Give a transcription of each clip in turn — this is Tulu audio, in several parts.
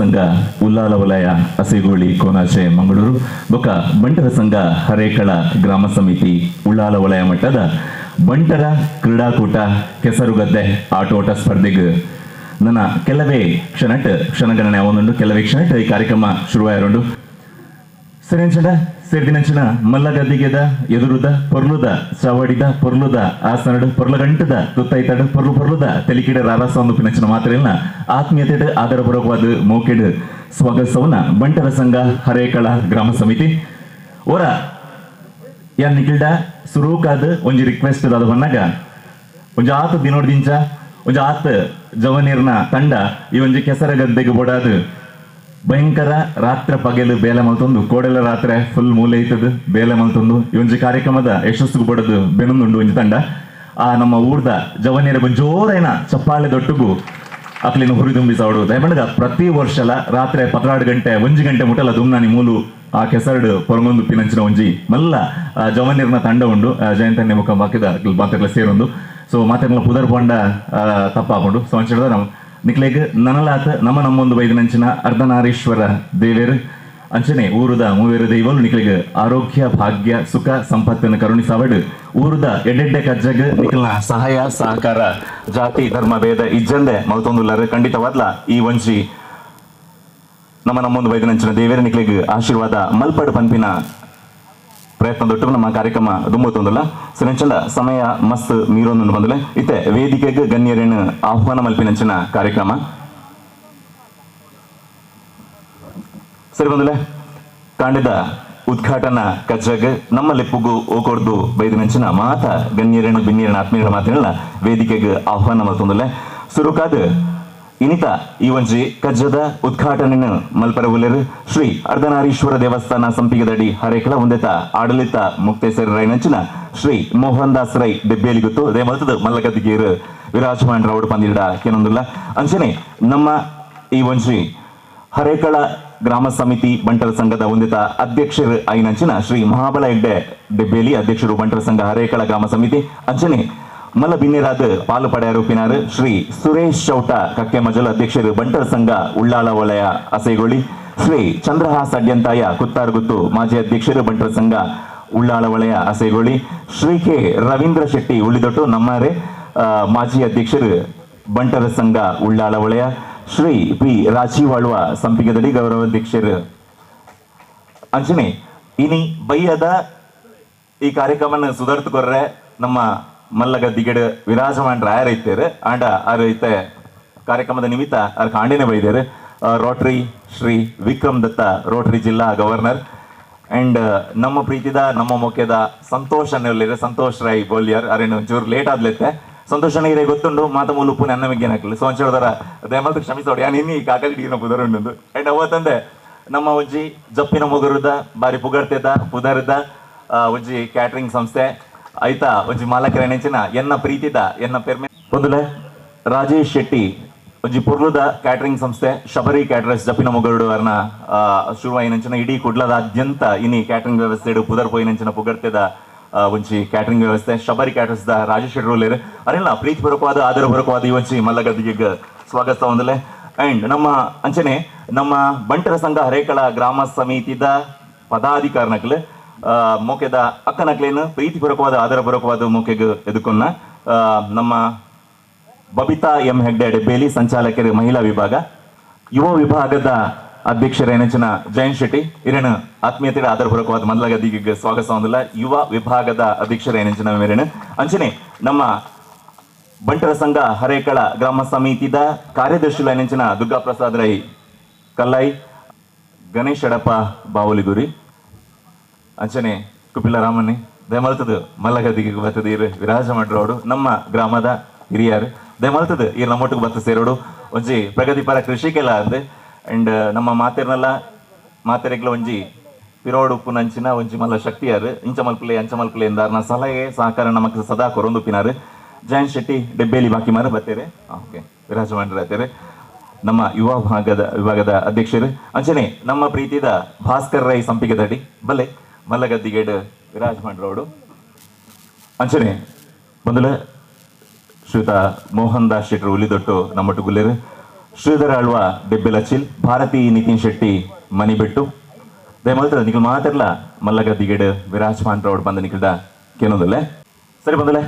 ಸಂಘ ಉಲ್ಲಾಲ ವಲಯ ಅಸೆಗೋಳಿ ಕೋನಾಚೆ ಮಂಗಳೂರು ಬೊಕ ಬಂಟರ ಸಂಘ ಹರೇಕಳ ಗ್ರಾಮ ಸಮಿತಿ ಉಳ್ಳಾಲ ವಲಯ ಮಟ್ಟದ ಬಂಟರ ಕ್ರೀಡಾಕೂಟ ಕೆಸರುಗದ್ದೆ ಆಟೋಟ ಸ್ಪರ್ಧೆಗೆ ನನ್ನ ಕೆಲವೇ ಕ್ಷಣಟ್ ಕ್ಷಣಗಣನೆ ಒಂದುಂಡು. ಕೆಲವೇ ಕ್ಷಣಟ್ ಈ ಕಾರ್ಯಕ್ರಮ ಶುರುವಾಯರುಂಡು. ಸರಿಯಂಚಡ ಸೇರ್ದಿನಂಚಿನ ಮಲ್ಲಗದ್ದಿಗೆದ ಎದುರುದ ಪೊರ್ಲುದ ಚಾವಡಿದ ಪೊರ್ಲುದ ಆಸನಡು ಪೊರ್ಲಗಂಟದ ತುತ್ತೈತಡು ಪೊರ್ಲು ಪೊರ್ಲುದ ತೆಲಿಕಿಡ ರಾರಾಸ ಒಂದು ಪಿನಂಚಿನ ಮಾತ್ರೆಯನ್ನ ಆತ್ಮೀಯತೆಡು ಆದರಪೂರ್ವಕವಾದ ಮೋಕೆಡು ಸ್ವಾಗತಿಸವನ ಬಂಟರ ಸಂಘ ಹರೇಕಳ ಗ್ರಾಮ ಸಮಿತಿ ಓರ ಯಾನ್ ನಿಖಿಲ್ಡ ಸುರೂಕಾದ ಒಂಜಿ ರಿಕ್ವೆಸ್ಟ್ ದಾದ ಬನ್ನಾಗ ಒಂಜಿ ಆತ ದಿನೋಡ್ದಿಂಚ ಒಂಜಿ ಆತ ಜವನೀರ್ನ ತಂಡ ಈ ಒಂಜಿ ಕೆಸರ ಗದ್ದೆಗೆ ಬೋಡಾದು ಭಯಂಕರ ರಾತ್ರಿ ಪಗೆಲು ಬೇಲೆ ಮಲ್ತೊಂದು ಕೋಡೆಲ ರಾತ್ರಿ ಫುಲ್ ಮೂಲೆ ಐತದ ಬೇಲೆ ಮಲ್ತೊಂದು ಈ ಒಂಜಿ ಕಾರ್ಯಕ್ರಮದ ಯಶಸ್ಸು ಬಡದು ಬೆನೊಂದುಂಡು ಒಂಜಿ ತಂಡ. ಆ ನಮ್ಮ ಊರ್ದ ಜವನೀರ ಜೋರೈನ ಚಪ್ಪಾಳೆ ದೊಟ್ಟುಗು ಅಕ್ಲಿನ ಹುರಿದುಂಬಿಸಾವಡು. ದಯಮಂಡಗ ಪ್ರತಿ ವರ್ಷಲ ರಾತ್ರಿ 12 ಗಂಟೆ 1 ಗಂಟೆ ಮುಟ್ಟಲ ದುಮ್ನಾನಿ ಮೂಲು ಆ ಕೆಸರಡು ಪೊರಂಗೊಂದು ಪಿನಂಚಿನ ಒಂಜಿ ಮಲ್ಲ ಜವನೀರ್ನ ತಂಡ ಉಂಡು. ಜಯಂತನ್ಯ ಮುಖ ಬಾಕಿದ ಮಾತೆರ್ಲ ಸೇರೊಂದು ಸೊ ಮಾತೆರ್ಲ ಪುದರ್ ಪಂಡ ತಪ್ಪಾಕೊಂಡು ಸೊ ಅಂಚಿದ ನಮ್ಮ ನಿಕ್ಲೇಗ್ ನನಲಾತ ನಮ್ಮ ನಮ್ಮೊಂದು ಬೈದಿನಂಚಿನ ಅರ್ಧನಾರೀಶ್ವರ ದೇವೇರು ಅಂಚನೆ ಊರುದ ಮೂವೇರು ದೈವಲು ನಿಕ್ಲೆಗ್ ಆರೋಗ್ಯ ಭಾಗ್ಯ ಸುಖ ಸಂಪತ್ತನ್ನು ಕರುಣಿಸಾವಡು ಊರುದ ಎಡ್ಡೆಡ್ಡೆ ಕಜ್ಜಗ್ ನಿಕ್ಲ್ನ ಸಹಾಯ ಸಹಕಾರ ಜಾತಿ ಧರ್ಮ ಭೇದ ಇಜ್ಜಂದೆ ಮಲ್ತೊಂದುಲ್ಲಾರು. ಖಂಡಿತವಾದ್ಲ ಈ ಒಂಜಿ ನಮ್ಮ ನಮ್ಮೊಂದು ಬೈದಿನಂಚಿನ ದೇವೇರು ನಿಕ್ಲೆಗ್ ಆಶೀರ್ವಾದ ಮಲ್ಪಡು ಪನ್ಪಿನ ಪ್ರಯತ್ನ ದೊಟ್ಟು ನಮ್ಮ ಕಾರ್ಯಕ್ರಮ ದುಂಬುತ್ತೊಂದುಲ್ಲ. ಸಿರಂಚಂಡ ಸಮಯ ಮಸ್ತ್ ಮೀರೊಂದು ಬಂದಲೆ ಇತ್ತೆ ವೇದಿಕೆಗೆ ಗಣ್ಯರೇನು ಆಹ್ವಾನ ಮಲ್ಪಿನಂಚಿನ ಕಾರ್ಯಕ್ರಮ ಸರಿ ಬಂದಲೆ. ಕಾಂಡದ ಉದ್ಘಾಟನಾ ಕಜ್ಜಗ್ ನಮ್ಮ ಲೆಪ್ಪುಗು ಓಕೊಡ್ದು ಬೈದಿನಂಚಿನ ಮಾತ ಗಣ್ಯರೇನು ಬಿನ್ನಿಯರಣ ಆತ್ಮೀಯರ ಮಾತಿನಲ್ಲ ವೇದಿಕೆಗೆ ಆಹ್ವಾನ ಮಲ್ತೊಂದುಲ್ಲೆ. ಸುರುಕಾದ ಇನಿತ ಈ ಒಂಜಿ ಕಜ್ಜದ ಉದ್ಘಾಟನೆಯನ್ನು ಮಲ್ಪರವುಲೆರು ಶ್ರೀ ಅರ್ಧನಾರೀಶ್ವರ ದೇವಸ್ಥಾನ ಸಂಪಿಗೆದಡಿ ಹರೇಕಳ ಒಂದೆತ ಆಡಳಿತ ಮುಕ್ತೇಸರ ರೈನಂಚಿನ ಶ್ರೀ ಮೋಹನ್ ದಾಸ್ ರೈ ಡೆಬ್ಬೇಲಿ ಗೊತ್ತು ಅದೇ ಮಲ್ತದ ಮಲ್ಲಗದ್ದಿಗೇರು ವಿರಾಜಮಾನ್ ರೌಡ್ ಪಂದಿಡ ಕೇನೊಂದುಲ್ಲ. ಅಂಚನೆ ನಮ್ಮ ಈ ಒಂಜಿ ಹರೇಕಳ ಗ್ರಾಮ ಸಮಿತಿ ಬಂಟರ ಸಂಘದ ಒಂದಿತ ಅಧ್ಯಕ್ಷರು ಐನಂಚಿನ ಶ್ರೀ ಮಹಾಬಲ ಹೆಗ್ಡೆ ಡೆಬ್ಬೇಲಿ ಅಧ್ಯಕ್ಷರು ಬಂಟರ ಸಂಘ ಹರೇಕಳ ಗ್ರಾಮ ಸಮಿತಿ. ಅಂಚನೆ ಮಲ್ಲ ಬಿನ್ನಿರಾದ ಪಾಲು ಪಡೆಯರೂಪಿನಾರು ಶ್ರೀ ಸುರೇಶ್ ಚೌಟ ಕಕ್ಕೆ ಮಜಲು ಅಧ್ಯಕ್ಷರು ಬಂಟರ ಸಂಘ ಉಳ್ಳಾಲ ವಲಯ ಅಸೈಗೊಳ್ಳಿ, ಶ್ರೀ ಚಂದ್ರಹಾಸ್ ಅಡ್ಯಂತಾಯ ಕುತ್ತಾರ್ಗುತ್ತು ಮಾಜಿ ಅಧ್ಯಕ್ಷರು ಬಂಟರ ಸಂಘ ಉಳ್ಳಾಲ ವಲಯ ಅಸೈಗೊಳ್ಳಿ, ಶ್ರೀ ಕೆ ರವೀಂದ್ರ ಶೆಟ್ಟಿ ಉಳಿದೊಟ್ಟು ನಮ್ಮಾರೆ ಮಾಜಿ ಅಧ್ಯಕ್ಷರು ಬಂಟರ ಸಂಘ ಉಳ್ಳಾಲ ವಲಯ, ಶ್ರೀ ಪಿ ರಾಜೀವ್ ಆಳ್ವ ಸಂಪಿಗೆದಡಿ ಗೌರವಾಧ್ಯಕ್ಷರು. ಅಂಚನೆ ಇನಿ ಬಯ್ಯದ ಈ ಕಾರ್ಯಕ್ರಮನ ಸುಧಾರ್ತುಕೊರ್ರೆ ನಮ್ಮ ಮಲ್ಲಗದ್ದಿಗೆಡು ವಿರಾಜಮಾನ್ ರಾಯರ್ ಐತೇರು ಆಂಡ ಆರು ಐತೆ ಕಾರ್ಯಕ್ರಮದ ನಿಮಿತ್ತ ಅವ್ರ ಕಾಂಡಿನೇ ಬೈದೇರು. ರೋಟರಿ ಶ್ರೀ ವಿಕ್ರಮ್ ದತ್ತ ರೋಟರಿ ಜಿಲ್ಲಾ ಗವರ್ನರ್ ಆ್ಯಂಡ್ ನಮ್ಮ ಪ್ರೀತಿದ ನಮ್ಮ ಮೊಕ್ಕೆದ ಸಂತೋಷ್ ಅನ್ನೋಲ್ಲಿರ ಸಂತೋಷ್ ರೈ ಬೋಲಿಯರ್ ಅರೇನು ಒಂಚೂರು ಲೇಟ್ ಆದ್ಲೆತ್ತೆ. ಸಂತೋಷ್ ಅಣ್ಣ ಇರೇ ಗೊತ್ತುಂಡು ಮಾತ ಮೂಲು ಉಪ್ಪು ನನ್ನ ಮಿಗ್ಗೇನಾಕ್ಲಿ ಸೊ ಒಂಚೂರು ದಯಮಲ್ತು ಕ್ಷಮಿಸೋಡು ಯಾನ್ ಇನ್ನಿ ಕಾಕಲಿ ಡೀನ ಪುದರ್ ಉಂಡು. ಆ್ಯಂಡ್ ಅವತ್ತಂದೆ ನಮ್ಮ ಒಂಜಿ ಜಪ್ಪಿನ ಮೊಗರುದ ಬಾರಿ ಪುಗರ್ತೆದ ಪುದರ್ದ ಒಂಜಿ ಕ್ಯಾಟ್ರಿಂಗ್ ಸಂಸ್ಥೆ ಆಯ್ತಾ ಒಂಜಿ ಮಾಲಕರ ನೆಂಚಿನ ಎನ್ನ ಪ್ರೀತಿದ ಎನ್ನ ಪೆರ್ಮೆ ಒಂದುಲೆ ರಾಜೇಶ್ ಶೆಟ್ಟಿ ಒಂಜಿ ಪೊರ್ಲುದ ಕ್ಯಾಟರಿಂಗ್ ಸಂಸ್ಥೆ ಶಬರಿ ಕ್ಯಾಟರರ್ಸ್ ಜಪ್ಪಿನ ಮೊಗರುಡು ಅರ್ನ ಶುರುವಾಯಿನಂಚಿನ ಇಡೀ ಕುಡ್ಲದಾದ್ಯಂತ ಇನಿ ಕ್ಯಾಟರಿಂಗ್ ವ್ಯವಸ್ಥೆ ಪುದರ್ ಪೋಯಿನಂಚಿನ ಪುಗರ್ತೆದ ಒಂಜಿ ಕ್ಯಾಟರಿಂಗ್ ವ್ಯವಸ್ಥೆ ಶಬರಿ ಕ್ಯಾಟರ್ಸ್ the Rajesh Shetty ರೋಲೇರು ಅರೆಲ್ಲ ಪ್ರೀತಿಪೂರ್ವಕವಾದ ಆದರಪೂರ್ವಕವಾದ ಈ ಒಂಜಿ ಮಲ್ಲಗದ್ದಿಗೆ ಸ್ವಾಗತ ಒಂದಲೆ. ಅಂಡ್ ನಮ್ಮ ಅಂಚನೆ ನಮ್ಮ ಬಂಟರ ಸಂಘ ಹರೇಕಳ ಗ್ರಾಮ ಸಮಿತಿದ ಪದಾಧಿಕಾರನಕ್ಲು ಮೋಕೆದ ಅಕ್ಕನಕ್ಲೇನು ಪ್ರೀತಿಪೂರ್ವಕವಾದ ಆದರಪೂರ್ವಕವಾದ ಮೋಕೆಗೆ ಎದುಕೊನ್ನ ನಮ್ಮ ಬಬಿತಾ ಎಂ ಹೆಗ್ಡೆ ಡೆಬ್ಬೇಲಿ ಸಂಚಾಲಕರು ಮಹಿಳಾ ವಿಭಾಗ ಯುವ ವಿಭಾಗದ ಅಧ್ಯಕ್ಷರೇನಂಚಿನ ಜಯಂತ್ ಶೆಟ್ಟಿ ಇರೇನು ಆತ್ಮೀಯತೆ ಆದರಪೂರ್ವಕವಾದ ಮೊದಲಗದಿಗೆ ಸ್ವಾಗತ ಹೊಂದಿಲ್ಲ ಯುವ ವಿಭಾಗದ ಅಧ್ಯಕ್ಷರೇನಂಚಿನ ಮೇರೇನು. ಅಂಚನೆ ನಮ್ಮ ಬಂಟರ ಸಂಘ ಹರೇಕಳ ಗ್ರಾಮ ಸಮಿತಿದ ಕಾರ್ಯದರ್ಶಿಗಳೇನಂಚಿನ ದುರ್ಗಾ ಪ್ರಸಾದ್ ರೈ ಕಲ್ಲಾಯಿ, ಗಣೇಶ್ ಅಡಪ ಬಾವುಲಿಗುರಿ, ಅಂಚನೆ ಕುಪಿಲ ರಾಮನ್ನೇ ದಯಮಲ್ತದ ಮಲ್ಲಗದಿಗೆ ಬರ್ತದ ಇರು ವಿರಾಜ ಮಾಡ್ರೋಡು ನಮ್ಮ ಗ್ರಾಮದ ಹಿರಿಯರು ದಯಮಲ್ತದ ಇರು ನಮ್ಮೊಟ್ಟಿಗೆ ಬತ್ತ ಸೇರೋಡು ಒಂಜಿ ಪ್ರಗತಿಪರ ಕೃಷಿಕೆಲ್ಲ ಅಂದ್. ಅಂಡ್ ನಮ್ಮ ಮಾತೆರ್ನಲ್ಲ ಮಾತೆರೆಗ್ಲ ಒಂಜಿ ಪಿರೋಡು ಉಪ್ಪುನಂಚಿನ ಒಂಜಿ ಮಲ್ಲ ಶಕ್ತಿಯಾರು ಇಂಚ ಮಲ್ಪಲೆ ಅಂಚ ಮಲ್ಪಲೆ ಎಂದಾರ್ನ ಸಲಹೆ ಸಹಕಾರ ನಮಕ್ ಸದಾ ಕೊರೊಂದುಪ್ಪಿನಾರು. ಜಯಂತ್ ಶೆಟ್ಟಿ ಡೆಬ್ಬೇಲಿ ಬಾಕಿ ಮಾರು ಬತ್ತೇರೆ ಓಕೆ ವಿರಾಜ ಮಾಡ್ರೆ ನಮ್ಮ ಯುವ ವಿಭಾಗದ ಅಧ್ಯಕ್ಷರು. ಅಂಚನೆ ನಮ್ಮ ಪ್ರೀತಿದ ಭಾಸ್ಕರ್ ರೈ ಸಂಪಿಗೆದಡಿ ಬಲ್ಲೆ ಮಲ್ಲಗದ್ದಿಗೇಡು ವಿರಾಜ್ ಮಾಡ್ರೋಡು. ಅಂಚನೆ ಬಂದಲ ಶ್ರೀಯುತ ಮೋಹನ್ ದಾಸ್ ಶೆಟ್ಟರು ಉಲಿದೊಟ್ಟು ನಮ್ಮೊಟ್ಟು ಗುಲ್ಲೇರು, ಶ್ರೀಧರ ಆಳ್ವ ದೆಬ್ಬೆಲಚಿಲ್, ಭಾರತಿ ನಿತಿನ್ ಶೆಟ್ಟಿ ಮನಿಬೆಟ್ಟು ದಯಮಲ್ತ ನಿಖಲ್ ಮಾತೆರ್ಲ ಮಲ್ಲಗದ್ದಿಗೆಡ್ ವಿರಾಜಮಾನ್ ರೌಡ್ ಬಂದ ನಿಖಲ್ದ ಕೇನೋದಲ್ಲೇ. ಸರಿ ಬಂದಲೆ,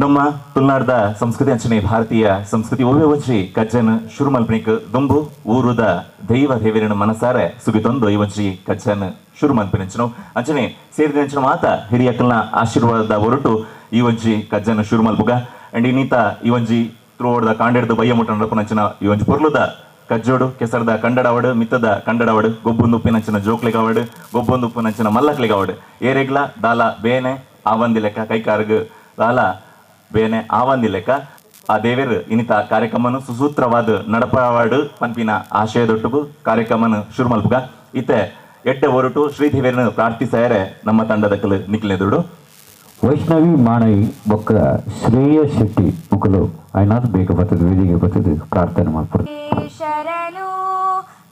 ನಮ್ಮ ತುಳುನಾಡ್ದ ಸಂಸ್ಕೃತಿ ಅಂಚನೆ ಭಾರತೀಯ ಸಂಸ್ಕೃತಿ ಒವ್ವೆ ಒಂಜಿ ಕಜ್ಜನ್ ಶುರು ಮಲ್ಪನಿಕ್ ದುಂಬು ಊರುದ ದೈವ ದೇವರನ ಮನಸಾರೆ ಸುಗಿತೊಂದು ಈ ಒಂಜಿ ಕಜ್ಜನ್ ಶುರು ಮಲ್ಪಿನಂಚನು ಅಂಚನೆ ಸೇರಿದಂಚನ ಮಾತ ಹಿರಿಯಕ್ಕಲ್ನ ಆಶೀರ್ವಾದದ ಹೊರಟು ಈ ಒಂಜಿ ಕಜ್ಜನ್ ಶುರು ಮಲ್ಪುಗ. ಅಂಡ್ ಇನ್ನೀತ ಈ ಒಂಜಿ ತ್ರೋಡ್ದ ಕಾಂಡೆಡ್ದು ಬಯ್ಯ ಮುಟ್ಟ ನಡಪುನಂಚಿನ ಈ ಒಂಜಿ ಪೊರ್ಲುದ ಕಜ್ಜೋಡು ಕೆಸರದ ಕಂಡಡವಡು ಮಿತ್ತದ ಕಂಡಡವಡು ಗೊಬ್ಬೊಂದು ಉಪ್ಪಿನಂಚಿನ ಜೋಕ್ಲೆಗಾವಡು ಗೊಬ್ಬೊಂದು ಉಪ್ಪಿನಂಚಿನ ಮಲ್ಲಕ್ಲೆಗಾವಡು ಏರೆಗ್ಲ ದಾಲ ಬೇನೆ ಆವಂದಿ ಲೆಕ್ಕ ಕೈಕಾರಗ್ ದಾಲ ಬೇನೆ ಆವಂದಿ ಲೆಕ್ಕ ಆ ದೇವೇರು ಇನ್ನಿತ ಕಾರ್ಯಕ್ರಮನು ಸುಸೂತ್ರವಾದ ನಡಪವಾಡು ಪನ್ಪಿನ ಆಶಯದೊಟ್ಟುಗು ಕಾರ್ಯಕ್ರಮನು ಶುರು ಮಲ್ಪುಗ. ಇತ್ತೆ ಎಡ್ಡೆ ಹೊರಟು ಶ್ರೀದೇವಿಯನ್ನು ಪ್ರಾರ್ಥಿಸಾಯರೆ ನಮ್ಮ ತಂಡದ ಕಲು ನಿಕ್ಲೆದುಡು ವೈಷ್ಣವಿ ಮಾಣೈ ಬೊಕ್ಕ ಶ್ರೇಯ ಶೆಟ್ಟಿ ಮುಕುಲು ಐನಾಥ್ ಬೇಗ ಬರ್ತದೆ ವೇದಿಕೆ ಬರ್ತದೆ ಪ್ರಾರ್ಥನೆ ಮಾಡ್ಬೋದು. ಶರಣು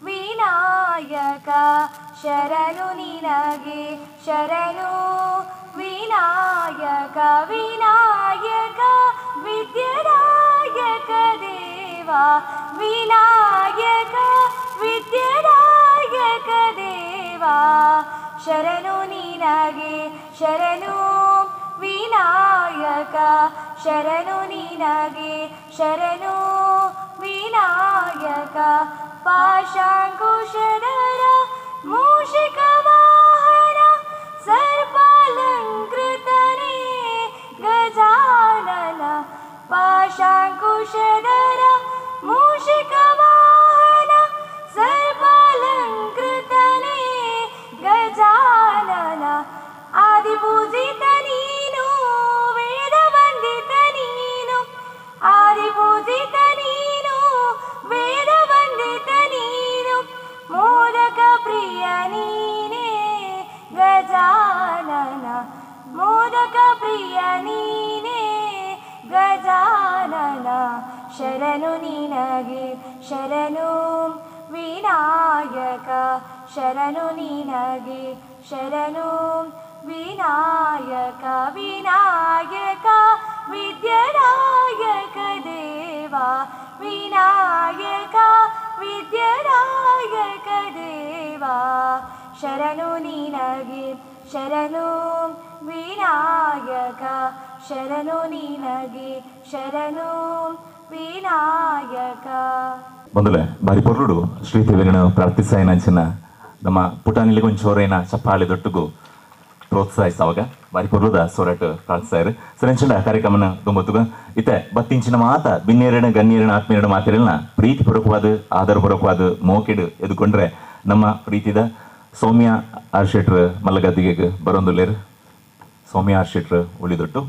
ವಿನಾಯಕ ಶರಣು ನಿನಗೆ ಶರಣು ವಿನಾಯಕ ವಿನಾಯಕ ವಿದ್ಯದಾಯಕ ದೇವ ವಿನಾಯಕ ವಿದ್ಯದಾಯಕ ದೇವ ಶರಣು ನಿನಗೆ ಶರಣು ವಿನಾಯಕ ಶರಣು ನಿನಗೆ ಶರಣು ವಿನಾಯಕ ಪಾಶಾಂಕುಶಧರ ಮೂಷಿಕ ವಾಹನ ಸರ್ಪಾಲಂಕೃತನೇ ಗಜಾನನ ಪಾಶಾಂಕುಶಧರ ಮೂಷಿಕ ವಾಹನ ಸರ್ಪಾಲಂಕೃತನೇ ಗಜಾನನ ಆದಿಪೂಜಿತ ನೀನು ವೇದ ವಂದಿತ ನೀನು ಆದಿಪೂಜಿತ ನೀನು ವೇದ ವಂದಿತ ನೀನು ಮೋದಕ ಪ್ರಿಯ ನೀನೇ ಗಜಾನನ ಮೋದಕ ಪ್ರಿಯ ನೀನೇ ಗಜಾನನ ಶರಣು ನಿನಗೆ ಶರಣು ವಿನಾಯಕ ಶರಣು ನಿನಗೆ ಶರಣು ವಿನಾಯಕ ವಿನಾಯಕ ವಿದ್ಯದಾಯಕ ದೇವ ವಿನಾಯಕ ವಿದ್ಯದಾಯಕ ದೇವ ಶರಣು ನಿನಗೆ ಶರಣು ವಿನಾಯಕ ಶರಣು ನಿನಗೆ ಶರಣು ವಿನಾಯಕ. ಬಂದಲೆ ಬಾರಿ ಪೊರ್ಲುಡು ಶ್ರೀದೇವಿನ ಪ್ರಾರ್ಥಿಸಾಯನಂಚಿನ ನಮ್ಮ ಪುಟಾಣಿಲಿಗೆ ಒಂಚೋರೇನ ಚಪ್ಪಾಳೆ ದೊಟ್ಟುಗು ಪ್ರೋತ್ಸಾಹಿಸವಾಗ ಬಾರಿ ಪೊರ್ಲುದ ಸೊರಟ್ ಪ್ರಾರ್ಥಿಸಾಯರು. ಸರಂಚಿನ ಕಾರ್ಯಕ್ರಮನ ದುಂಬತ್ತುಗ ಇತ್ತೆ ಬತ್ತಿಂಚಿನ ಮಾತ ಬಿನ್ನೇರಣ ಗಣ್ಯರಣ ಆತ್ಮೀಯರಣ ಮಾತಿರಲ್ನ ಪ್ರೀತಿ ಪೂರ್ವಕವಾದ ಆಧಾರಪೂರ್ವಕವಾದ ಮೋಕಿಡು ಎದುಕೊಂಡ್ರೆ ನಮ್ಮ ಪ್ರೀತಿದ ಸೌಮ್ಯ ಆರ್ ಶೆಟ್ರ್ ಮಲ್ಲಗದ್ದಿಗೆ ಬರೊಂದುಲ್ಲೇರು. ಸೌಮ್ಯ ಆರ್ ಶೆಟ್ರ್ ಉಳಿದೊಟ್ಟು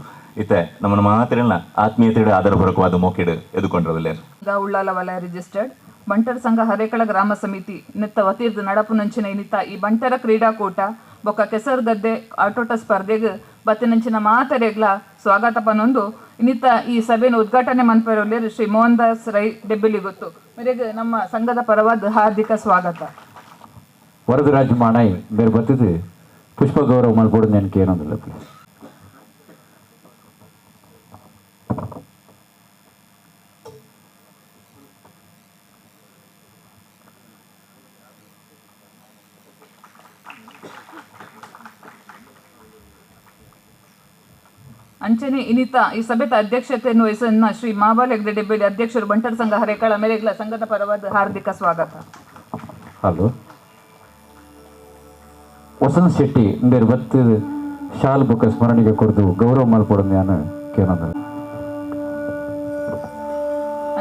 ಇತ್ತೆ ನಮ್ಮನ್ನ ಮಾತಿರಲ್ನ ಆತ್ಮೀಯತೆಡು ಆಧಾರಪೂರ್ವಕವಾದ ಮೋಕಿಡು ಎದುಕೊಂಡ್ರಲ್ಲೇರು. ಉಳ್ಳಾಲ ವಲಯ ರಿಜಿಸ್ಟರ್ಡ್ ಬಂಟರ ಸಂಘ ಹರೇಕಳ ಗ್ರಾಮ ಸಮಿತಿ ನಿತ್ತ ವತಿರ್ದು ನಡಪುನಂಚಿನ ಇನ್ನಿತ ಈ ಬಂಟರ ಕ್ರೀಡಾಕೂಟ ಬೊಕ್ಕ ಕೆಸರುಗದ್ದೆ ಆಟೋಟ ಸ್ಪರ್ಧೆಗೆ ಬತ್ತಿನಂಚಿನ ಮಾತರೆಗ್ಲ ಸ್ವಾಗತ ಪನೊಂದು ಇನ್ನಿತ ಈ ಸಭೆಯನ್ನು ಉದ್ಘಾಟನೆ ಮನ್ಪೆರೊಲ್ಲೇರು ಶ್ರೀ ಮೋಹನ್ ದಾಸ್ ರೈ ಡೆಬ್ಬಿಲಿ ಗೊತ್ತು ಮೇರೆಗೆ ನಮ್ಮ ಸಂಘದ ಪರವಾದ ಹಾರ್ದಿಕ ಸ್ವಾಗತ. ವರದರಾಜ್ ಮಾಣೈ ಬೇರೆ ಬತ್ತಿದ್ದು ಪುಷ್ಪ ಗೌರವ ಮಲ್ಪೋಡು ನೆನಕೆ ಏನೊಂದಿಲ್ಲ ಪ್ಲೀಸ್. ಅಂಚನೆ ಇನ್ನಿತ ಈ ಸಭೆತ ಅಧ್ಯಕ್ಷತೆಯನ್ನು ವಹಿಸನ್ನ ಶ್ರೀ ಮಾಬಾಲ್ ಹೆಗ್ಡೆ ಡೆಬ್ಬೇಲಿ ಅಧ್ಯಕ್ಷರು ಬಂಟರ ಸಂಘ ಹರೇಕಳ ಮೇರೆಗ್ಲ ಸಂಘದ ಪರವಾದ ಹಾರ್ದಿಕ ಸ್ವಾಗತ. ಹಲೋ ವಸಂತ್ ಶೆಟ್ಟಿ ಬೇರೆ ಬತ್ತು ಶಾಲ್ ಬುಕ್ಕ ಸ್ಮರಣಿಗೆ ಕೊಡ್ದು ಗೌರವ ಮಲ್ಪೊಡು ನಾನು ಕೇಳೋದು.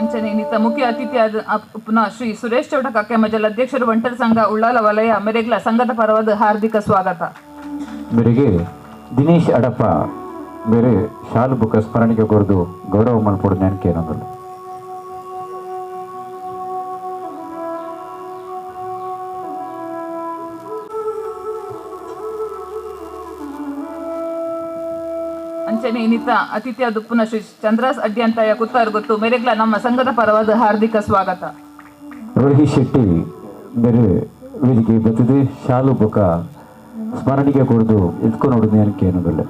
ಅಂಚನೆ ಇನ್ನಿತ ಮುಖ್ಯ ಅತಿಥಿಯಾದ ಪುನಃ ಶ್ರೀ ಸುರೇಶ್ ಚೌಟ ಕಕ್ಕೆ ಮಜಲ್ ಅಧ್ಯಕ್ಷರು ಬಂಟರ ಸಂಘ ಉಳ್ಳಾಲ ವಲಯ ಮೇರೆಗ್ಲ ಸಂಘದ ಪರವಾದ ಹಾರ್ದಿಕ ಸ್ವಾಗತ. ಮೇರೆಗೆ ದಿನೇಶ್ ಅಡಪ್ಪ ಬೇರೆ ಶಾಲು ಬುಕ್ಕ ಸ್ಮರಣಿಗೆ ಕೊಡ್ದು ಗೌರವ ಮಲ್ಪೊಡು ನಾನು ಕೇಳೋದು. ಅಂಚನೆ ಇನ್ನಿತ ಅತಿಥಿಯಾದ ಪುನಃ ಶ್ರೀ ಚಂದ್ರಾಸ್ ಅಡ್ಯಂತಾಯ ಕುತ್ತಾರ್ ಗೊತ್ತು ಮೇರೆಗ್ಲ ನಮ್ಮ ಸಂಘದ ಪರವಾದ ಹಾರ್ದಿಕ ಸ್ವಾಗತ. ರೋಹಿತ್ ಶೆಟ್ಟಿ ಬೇರೆ ವೇದಿಕೆ ಬತ್ತಿದೆ ಶಾಲು ಬುಕ್ಕ ಸ್ಮರಣಿಗೆ ಕೊಡ್ದು ಎತ್ಕೊಂಡು ನೋಡಿದ ನಾನು ಕೇಳೋದಿಲ್ಲ.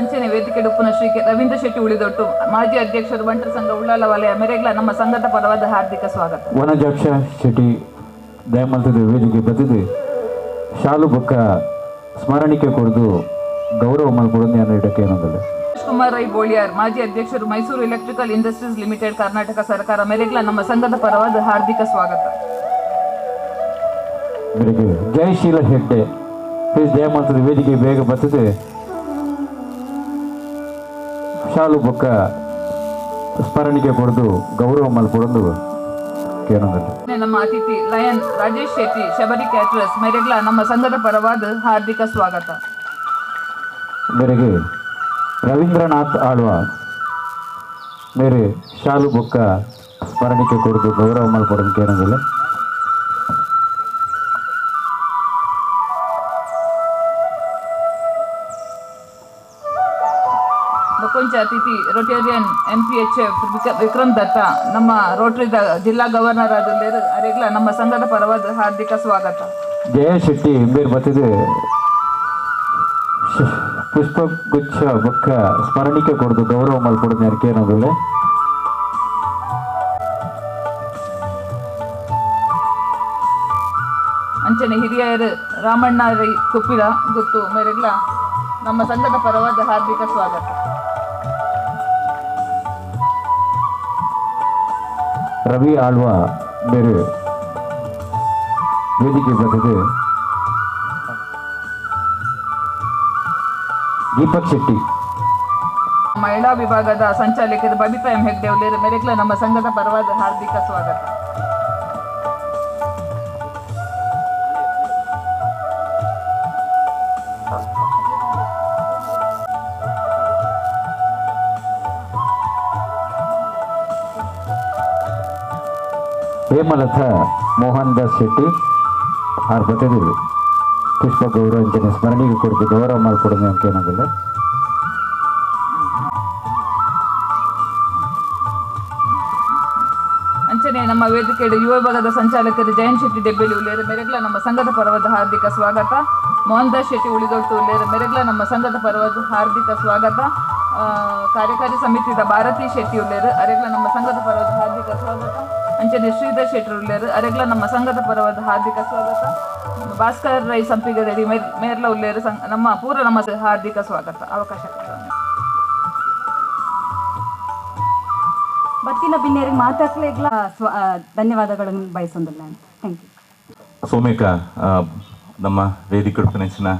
ಅಂಚನೆ ವೇದಿಕೆ ಡುಪ್ಪುನ ಶ್ರೀ ರವೀಂದ್ರ ಶೆಟ್ಟಿ ಉಳಿದೊಟ್ಟು ಮಾಜಿ ಅಧ್ಯಕ್ಷರು ಬಂಟರ ಸಂಘ ಉಳ್ಳಾಲ ವಲಯ ಮೆರೆಗ್ಲ ನಮ್ಮ ಸಂಘದ ಪರವಾದ ಹಾರ್ದಿಕ ಸ್ವಾಗತ. ವನಜಾಕ್ಷ ಶೆಟ್ಟಿ ದಯಮಲ್ತದ ವೇದಿಕೆ ಬತ್ತಿದೆ ಶಾಲು ಬೊಕ್ಕ ಸ್ಮರಣಿಕೆ ಕೊಡದು ಗೌರವ ಮಲ್ಪೊಡೊಂದು ಯಾನ್ ಇಡಕ್ಕೆ ಏನಂದಲ್ಲ. ಕುಮಾರ್ ರೈ ಬೋಳಿಯಾರ್ ಮಾಜಿ ಅಧ್ಯಕ್ಷರು Mysuru electrical industries limited Karnataka ಸರ್ಕಾರ ಮೆರೆಗ್ಲ ನಮ್ಮ ಸಂಘದ ಪರವಾದ ಹಾರ್ದಿಕ ಸ್ವಾಗತ. ಮೇರೆಗೆ ಜಯಶೀಲ ಹೆಗ್ಡೆ ಪ್ಲೀಸ್ ದಯಮಲ್ತದ ವೇದಿಕೆ ಬೇಗ ಬತ್ತದೆ ಶಾಲು ಬೊಕ್ಕ ಸ್ಮರಣಿಕೆ ಕೊಡದು ಗೌರವ ಮಲ್ಪೊಡೊಂದು ಕೇನಂದಲ್ಲ. ನಮ್ಮ ಅತಿಥಿ ಲಯನ್ ರಾಜೇಶ್ ಶೆಟ್ಟಿ ಶಬರಿ ಕ್ಯಾಟ್ರಸ್ ಮೆರೆಗ್ಲ ನಮ್ಮ ಸಂಘದ ಪರವಾದ ಹಾರ್ದಿಕ ಸ್ವಾಗತ. ಮೇರೆಗೆ ರವೀಂದ್ರನಾಥ್ ಆಳ್ವ ಮೇರೆ ಶಾಲು ಬೊಕ್ಕ ಸ್ಮರಣಿಕೆ ಕೊಡದು ಗೌರವ ಮಲ್ಪೊಡೊಂದು ಕೇನಂದಲ್ಲ. ಬೊಕ್ಕೊಂಚ ಅತಿಥಿ Rotarian MPHF Vikram ದತ್ತ ನಮ್ಮ ರೋಟರಿ ಜಿಲ್ಲಾ ಗವರ್ನರ್ ಆದ ಅರೆಗ್ಲ ನಮ್ಮ ಸಂಘದ ಪರವಾದ ಹಾರ್ದಿಕ ಸ್ವಾಗತ. ಜಯ ಶೆಟ್ಟಿ ಮೇರೆ ಬತ್ತಿದೆ ಪುಷ್ಪಗುಚ್ಛ ಬೊಕ್ಕ ಸ್ಮರಣಿಕೆ ಕೊಡದು ಗೌರವ ಮಲ್ಪೊಡೊಂದು ಯಾನ್ ಕೇನಂದಲ್ಲ. ಅಂಚನೆ ಹಿರಿಯರು ರಾಮಣ್ಣ ರೈ ಕುಪ್ಪಿಲ ಗುತ್ತು ಮೇರೆಗ್ಲ ನಮ್ಮ ಸಂಘದ ಪರವಾದ ಹಾರ್ದಿಕ ಸ್ವಾಗತ. ರವಿ ಆಳ್ವ ಮೇರೆ ವೇದಿಕೆ ಬತ್ತಿದೆ ದೀಪಕ್ ಶೆಟ್ಟಿ ಮಹಿಳಾ ವಿಭಾಗದ ಸಂಚಾಲಕರು ಬಬಿತಾ ಎಂ ಹೆಗ್ಡೆ ಉಲ್ಲೇರು ಮೇರೆಗ್ಲ ನಮ್ಮ ಸಂಘದ ಪರವಾದ ಹಾರ್ದಿಕ ಸ್ವಾಗತ. ಹೇಮಲತಾ ಮೋಹನ್ ದಾಸ್ ಶೆಟ್ಟಿ ಆರ್ ಬತ್ತಿದೆ ಪುಷ್ಪ ಗೌರವ ಅಂಚನೆ ಸ್ಮರಣಿಗೆ ಕೊಡದು ಗೌರವ ಮಲ್ಪೊಡೊಂದು ಯಾನ್ ಕೇನಂದಲ್ಲ. ಅಂಚನೆ ನಮ್ಮ ವೇದಿಕೆ ಯುವ ವಿಭಾಗದ ಸಂಚಾಲಕರು ಜಯಂತ್ ಶೆಟ್ಟಿ ಡೆಬ್ಬೆಲಿ ಉಲ್ಲೇರು ಮೆರೆಗ್ಲ ನಮ್ಮ ಸಂಘದ ಪರವಾದ ಹಾರ್ದಿಕ ಸ್ವಾಗತ. ಮೋಹನ್ ದಾಸ್ ಶೆಟ್ಟಿ ಉಳಿದೊಟ್ಟು ಉಲ್ಲೇರು ಮೆರೆಗ್ಲ ನಮ್ಮ ಸಂಘದ ಪರವಾದ ಹಾರ್ದಿಕ ಸ್ವಾಗತ. ಕಾರ್ಯಕಾರಿ ಸಮಿತಿದ ಭಾರತಿ ಶೆಟ್ಟಿ ಉಲ್ಲೇರು ಅರೆಗ್ಲ ನಮ್ಮ ಸಂಘದ ಪರವಾದ ಹಾರ್ದಿಕ ಸ್ವಾಗತ. ಅಂಚನೆ ಶ್ರೀಧರ್ ಶೆಟ್ಟಿ ಉಲ್ಲೇರು ಅರೆಗ್ಲ ನಮ್ಮ ಸಂಘದ ಪರವಾದ ಹಾರ್ದಿಕ ಸ್ವಾಗತ. ಭಾಸ್ಕರ್ ರೈ ಸಂಪಿಗದಡಿ ಮೇರ್ಲ ಉಲ್ಲೇರು ನಮ್ಮ ಪೂರ್ವ ನಮ್ಮ ಹಾರ್ದಿಕ ಸ್ವಾಗತ. ಅವಕಾಶ ಬತ್ತಿನ ಬಿನ್ನೇರಿಗೆ ಮಾತಾಡ್ಲಿಗ್ಲ ಧನ್ಯವಾದಗಳನ್ನು ಬಯಸೊಂದಿಲ್ಲ. Thank you. ಸೋಮೇಕ ನಮ್ಮ ವೇದಿಕೆ ನೆಂಚಿನ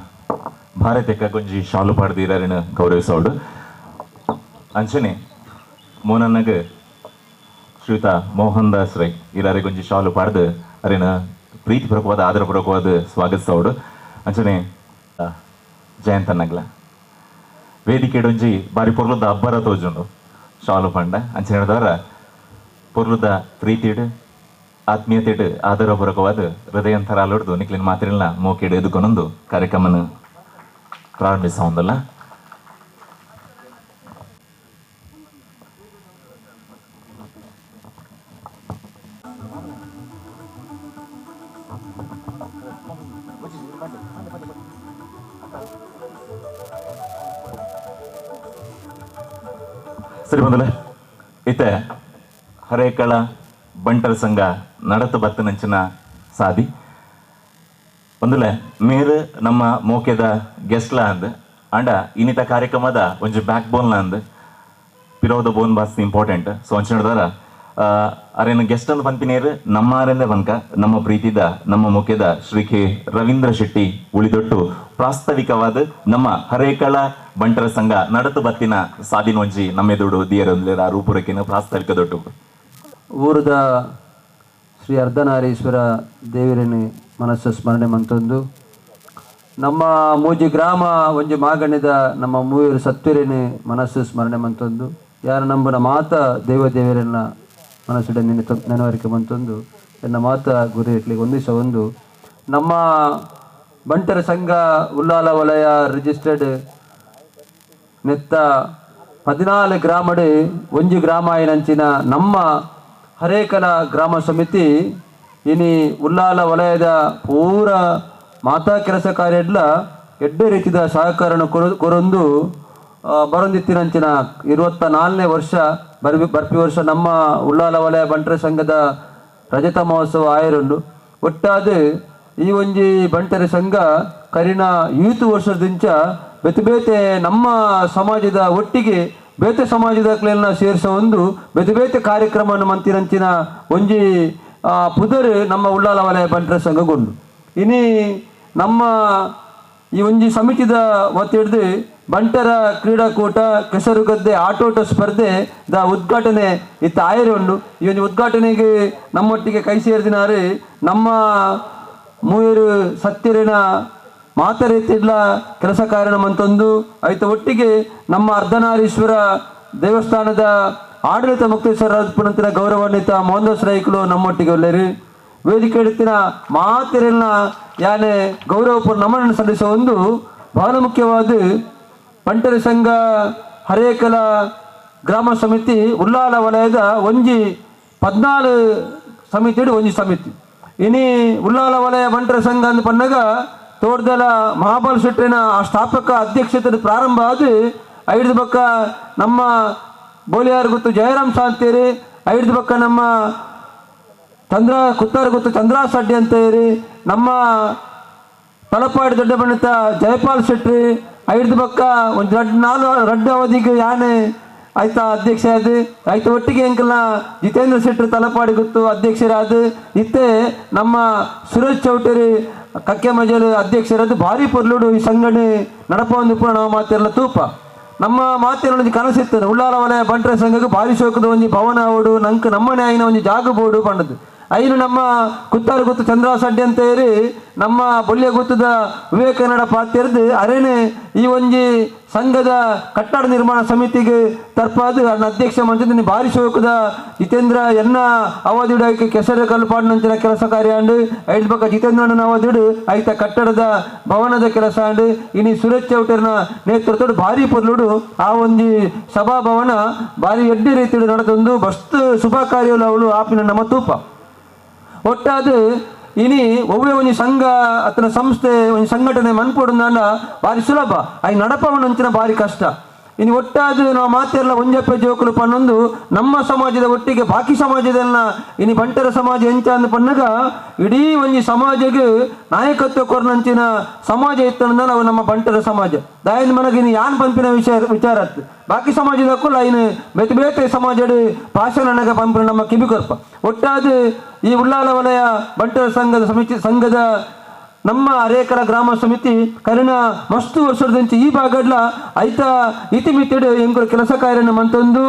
ಭಾರತಕ್ಕ ಗೊಂಜಿ ಶಾಲು ಪಾಡ್ದೀರನ ಗೌರವಿಸೋಡು ಅಂಚನೆ ಮೋನನ್ನಗ ಶ್ರೀಯುತ ಮೋಹನ್ ದಾಸ್ ರೈ ಇರಾರೆ ಗೊಂಜಿ ಶಾಲು ಪಾಡ್ದು ಅರೇನ ಪ್ರೀತಿಪೂರ್ವಕವಾದ ಆದರಪೂರ್ವಕವಾದ ಸ್ವಾಗತಿಸೋಡು ಅಂಚನೆ ಜಯಂತನ್ನಗ್ಲ ವೇದಿಕೆಡೊಂಜಿ ಬಾರಿ ಪೊರ್ಲದ ಅಬ್ಬರ ತೋಜುಂಡು ಶಾಲು ಪಂಡ ಅಂಚನೆ ಹೇಳಿದವರ ಪೊರ್ಲದ ಪ್ರೀತಿಡು ಆತ್ಮೀಯತೆಡು ಆದರಪೂರ್ವಕವಾದ ಹೃದಯಂತರಾಲೊಡ್ದು ನಿಕ್ಲಿನ ಮಾತಿನ ಮೋಕೆಡು ಎದುಕೊನೊಂದು ಕಾರ್ಯಕ್ರಮನ ಪ್ರಾರಂಭಿಸೋಂದಲ್ಲ. ಸರಿ ಬಂದಲ್ಲ ಇತ್ತೆ ಹರೇಕಳ ಬಂಟರ ಸಂಘ ನಡತು ಬತ್ತನಂಚಿನ ಸಾದಿ ಒಂದಲ್ಲ ಮೇರು ನಮ್ಮ ಮೋಕೆದ ಗೆಸ್ಟ್ಲ ಅಂದ್ ಅಂಡ ಇನ್ನಿತ ಕಾರ್ಯಕ್ರಮದ ಒಂಜಿ ಬ್ಯಾಕ್ ಬೋನ್ಲ ಅಂದ್ ಪಿರೋದ ಬೋನ್ ಬಾಸ್ ಇಂಪಾರ್ಟೆಂಟ್. ಸೊ ಅಂಚಿನ ಅರೇನು ಗೆಸ್ಟ್ ಅಂದ್ ಪನ್ಪಿನೇರು ನಮ್ಮ ಆರೆಂದ ಪನ್ಕ ನಮ್ಮ ಪ್ರೀತಿದ ನಮ್ಮ ಮುಖ್ಯದ ಶ್ರೀ ಕೆ ರವೀಂದ್ರ ಶೆಟ್ಟಿ ಉಳಿದೊಟ್ಟು ಪ್ರಾಸ್ತಾವಿಕವಾದ ನಮ್ಮ ಹರೇಕಳ ಬಂಟರ ಸಂಘ ನಡತು ಬತ್ತಿನ ಸಾದಿನ ಒಂಜಿ ನಮ್ಮೆದುಡು ದಿಯರೊಂದು ಆ ರೂಪುರಕ್ಕಿನ ಪ್ರಾಸ್ತಾವಿಕ ದೊಟ್ಟು ಊರದ ಶ್ರೀ ಅರ್ಧನಾರೀಶ್ವರ ದೇವರನ್ನು ಮನಸ್ಸು ಸ್ಮರಣೆ ಮಂತೊಂದು ನಮ್ಮ ಮೂಜಿ ಗ್ರಾಮ ಒಂಜಿ ಮಾಗಣಿದ ನಮ್ಮ ಮೂವರು ಸತ್ವರೇನೆ ಮನಸ್ಸು ಸ್ಮರಣೆ ಮಂತೊಂದು ಯಾರು ನಂಬನ ಮಾತ ದೇವ ದೇವರನ್ನ ಮನಸ್ಸಿಡ ನೆನವರಿಕೆ ಮಂತೊಂದು ಎನ್ನ ಮಾತ ಗುರಿ ಇಟ್ಲಿಕ್ಕೆ ಒಂದಿಸ ಒಂದು ನಮ್ಮ ಬಂಟರ ಸಂಘ ಉಲ್ಲಾಲ ವಲಯ ರಿಜಿಸ್ಟರ್ಡ್ ನೆತ್ತ 14 ಗ್ರಾಮಡೆ ಒಂಜಿ ಗ್ರಾಮ ಏನಂಚಿನ ನಮ್ಮ ಹರೇಕಲ ಗ್ರಾಮ ಸಮಿತಿ ಇನಿ ಉಲ್ಲಾಲ ವಲಯದ ಪೂರ ಮಾತಾ ಕೆಲಸ ಕಾರ್ಯಡ್ಲ ಎಡ್ಡೆ ರೀತಿಯ ಸಹಕಾರನ ಕೊರೊಂದು ಬರೊಂದಿತ್ತಿನಂಚಿನ 24ನೇ ವರ್ಷ ಬರ್ಪಿ ವರ್ಷ ನಮ್ಮ ಉಳ್ಳಾಲ ವಲಯ ಬಂಟರ ಸಂಘದ ರಜತ ಮಹೋತ್ಸವ ಆಯರುಂಡು. ಒಟ್ಟಾದ ಈ ಒಂಜಿ ಬಂಟರ ಸಂಘ ಕರಿನ ಯೂತ್ ವರ್ಷದಿಂಚ ಬೇತೆ ಬೇತೆ ನಮ್ಮ ಸಮಾಜದ ಒಟ್ಟಿಗೆ ಬೇತೆ ಸಮಾಜದ ಕ್ಲೇನ ಸೇರಿಸ ಒಂದು ಬೇತೆ ಬೇತೆ ಕಾರ್ಯಕ್ರಮವನ್ನು ಮಂತಿನಂಚಿನ ಒಂಜಿ ಪುದರ್ ನಮ್ಮ ಉಳ್ಳಾಲ ವಲಯ ಬಂಟರ ಸಂಘಗೊಂಡು. ಇನಿ ನಮ್ಮ ಈ ಒಂಜಿ ಸಮಿತಿದ ಒತ್ತಿಡ್ದು ಬಂಟರ ಕ್ರೀಡಾಕೂಟ ಕೆಸರುಗದ್ದೆ ಆಟೋಟ ಸ್ಪರ್ಧೆ the ಉದ್ಘಾಟನೆ ಇತ್ತ ಆಯರುಂಡು. ಈ ಒಂದು ಉದ್ಘಾಟನೆಗೆ ನಮ್ಮೊಟ್ಟಿಗೆ ಕೈ ಸೇರಿದಿನಾರು ನಮ್ಮ ಮೂವರು ಸತ್ಯರಿನ ಮಾತರೀತಿಲ್ಲ ಕೆಲಸ ಕಾರಣ ಮಂತೊಂದು ಐತ ಒಟ್ಟಿಗೆ ನಮ್ಮ ಅರ್ಧನಾರೀಶ್ವರ ದೇವಸ್ಥಾನದ ಆಡಳಿತ ಮುಕ್ತೇಶ್ವರ ಪುನಂತಿನ ಗೌರವಾನ್ವಿತ ಮೋಹನ್ದಾಸ್ ರೈಕುಲು ನಮ್ಮೊಟ್ಟಿಗೆ ಒಳ್ಳೆಯರು. ವೇದಿಕೆ ಎಡುತ್ತಿನ ಮಾತೆರೆಲ್ಲ ಯಾನೆ ಗೌರವಪೂರ್ಣ ನಮನ ಸಲ್ಲಿಸುವ ಒಂದು ಬಹಳ ಮುಖ್ಯವಾದ ಬಂಟರ ಸಂಘ ಹರೇಕಲ ಗ್ರಾಮ ಸಮಿತಿ ಉಳ್ಳಾಲ ವಲಯದ ಒಂಜಿ 14 ಸಮಿತಿ ಒಂಜಿ ಸಮಿತಿ. ಇನಿ ಉಳ್ಳಾಲ ವಲಯ ಬಂಟರ ಸಂಘ ಅಂದ್ ಪನ್ನಗ ತೋಟದಲ ಮಹಾಬಲ್ ಶೆಟ್ಟಿನ ಆ ಸ್ಥಾಪಕ ಅಧ್ಯಕ್ಷತೆ ಪ್ರಾರಂಭ ಆದ ಐದು ಬಕ್ಕ ನಮ್ಮ ಬೋಲಿಯಾರ್ ಗೊತ್ತು ಜಯರಾಮ್ ಸಾಂತೇರಿ, ಐದು ಬಕ್ಕ ನಮ್ಮ ಚಂದ್ರ ಕುತ್ತಾರ್ ಗೊತ್ತು ಚಂದ್ರಾ ಸಡ್ಡಿ ಅಂತೇರಿ, ನಮ್ಮ ತಲಪಾಡಿ ದೊಡ್ಡ ಬಣ್ಣಿತ ಜಯಪಾಲ್ ಶೆಟ್ಟಿ, ಐದು ಬಕ್ಕ ಒಂದು ರಡ್ ನಾಲ್ಕು ರಡ್ಡು ಅವಧಿಗೆ ಯಾನೆ ಆಯ್ತಾ ಅಧ್ಯಕ್ಷ ಅದು ಆಯ್ತು ಒಟ್ಟಿಗೆ ಎಂಕಲ್ನ ಜಿತೇಂದ್ರ ಶೆಟ್ಟಿ ತಲಪಾಡಿ ಗೊತ್ತು ಅಧ್ಯಕ್ಷರಾದ ಇತ್ತೆ ನಮ್ಮ ಸುರೇಶ್ ಚೌಟರಿ ಕಕ್ಕೆ ಮಜಲು ಅಧ್ಯಕ್ಷರಾದ ಭಾರಿ ಪೊರ್ಲುಡು ಈ ಸಂಘಟನೆ ನಡಪ ಒಂದು ಪೂರ ನಾವು ಮಾತಿರಲ್ಲ ತೂಪ ನಮ್ಮ ಮಾತಿನ ಕನಸಿತ್ತು ಉಳ್ಳಾಲ ವಲಯ ಬಂಟರ ಸಂಘಕ್ಕೆ ಭಾರಿ ಶೋಕದ ಒಂಜಿ ಭವನ ಓಡು ನಂಗೆ ನಮ್ಮನೆ ಆಯಿನ ಒಂಜಿ ಜಾಗ ಬೋಡು ಪಂಡದು. ಐನು ನಮ್ಮ ಕುತ್ತಾರು ಗೊತ್ತು ಚಂದ್ರ ಸಡ್ಡಿ ಅಂತ ಹೇಳಿ ನಮ್ಮ ಬೊಲ್ಯ ಗೊತ್ತದ ವಿವೇಕನ್ನಡ ಪಾತ್ಯರ್ದು ಅರೇನೆ ಈ ಒಂಜಿ ಸಂಘದ ಕಟ್ಟಡ ನಿರ್ಮಾಣ ಸಮಿತಿಗೆ ತರ್ಪಾದು ಅದನ್ನ ಅಧ್ಯಕ್ಷ ಮಂಚದ ಭಾರಿ ಶೋಕದ ಜಿತೇಂದ್ರ ಎನ್ನ ಅವಧಿಡು ಐಕೆ ಕೆಸರು ಕಲ್ಪಾಡಿನಂಚಿನ ಕೆಲಸ ಕಾರ್ಯ ಅಂಡು ಐದು ಪಕ್ಕ ಜಿತೇಂದ್ರನ ಅವಧಿಡು ಐತ ಕಟ್ಟಡದ ಭವನದ ಕೆಲಸ ಅಂಡು ಇನಿ ಸುರೇಶ್ ಚೌಟರ್ನ ನೇತೃತ್ವದ ಭಾರಿ ಪೊರ್ಲುಡು ಆ ಒಂಜಿ ಸಭಾಭವನ ಭಾರಿ ಎಡ್ಡಿ ರೀತಿಯಲ್ಲಿ ನಡೆದೊಂದು ಬಸ್ತು ಶುಭ ಕಾರ್ಯಗಳು ಅವಳು ಆಪಿನ ನಮ್ಮ ತೂಪ. ಒಟ್ಟಾದ ಇನಿ ಒವ್ವೇ ಒಂಜಿ ಸಂಘ ಅತನ ಸಂಸ್ಥೆ ಒಂಜಿ ಸಂಘಟನೆ ಮನ್ಪೊಡುಂದಾಂಡ ಭಾರಿ ಸುಲಭ I ನಡಪವನಂಚಿನ ಭಾರಿ ಕಷ್ಟ. ಇನಿ ಒಟ್ಟಾದ ನಾವು ಮಾತೆಲ್ಲ ಒಂಜಪ್ಪೆ ಜೋಕುಲು ಪನ್ನೊಂದು ನಮ್ಮ ಸಮಾಜದ ಒಟ್ಟಿಗೆ ಬಾಕಿ ಸಮಾಜದಲ್ಲ ಇನಿ ಬಂಟರ ಸಮಾಜ ಎಂಚ ಅಂದ್ ಪನ್ನಗ ಇಡೀ ಒಂಜಿ ಸಮಾಜಕ್ಕೆ ನಾಯಕತ್ವ ಕೊರ್ನಂಚಿನ ಸಮಾಜ ಇತ್ತಂದ ನಾವು ನಮ್ಮ ಬಂಟರ ಸಮಾಜ ದಾಯನ್ ಮನಗ ಇನಿ ಯಾನ್ ಪಂಪಿನ ವಿಚಾರ ವಿಚಾರ ಬಾಕಿ ಸಮಾಜದಕ್ಕೂ ಐನು ಬೇತೆ ಬೇತೆ ಸಮಾಜಡ್ ಭಾಷಣಗ ಪಂಪಿನ ನಮ್ಮ ಕಿಬಿಕೊರ್ಪ. ಒಟ್ಟಾದ ಈ ಉಳ್ಳಾಲ ವಲಯ ಬಂಟರ ಸಂಘದ ಸಮಿತಿ ಸಂಘದ ನಮ್ಮ ಅರೇಕರ ಗ್ರಾಮ ಸಮಿತಿ ಕರಿನ ಮಸ್ತು ವರ್ಷದಂಚೆ ಈ ಭಾಗಡ್ಲ ಐತ ಇತಿಮಿತಿಡು ಎಂಕುಲ ಕೆಲಸ ಕಾರ್ಯನ ಮಂತೊಂದು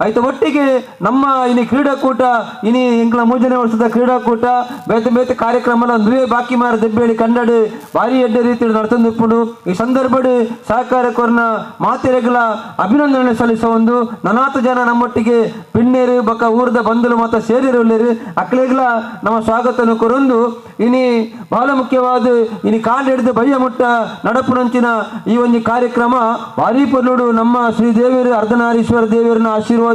ಐತ ಒಟ್ಟಿಗೆ ನಮ್ಮ ಇನಿ ಕ್ರೀಡಾಕೂಟ ಇನಿ ಎಂಕುಲ ಮೂಜನೇ ವರ್ಷದ ಕ್ರೀಡಾಕೂಟ ಬೇತೆ ಬೇತೆ ಕಾರ್ಯಕ್ರಮ ಒಂದುವೇ ಬಾಕಿ ಮಾರ ದೆಬ್ಬೇಳಿ ಕಂಡಡು ಭಾರಿ ಎಡ್ಡೆ ರೀತಿಯಲ್ಲಿ ನಡ್ತೊಂದಿಪ್ಪುಂಡು. ಈ ಸಂದರ್ಭಡ್ ಸಹಕಾರ ಕೊರ್ನ ಮಾತೆರೆಗಳ ಅಭಿನಂದನೆ ಸಲ್ಲಿಸುವ ಒಂದು ನನಾತ ಜನ ನಮ್ಮೊಟ್ಟಿಗೆ ಪಿಣ್ಣೇರು ಬಕ್ಕ ಊರದ ಬಂಧುಲು ಮಾತ ಸೇರಿರುಳ್ಳೇರು ಅಕ್ಲೆಗ್ಲ ನಮ್ಮ ಸ್ವಾಗತವನ್ನು ಕೊರೊಂದು ಇನಿ ಬಹಳ ಮುಖ್ಯವಾದ ಇನಿ ಕಾಲು ಹಿಡಿದು ಬಯ್ಯ ಮುಟ್ಟ ನಡಪುನಂಚಿನ ಈ ಒಂದು ಕಾರ್ಯಕ್ರಮ ಭಾರಿ ಪೊರ್ಲುಡು ನಮ್ಮ ಶ್ರೀ ದೇವಿಯರು ಅರ್ಧನಾರೀಶ್ವರ ದೇವಿಯರನ್ನ ಆಶೀರ್ವಾದ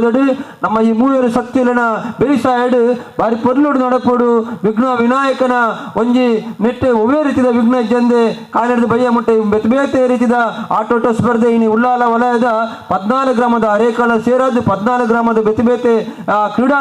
ನಮ್ಮ ಈ ಮೂವರು ಸತ್ಯಲನ ಬೆರಿಸಾಯಡು ಭಾರಿ ಪೊರ್ಲುಡು ನಡಪೋಡು ವಿಘ್ನ ವಿನಾಯಕನ ಒಂಜಿ ನೆಟ್ಟೆ ಒವ್ವೇ ರೀತಿಯ ವಿಘ್ನ ಜಂದೆ ಕಾಲಿಡಿದು ಬಯ್ಯ ಮುಟ್ಟೆ ಬೇತೆ ಬೇತೆ ರೀತಿಯ ಆಟೋಟ ಸ್ಪರ್ಧೆ ಇನಿ ಉಳ್ಳಾಲ ವಲಯದ 14 ಗ್ರಾಮದ ಅರೇಕಾಲ ಸೇರಾದ 14 ಗ್ರಾಮದ ಬೇತೆ ಬೇತೆ ಕ್ರೀಡಾ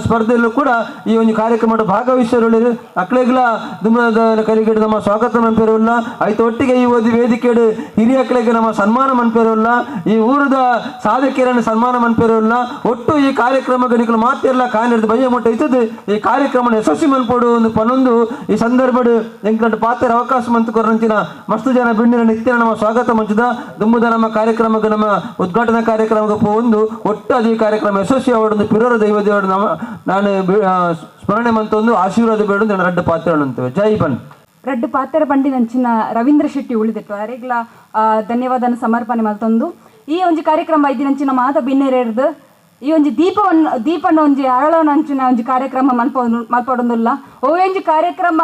ಸ್ಪರ್ಧೆಯಲ್ಲೂ ಕೂಡ ಈ ಒಂದು ಕಾರ್ಯಕ್ರಮದ ಭಾಗವಹಿಸಿರುಳ್ಳಿರು ಅಕ್ಲೆಗ್ಲ ದುಮ್ಮದ ಕಲಿಗಡೆ ನಮ್ಮ ಸ್ವಾಗತ ಮನ್ಪೇರುಲ್ಲ. ಆಯ್ತು ಒಟ್ಟಿಗೆ ಈ ಒಂದು ವೇದಿಕೆಡು ಹಿರಿಯಕ್ಲೆಗೆ ನಮ್ಮ ಸನ್ಮಾನ ಮನ್ಪೇರುಲ್ಲ, ಈ ಊರದ ಸಾಧಕಿಯರನ್ನು ಸನ್ಮಾನ ಮನ್ಪೇರುಲ್ಲ. ಒಟ್ಟು ಈ ಕಾರ್ಯಕ್ರಮಗಳಿಗೆ ಮಾತಿರಲ್ಲ ಕಾನಿಡ್ದು ಬಯ್ಯ ಮುಟ್ಟ ಇತ್ತದು ಈ ಕಾರ್ಯಕ್ರಮ ಯಶಸ್ವಿ ಮನ್ಪೋಡು ಒಂದು ಪನ್ನೊಂದು ಈ ಸಂದರ್ಭಡ್ ಎಂಕಂಟು ಪಾತ್ರ ಅವಕಾಶ ಮಂತು ಕೊರಂಚಿನ ಮಸ್ತು ಜನ ಬಿಂಡಿನ ನಿತ್ಯ ನಮ್ಮ ಸ್ವಾಗತ ಮಂಚದ ದುಂಬುದ ನಮ್ಮ ಕಾರ್ಯಕ್ರಮಕ್ಕೆ ನಮ್ಮ ಉದ್ಘಾಟನಾ ಕಾರ್ಯಕ್ರಮಕ್ಕೆ ಒಂದು ಒಟ್ಟು ಅದು ಈ ಕಾರ್ಯಕ್ರಮ ಯಶಸ್ವಿ ಅವಡೊಂದು ಪಿರರ ದೈವ ದೇವರು ನಮ್ಮ ನಾನು ಸ್ಮರಣೆ ಮಂತೊಂದು ಆಶೀರ್ವಾದ ಬೇಡ ನಾನು ರಡ್ಡು ಪಾತ್ರ ಅಂತೇವೆ. ಜೈ ಬನ್ ರಡ್ಡು ಪಾತ್ರ ಬಂಡಿನಂಚಿನ ರವೀಂದ್ರ ಶೆಟ್ಟಿ ಉಳಿದಿಟ್ಟು ಅರೆಗ್ಲ ಧನ್ಯವಾದನ ಸಮರ್ಪಣೆ ಮಲ್ತೊಂದು ಈ ಒಂಜಿ ಕಾರ್ಯಕ್ರಮ ಐದಿನಂಚಿನ ಮಾತ ಬಿನ್ನೆರೆರ್ದು ಈ ಒಂಜಿ ದೀಪವನ್ನು ದೀಪನ ಒಂಜಿ ಅರಳನಂಚಿನ ಒಂಜಿ ಕಾರ್ಯಕ್ರಮ ಮಲ್ಪೊಡೊಂದುಲ್ಲ. ಒಂಜಿ ಕಾರ್ಯಕ್ರಮ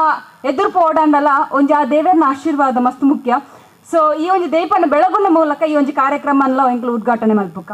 ಎದುರು ಪೋಡಂಡಲ ಒಂಜಿ ಆ ದೇವರನ ಆಶೀರ್ವಾದ ಮಸ್ತ್ ಮುಖ್ಯ. ಸೊ ಈ ಒಂಜಿ ದೀಪನ ಬೆಳಗುನ ಮೂಲಕ ಈ ಒಂಜಿ ಕಾರ್ಯಕ್ರಮ ಅಲ್ಲ ಎಂಕ್ಲು ಉದ್ಘಾಟನೆ ಮಲ್ಪುಕ.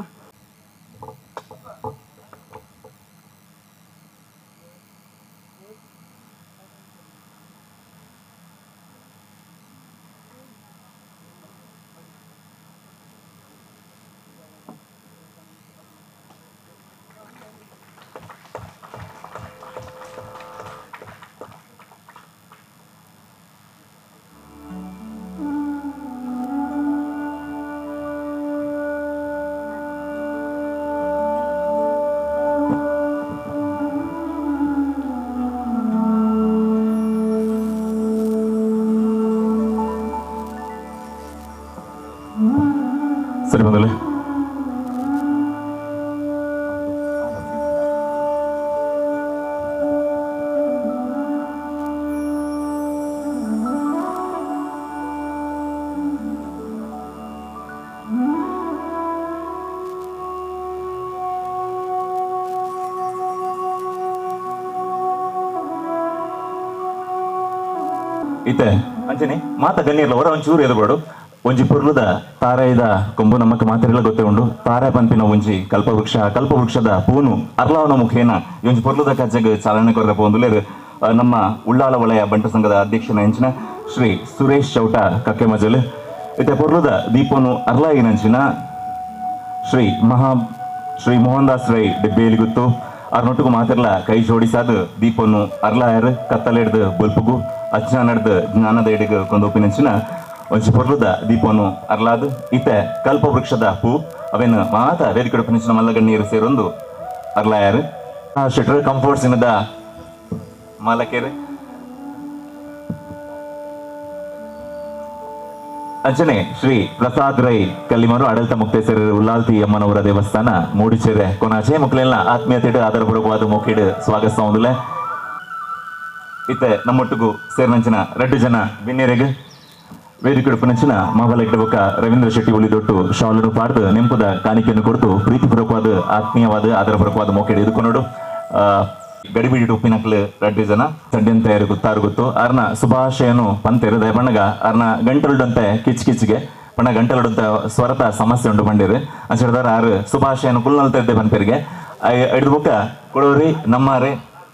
ಸರಿ ಬಂದಲೆ ಇತ್ತೆ ಅಂಚನೆ ಮಾತ ಗಣ್ಯರ್ಲ ಹೊರ ಒಂಚೂರು ಎದುಬೋಡು ಒಂಜಿ ಪೊರ್ಲುದ ತಾರಾಯಿದ ಕೊಂಬು ನಮಕ್ ಮಾತೆರೆಲ ಗೊತ್ತೇ ಉಂಡು. ತಾರಾ ಪನ್ಪಿನ ಒಂಜಿ ಕಲ್ಪವೃಕ್ಷ, ಕಲ್ಪವೃಕ್ಷದ ಪೂನು ಅರ್ಲಾವನ ಮುಖೇನ ಈ ಒಂಜಿ ಪೊರ್ಲುದ ಕಜ್ಜಗ್ ಚಾಲನೆ ಕೊರ್ರ ಪೋಂದುಲೇರು ನಮ್ಮ ಉಳ್ಳಾಲ ವಲಯ ಬಂಟ ಸಂಘದ ಅಧ್ಯಕ್ಷನ ಎಂಚಿನ ಶ್ರೀ ಸುರೇಶ್ ಚೌಟ ಕಕ್ಕೆಮಜಲ್. ಇತ್ತೆ ಪೊರ್ಲುದ ದೀಪನು ಅರ್ಲಾಯಿನಂಚಿನ ಶ್ರೀ ಶ್ರೀ ಮೋಹನ್ ದಾಸ್ ರೈ ಡಿಬ್ಬೇಲಿಗುತ್ತು ಅರ್ನೊಟ್ಟುಗು ಮಾತೆರ್ಲ ಕೈ ಜೋಡಿಸಾದ ದೀಪನು ಅರ್ಲಾಯರ್ ಕತ್ತಲೆಡ್ದು ಬೊಲ್ಪುಗು ಅಜ್ಞಾನಡ್ದು ಜ್ಞಾನದ ಎಡೆಗೆ ಕೊಂದೊಪ್ಪಿನಂಚಿನ ಒಂಜಿ ಪೊರ್ಲುದ ದೀಪನು ಅರ್ಲಾದ್ ಇತ್ತೆ ಕಲ್ಪವೃಕ್ಷದ ಹೂ ಅವೇನು ಮಾತ ವೇದಿಕೆ ಮಲ್ಲಗಣ್ಣೀರು ಸೇರೊಂದು ಅರ್ಲಾಯರ್ ಶೆಟ್ರ್ ಕಂಫರ್ಟ್ ಸಿನದ ಮಾಲಕೇರು ಅಂಚನೆ ಶ್ರೀ ಪ್ರಸಾದ್ ರೈ ಕಲ್ಲಿಮರು ಆಡಳಿತ ಮುಕ್ತೇಸರ ಉಲ್ಲಾಲ್ತಿ ಅಮ್ಮನವರ ದೇವಸ್ಥಾನ ಮೂಡಿಚೆರೆ ಕೊನಾಚೆ ಮುಕ್ಲೆಲ್ಲ ಆತ್ಮೀಯತೆ ಆಧಾರಪೂರ್ವಕವಾದ ಮೋಕಿಡ್ ಸ್ವಾಗತ ಹೊಂದಲೆ. ಇತ್ತೆ ನಮ್ಮೊಟ್ಟಿಗೂ ಸೇರಿನಂಚಿನ ರಡ್ಡು ಜನ ಬಿನ್ನೆರೆಗ್ ವೇದಿಕೆ ಪುನಂಚಿನ ಮಾಬಲ ಬೊಕ್ಕ ರವೀಂದ್ರ ಶೆಟ್ಟಿ ಉಳಿದೊಟ್ಟು ಶಾಲನ್ನು ಪಾಡ್ದು ನೆಂಪುದ ಕಾಣಿಕೆಯನ್ನು ಕೊಡ್ತು ಪ್ರೀತಿಪೂರ್ವಕವಾದ ಆತ್ಮೀಯವಾದ ಆಧಾರಪೂರ್ವಕವಾದ ಮೋಕೆಡ್ ಎದುಕೊನೋಡು. ಗಡಿಬಿಡಿ ಉಪ್ಪಿನಕ್ಲು ರಡ್ಡು ಜನ ತಡ್ಡೆಂತ ಗೊತ್ತಾರು ಗೊತ್ತು ಅರ್ನ ಶುಭಾಶಯನು ಪಂತೆರು ದಯಪಣ್ಣಗ ಅರ್ನ ಗಂಟಲುಡಂತೆ ಕಿಚ್ ಕಿಚ್ಗೆ ಪಣ್ಣ ಗಂಟಲುಡಂತ ಸ್ವರತ ಸಮಸ್ಯೆ ಉಂಟು ಪಂಡಿರು ಅಂಚಿಡ್ದಾರ ಆರು ಶುಭಾಶಯನು ಕುಲ್ನಲ್ತಿದ್ದೆ ಪಂತೆರಿಗೆ ಹಿಡಿದು ಬೊಕ್ಕ ಕೊಡೋರಿ ನಮ್ಮಾರೆ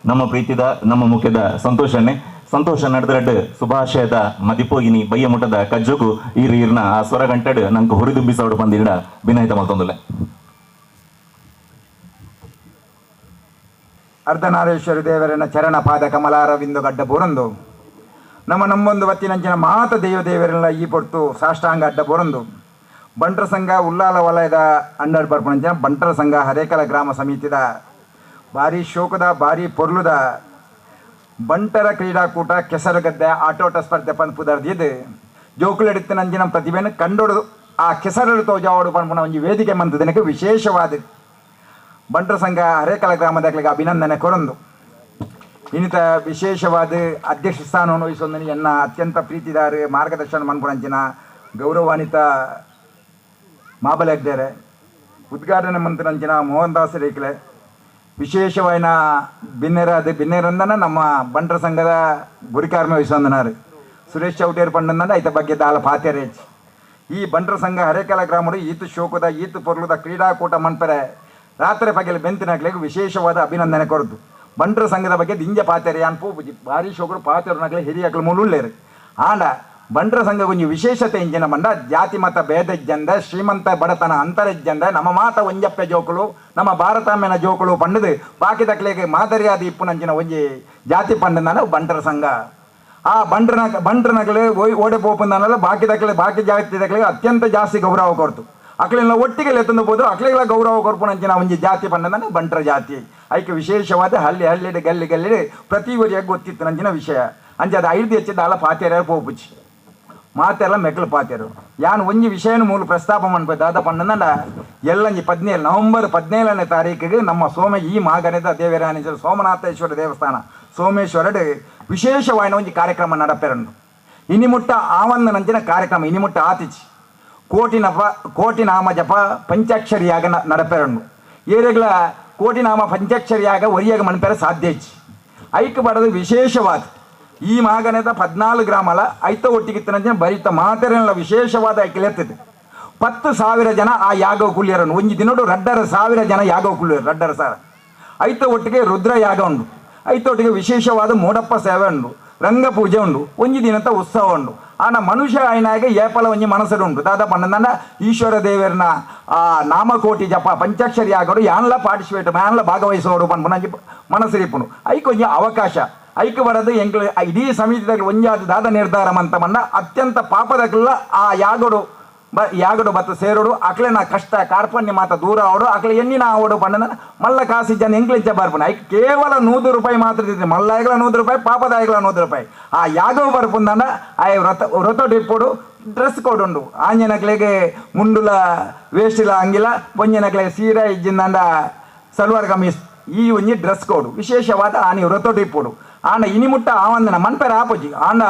ನಮ್ಮ ಪ್ರೀತಿದ ನಮ್ಮ ಮುಖ್ಯದ ಸಂತೋಷನೇ ಸಂತೋಷ ನಡೆದರಡ್ ಶುಭಾಶಯದ ಮದಿಪೋಗಿನಿ ಬಯ್ಯ ಮುಟ್ಟದ ಕಜ್ಜೋಗು ಈರು ಈರ್ನ ಆ ಸ್ವರ ಗಂಟೆಡ್ ನಂಗೆ ಹುರಿದುಂಬಿಸೋಡು ಬಂದಿಡ ಬಿನಾಯಿತ ಮಲ್ತೊಂದುಲೆ. ಅರ್ಧನಾರೇಶ್ವರ ದೇವರನ ಚರಣ ಪಾದ ಕಮಲಾರವಿಂದು ಗಡ್ಡ ಬೋರಂದು ನಮ್ಮ ನಮ್ಮೊಂದು ವತ್ತಿನಂಚಿನ ಮಾತ ದೈವ ದೇವರೆಲ್ಲ ಈ ಪೊರ್ತು ಸಾಷ್ಟಾಂಗ ಅಡ್ಡ ಬೋರಂದು ಬಂಟರ ಸಂಘ ಉಲ್ಲಾಲ ವಲಯದ ಅಂಡರ್ ಬರ್ಪಣಂಚಿನ ಬಂಟರ ಸಂಘ ಹರೇಕಲ ಗ್ರಾಮ ಸಮಿತಿದ ಭಾರಿ ಶೋಕದ ಭಾರಿ ಪೊರ್ಲುದ ಬಂಟರ ಕ್ರೀಡಾಕೂಟ ಕೆಸರುಗದ್ದೆ ಆಟೋಟ ಸ್ಪರ್ಧೆ ಪನ್ಪುದರ್ದಿದ್ದು ಜೋಕುಲೆಡುತ್ತಿನಂಚಿನ ಪ್ರತಿಭೆಯನ್ನು ಕಂಡೊಡು ಆ ಕೆಸರಲು ತೋಜಾವಡು ಪನ್ಪುನ ಒಂಜಿ ವೇದಿಕೆ ಮಂತದನಕ್ಕೆ ವಿಶೇಷವಾದ ಬಂಟರ ಸಂಘ ಹರೇಕಲ ಗ್ರಾಮದ ಅಭಿನಂದನೆ ಕೊರಂದು. ಇನ್ನಿತ ವಿಶೇಷವಾದ ಅಧ್ಯಕ್ಷ ಸ್ಥಾನವನ್ನು ವಹಿಸೊಂದನಿ ಎನ್ನ ಅತ್ಯಂತ ಪ್ರೀತಿದಾರ ಮಾರ್ಗದರ್ಶನ ಮನ್ಪುನಂಚಿನ ಗೌರವಾನ್ವಿತ ಮಾಬಲೆಗ್ದೇರೆ ಉದ್ಘಾಟನೆ ಮಂತ್ರಂಚಿನ ಮೋಹನ್ ದಾಸ್ ರೇಖಲೆ ವಿಶೇಷವಾದ ಬಿನ್ನೆರಾದ ಬಿನ್ನೆರಂದನ ನಮ್ಮ ಬಂಟರ ಸಂಘದ ಗುರಿಕಾರ್ಮ ವಹಿಸೊಂದನಾರು ಸುರೇಶ್ ಚೌಟೇರ್ ಪಂಡಂದ ಐತ ಬಗ್ಗೆ ದಾಲ ಪಾತೆರೇಜ್. ಈ ಬಂಟರ ಸಂಘ ಹರೇಕಲ ಗ್ರಾಮರು ಈತು ಶೋಕದ ಈತು ಪೊರ್ಲುದ ಕ್ರೀಡಾಕೂಟ ಮನ್ಪರೆ ರಾತ್ರಿ ಪಗಲು ಬೆಂತಿನಕ್ಲೆಗ್ ವಿಶೇಷವಾದ ಅಭಿನಂದನೆ ಕೊರದು. ಬಂಟರ ಸಂಘದ ಬಗ್ಗೆ ದಿಂಜ ಪಾತೆರೆ ಅನ್ಪು ಭಾರಿ ಶೋಕರು ಪಾತೆರು ಹಿರಿಯಕ್ಲು ಮುಳ್ಳುಳ್ಳೇರು. ಆಂಡ ಬಂಟರ ಸಂಘ ಒಂಜಿ ವಿಶೇಷತೆ ಇಂಜಿನ ಬಂಡ ಜಾತಿ ಮತ ಭೇದ ಇಜ್ಜಂದ ಶ್ರೀಮಂತ ಬಡತನ ಅಂತರ ಇಜ್ಜಂದ ನಮ್ಮ ಮಾತ ಒಂಜಪ್ಪೆ ಜೋಕುಲು ನಮ್ಮ ಭಾರತಾಮ್ಯನ ಜೋಕುಲು ಪಂಡದು ಬಾಕಿ ತಕ್ಲೆಗೆ ಮಾದರಿಯಾದ ಇಪ್ಪುನಂಚಿನ ಒಂಜಿ ಜಾತಿ ಪಂಡನ ಬಂಟರ ಸಂಘ. ಆ ಬಂಟರನಗಲೇ ಓಡೆ ಪೋಪಂದನಲ್ಲ ಬಾಕಿ ತಕ್ಲೆ ಬಾಕಿ ಜಾತಿ ತಕ್ಲೆಗೆ ಅತ್ಯಂತ ಜಾಸ್ತಿ ಗೌರವ ಕೊಡ್ತು ಅಕ್ಲೆಲ್ಲ ಒಟ್ಟಿಗೆ ಎತ್ತಂದು ಹೋದ್ರು ಅಕ್ಲೆಗಳ ಗೌರವ ಕೊರ್ಪುನಂಚಿನ ಒಂಜಿ ಜಾತಿ ಪಂಡನ ಬಂಟರ ಜಾತಿ. ಐಕೆ ವಿಶೇಷವಾದ ಹಳ್ಳಿ ಹಳ್ಳಿಡೆ ಗಲ್ಲಿ ಗಲ್ಲಿಡೆ ಪ್ರತಿ ಊರಿಗೆ ಗೊತ್ತಿತ್ತು ನಂಚಿನ ವಿಷಯ. ಅಂಚೆ ಅದು ಐದು ಹೆಚ್ಚಿದ ಅಲ್ಲ ಪಾತೇರ ಪೋಪುಚಿ ಮಾತೆಲ್ಲ ಮೆಕ್ಕಲು ಪಾತೇರು. ಯಾನ್ ಒಂಜಿ ವಿಷಯನ ಮೂಲ ಪ್ರಸ್ತಾಪ ಮನ್ಪೆ ದಾದ ಪಂಡನ ಎಲ್ಲಂಜಿ 17 ನವೆಂಬರ್ 17ನೇ ತಾರೀಕಿಗೆ ನಮ್ಮ ಸೋಮ ಈ ಮಾಗನದ ದೇವರಾನೇಶ್ವರ ಸೋಮನಾಥೇಶ್ವರ ದೇವಸ್ಥಾನ ಸೋಮೇಶ್ವರಡು ವಿಶೇಷವಾದ ಒಂಜಿ ಕಾರ್ಯಕ್ರಮ ನಡಪೆರಂಡು. ಇನಿಮುಟ್ಟ ಆವಂದ ನಂಚಿನ ಕಾರ್ಯಕ್ರಮ ಇನಿಮುಟ್ಟ ಆತಿಚಿ ಕೋಟಿ ನಾಮ ಜಪ ಪಂಚಾಕ್ಷರಿಯಾಗ ನಡಪೆರಂಡು. ಏರೆಗ್ಲ ಕೋಟಿ ನಾಮ ಪಂಚಾಕ್ಷರಿಯಾಗ ಒರಿಯಾಗ ಮನ್ಪೆರ ಸಾಧ್ಯ ಇಚ್ಚಿ ಐಕ್ ಬಡದು ವಿಶೇಷವಾದ ಈ ಮಾಗನದ 14 ಗ್ರಾಮಲ ಐತ ಒಟ್ಟಿಗಿತ್ತನಂಚಿನ ಬರಿತ ಮಾತೆರೆಲ್ಲ ವಿಶೇಷವಾದ ಐಕ್ಲೆತ್ತದೆ 10,000 ಜನ ಆ ಯಾಗ ಕೂಲಿಯರನ್ನು ಒಂಜಿ ದಿನೋಡು 2,500 ಜನ ಯಾಗ ಕೂಲಿಯರು 2,500 ಐತ ಒಟ್ಟಿಗೆ ರುದ್ರ ಯಾಗ ಉಂಡು. ಐತ ಒಟ್ಟಿಗೆ ವಿಶೇಷವಾದ ಮೋಡಪ್ಪ ಸೇವೆ ಉಂಡು, ರಂಗ ಪೂಜೆ ಉಂಡು, ಒಂಜಿ ದಿನದ ಉತ್ಸವ ಉಂಡು. ಆನ ಮನುಷ್ಯ ಆಯ್ನಾಗ ಏಪಲ ಒಂಜಿ ಮನಸ್ಸು ಉಂಟು ದಾದ ಪಂಡಂದ ಈಶ್ವರ ದೇವರನ ಆ ನಾಮಕೋಟಿ ಜಪ ಪಂಚಾಕ್ಷರಿ ಆಗೋಡು ಯಾನ್ಲ ಪಾರ್ಟಿಸಿಪೇಟ್ ಯಾನ್ಲ ಭಾಗವಹಿಸೋಡು ಪನ್ಪುನಂಜಿ ಮನಸ್ಸಿರಿಪುನು ಐಕೊಂಜಿ ಅವಕಾಶ ಐಕ್ ಬರದು ಎಂಕ್ಲು ಇಡೀ ಸಮಿತಿದಾಗ ಒಂಜಾದ ದಾದ ನಿರ್ಧಾರ ಅಂತ ಬಂದ ಅತ್ಯಂತ ಪಾಪದಕ್ಲ ಆ ಯಾಗೋಡು ಯಾಗಡು ಬತ್ತ ಸೇರೋಡು ಅಕ್ಲೆನ ಕಷ್ಟ ಕಾರ್ಪಣ್ಯ ಮಾತ ದೂರ ಅವಡು ಅಕ್ಲೆ ಎಣ್ಣಿನ ಆವಡು ಪಂಡನ ಮಲ್ಲ ಕಾಸಿ ಜನ ಎಂಕ್ಲಿಂಚ ಬರ್ಪುನ ಐಕ್ ಕೇವಲ 100 ರೂಪಾಯಿ ಮಾತ್ರ ಇದ್ದಿದ್ದು ಮಲ್ಲಾಯಗಳ 100 ರೂಪಾಯಿ ಪಾಪದಾಯಗಳ 100 ರೂಪಾಯಿ ಆ ಯಾಗವು ಬರ್ಪುಂದಂಡ ಆ ವ್ರತ ವ್ರತ ಡಿಪ್ಪೋಡು Dress code ಉಂಡು. ಆಂಜನಕ್ಲೆಗೆ ಮುಂಡುಲ ವೇಸ್ಟಿಲ ಅಂಗಿಲ, ಪೊಂಜನಕ್ಲೆ ಸೀರೆ ಇಜ್ಜಿಂದಾಂಡ ಸಲ್ವಾರ್ ಕಮೀಸ್, ಈ ಒಂಜಿ ಡ್ರೆಸ್ ಕೋಡ್ ವಿಶೇಷವಾದ ಆನಿ ವ್ರತೋಟು ಇಪ್ಪೊಡು. ಆಂಡ ಇನಿ ಮುಟ್ಟ ಆವಂದನ ಮನ್ಪೆರ ಆಪುಜಿ. ಆಂಡ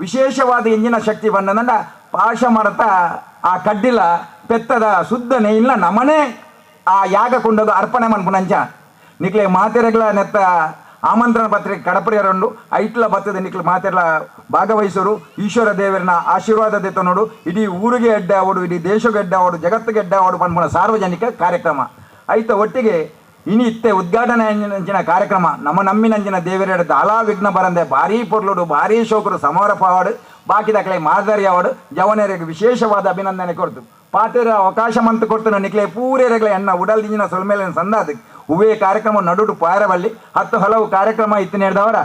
ವಿಶೇಷವಾದ ಇಂಜಿನ ಶಕ್ತಿ ಬಂದಂಡ ಪಾಶ ಮರತ ಆ ಕಡ್ಡಿಲ ಪೆತ್ತದ ಶುದ್ಧ ನೆಯಿಲ್ಲ ನಮನೆ ಆ ಯಾಗ ಕೊಂಡೋದು ಅರ್ಪಣೆ ಮನ್ಪುನಂಚ ನಿಕ್ಲೆ ಮಾತೆರೆಗ್ಲ ನೆತ್ತ ಆಮಂತ್ರಣ ಪತ್ರಿಕೆ ಕಡಪರಿಯರುಂಡು. ಐಟ್ಲ ಬತ್ತದ ನಿಕ್ಲೆ ಮಾತೆರ್ಲ ಭಾಗವಹಿಸೋರು. ಈಶ್ವರ ದೇವರನ ಆಶೀರ್ವಾದ ದೆತ್ತನೋಡು. ಇಡೀ ಊರಿಗೆ ಎಡ್ಡೆ ಅವಡು, ಇಡೀ ದೇಶಕ್ಕೆ ಎಡ್ಡೆ ಅವಡು, ಜಗತ್ತಿಗೆ ಎಡ್ಡೆ ಅವಡು ಪನ್ಪುನ ಸಾರ್ವಜನಿಕ ಕಾರ್ಯಕ್ರಮ ಐತ ಒಟ್ಟಿಗೆ ಇನಿ ಇತ್ತೆ ಉದ್ಘಾಟನೆ ಅಂಚಿನ ಕಾರ್ಯಕ್ರಮ ನಮ್ಮ ನಮ್ಮಿನಂಚಿನ ದೇವರ ದಾಲಾ ವಿಘ್ನ ಬರಂದೆ ಭಾರೀ ಪೊರ್ಲುಡು ಭಾರೀ ಶೋಕರು ಸಮಾರ ಪಾವಾಡು ಬಾಕಿದಕ್ಲೆ ಮಾದರಿ ಅವಾಡು ಜವನರಿಗೆ ವಿಶೇಷವಾದ ಅಭಿನಂದನೆ ಕೊಡ್ತು. ಪಾತೆರ ಅವಕಾಶ ಮಂತು ಕೊಡ್ತು ನಿಕ್ಲೆ ಪೂರೆರೆಗ್ಲೆ ಎನ್ನ ಉಡಲ್ದಿಂಜಿನ ಸೊಲ್ಮೇಲೆ ಸಂದಾದ ಉವೇ ಕಾರ್ಯಕ್ರಮ ನಡುಟು ಪಾಯರವಲ್ಲಿ 10 ಹಲವು ಕಾರ್ಯಕ್ರಮ ಇತ್ತು ನೇಡ್ದವರ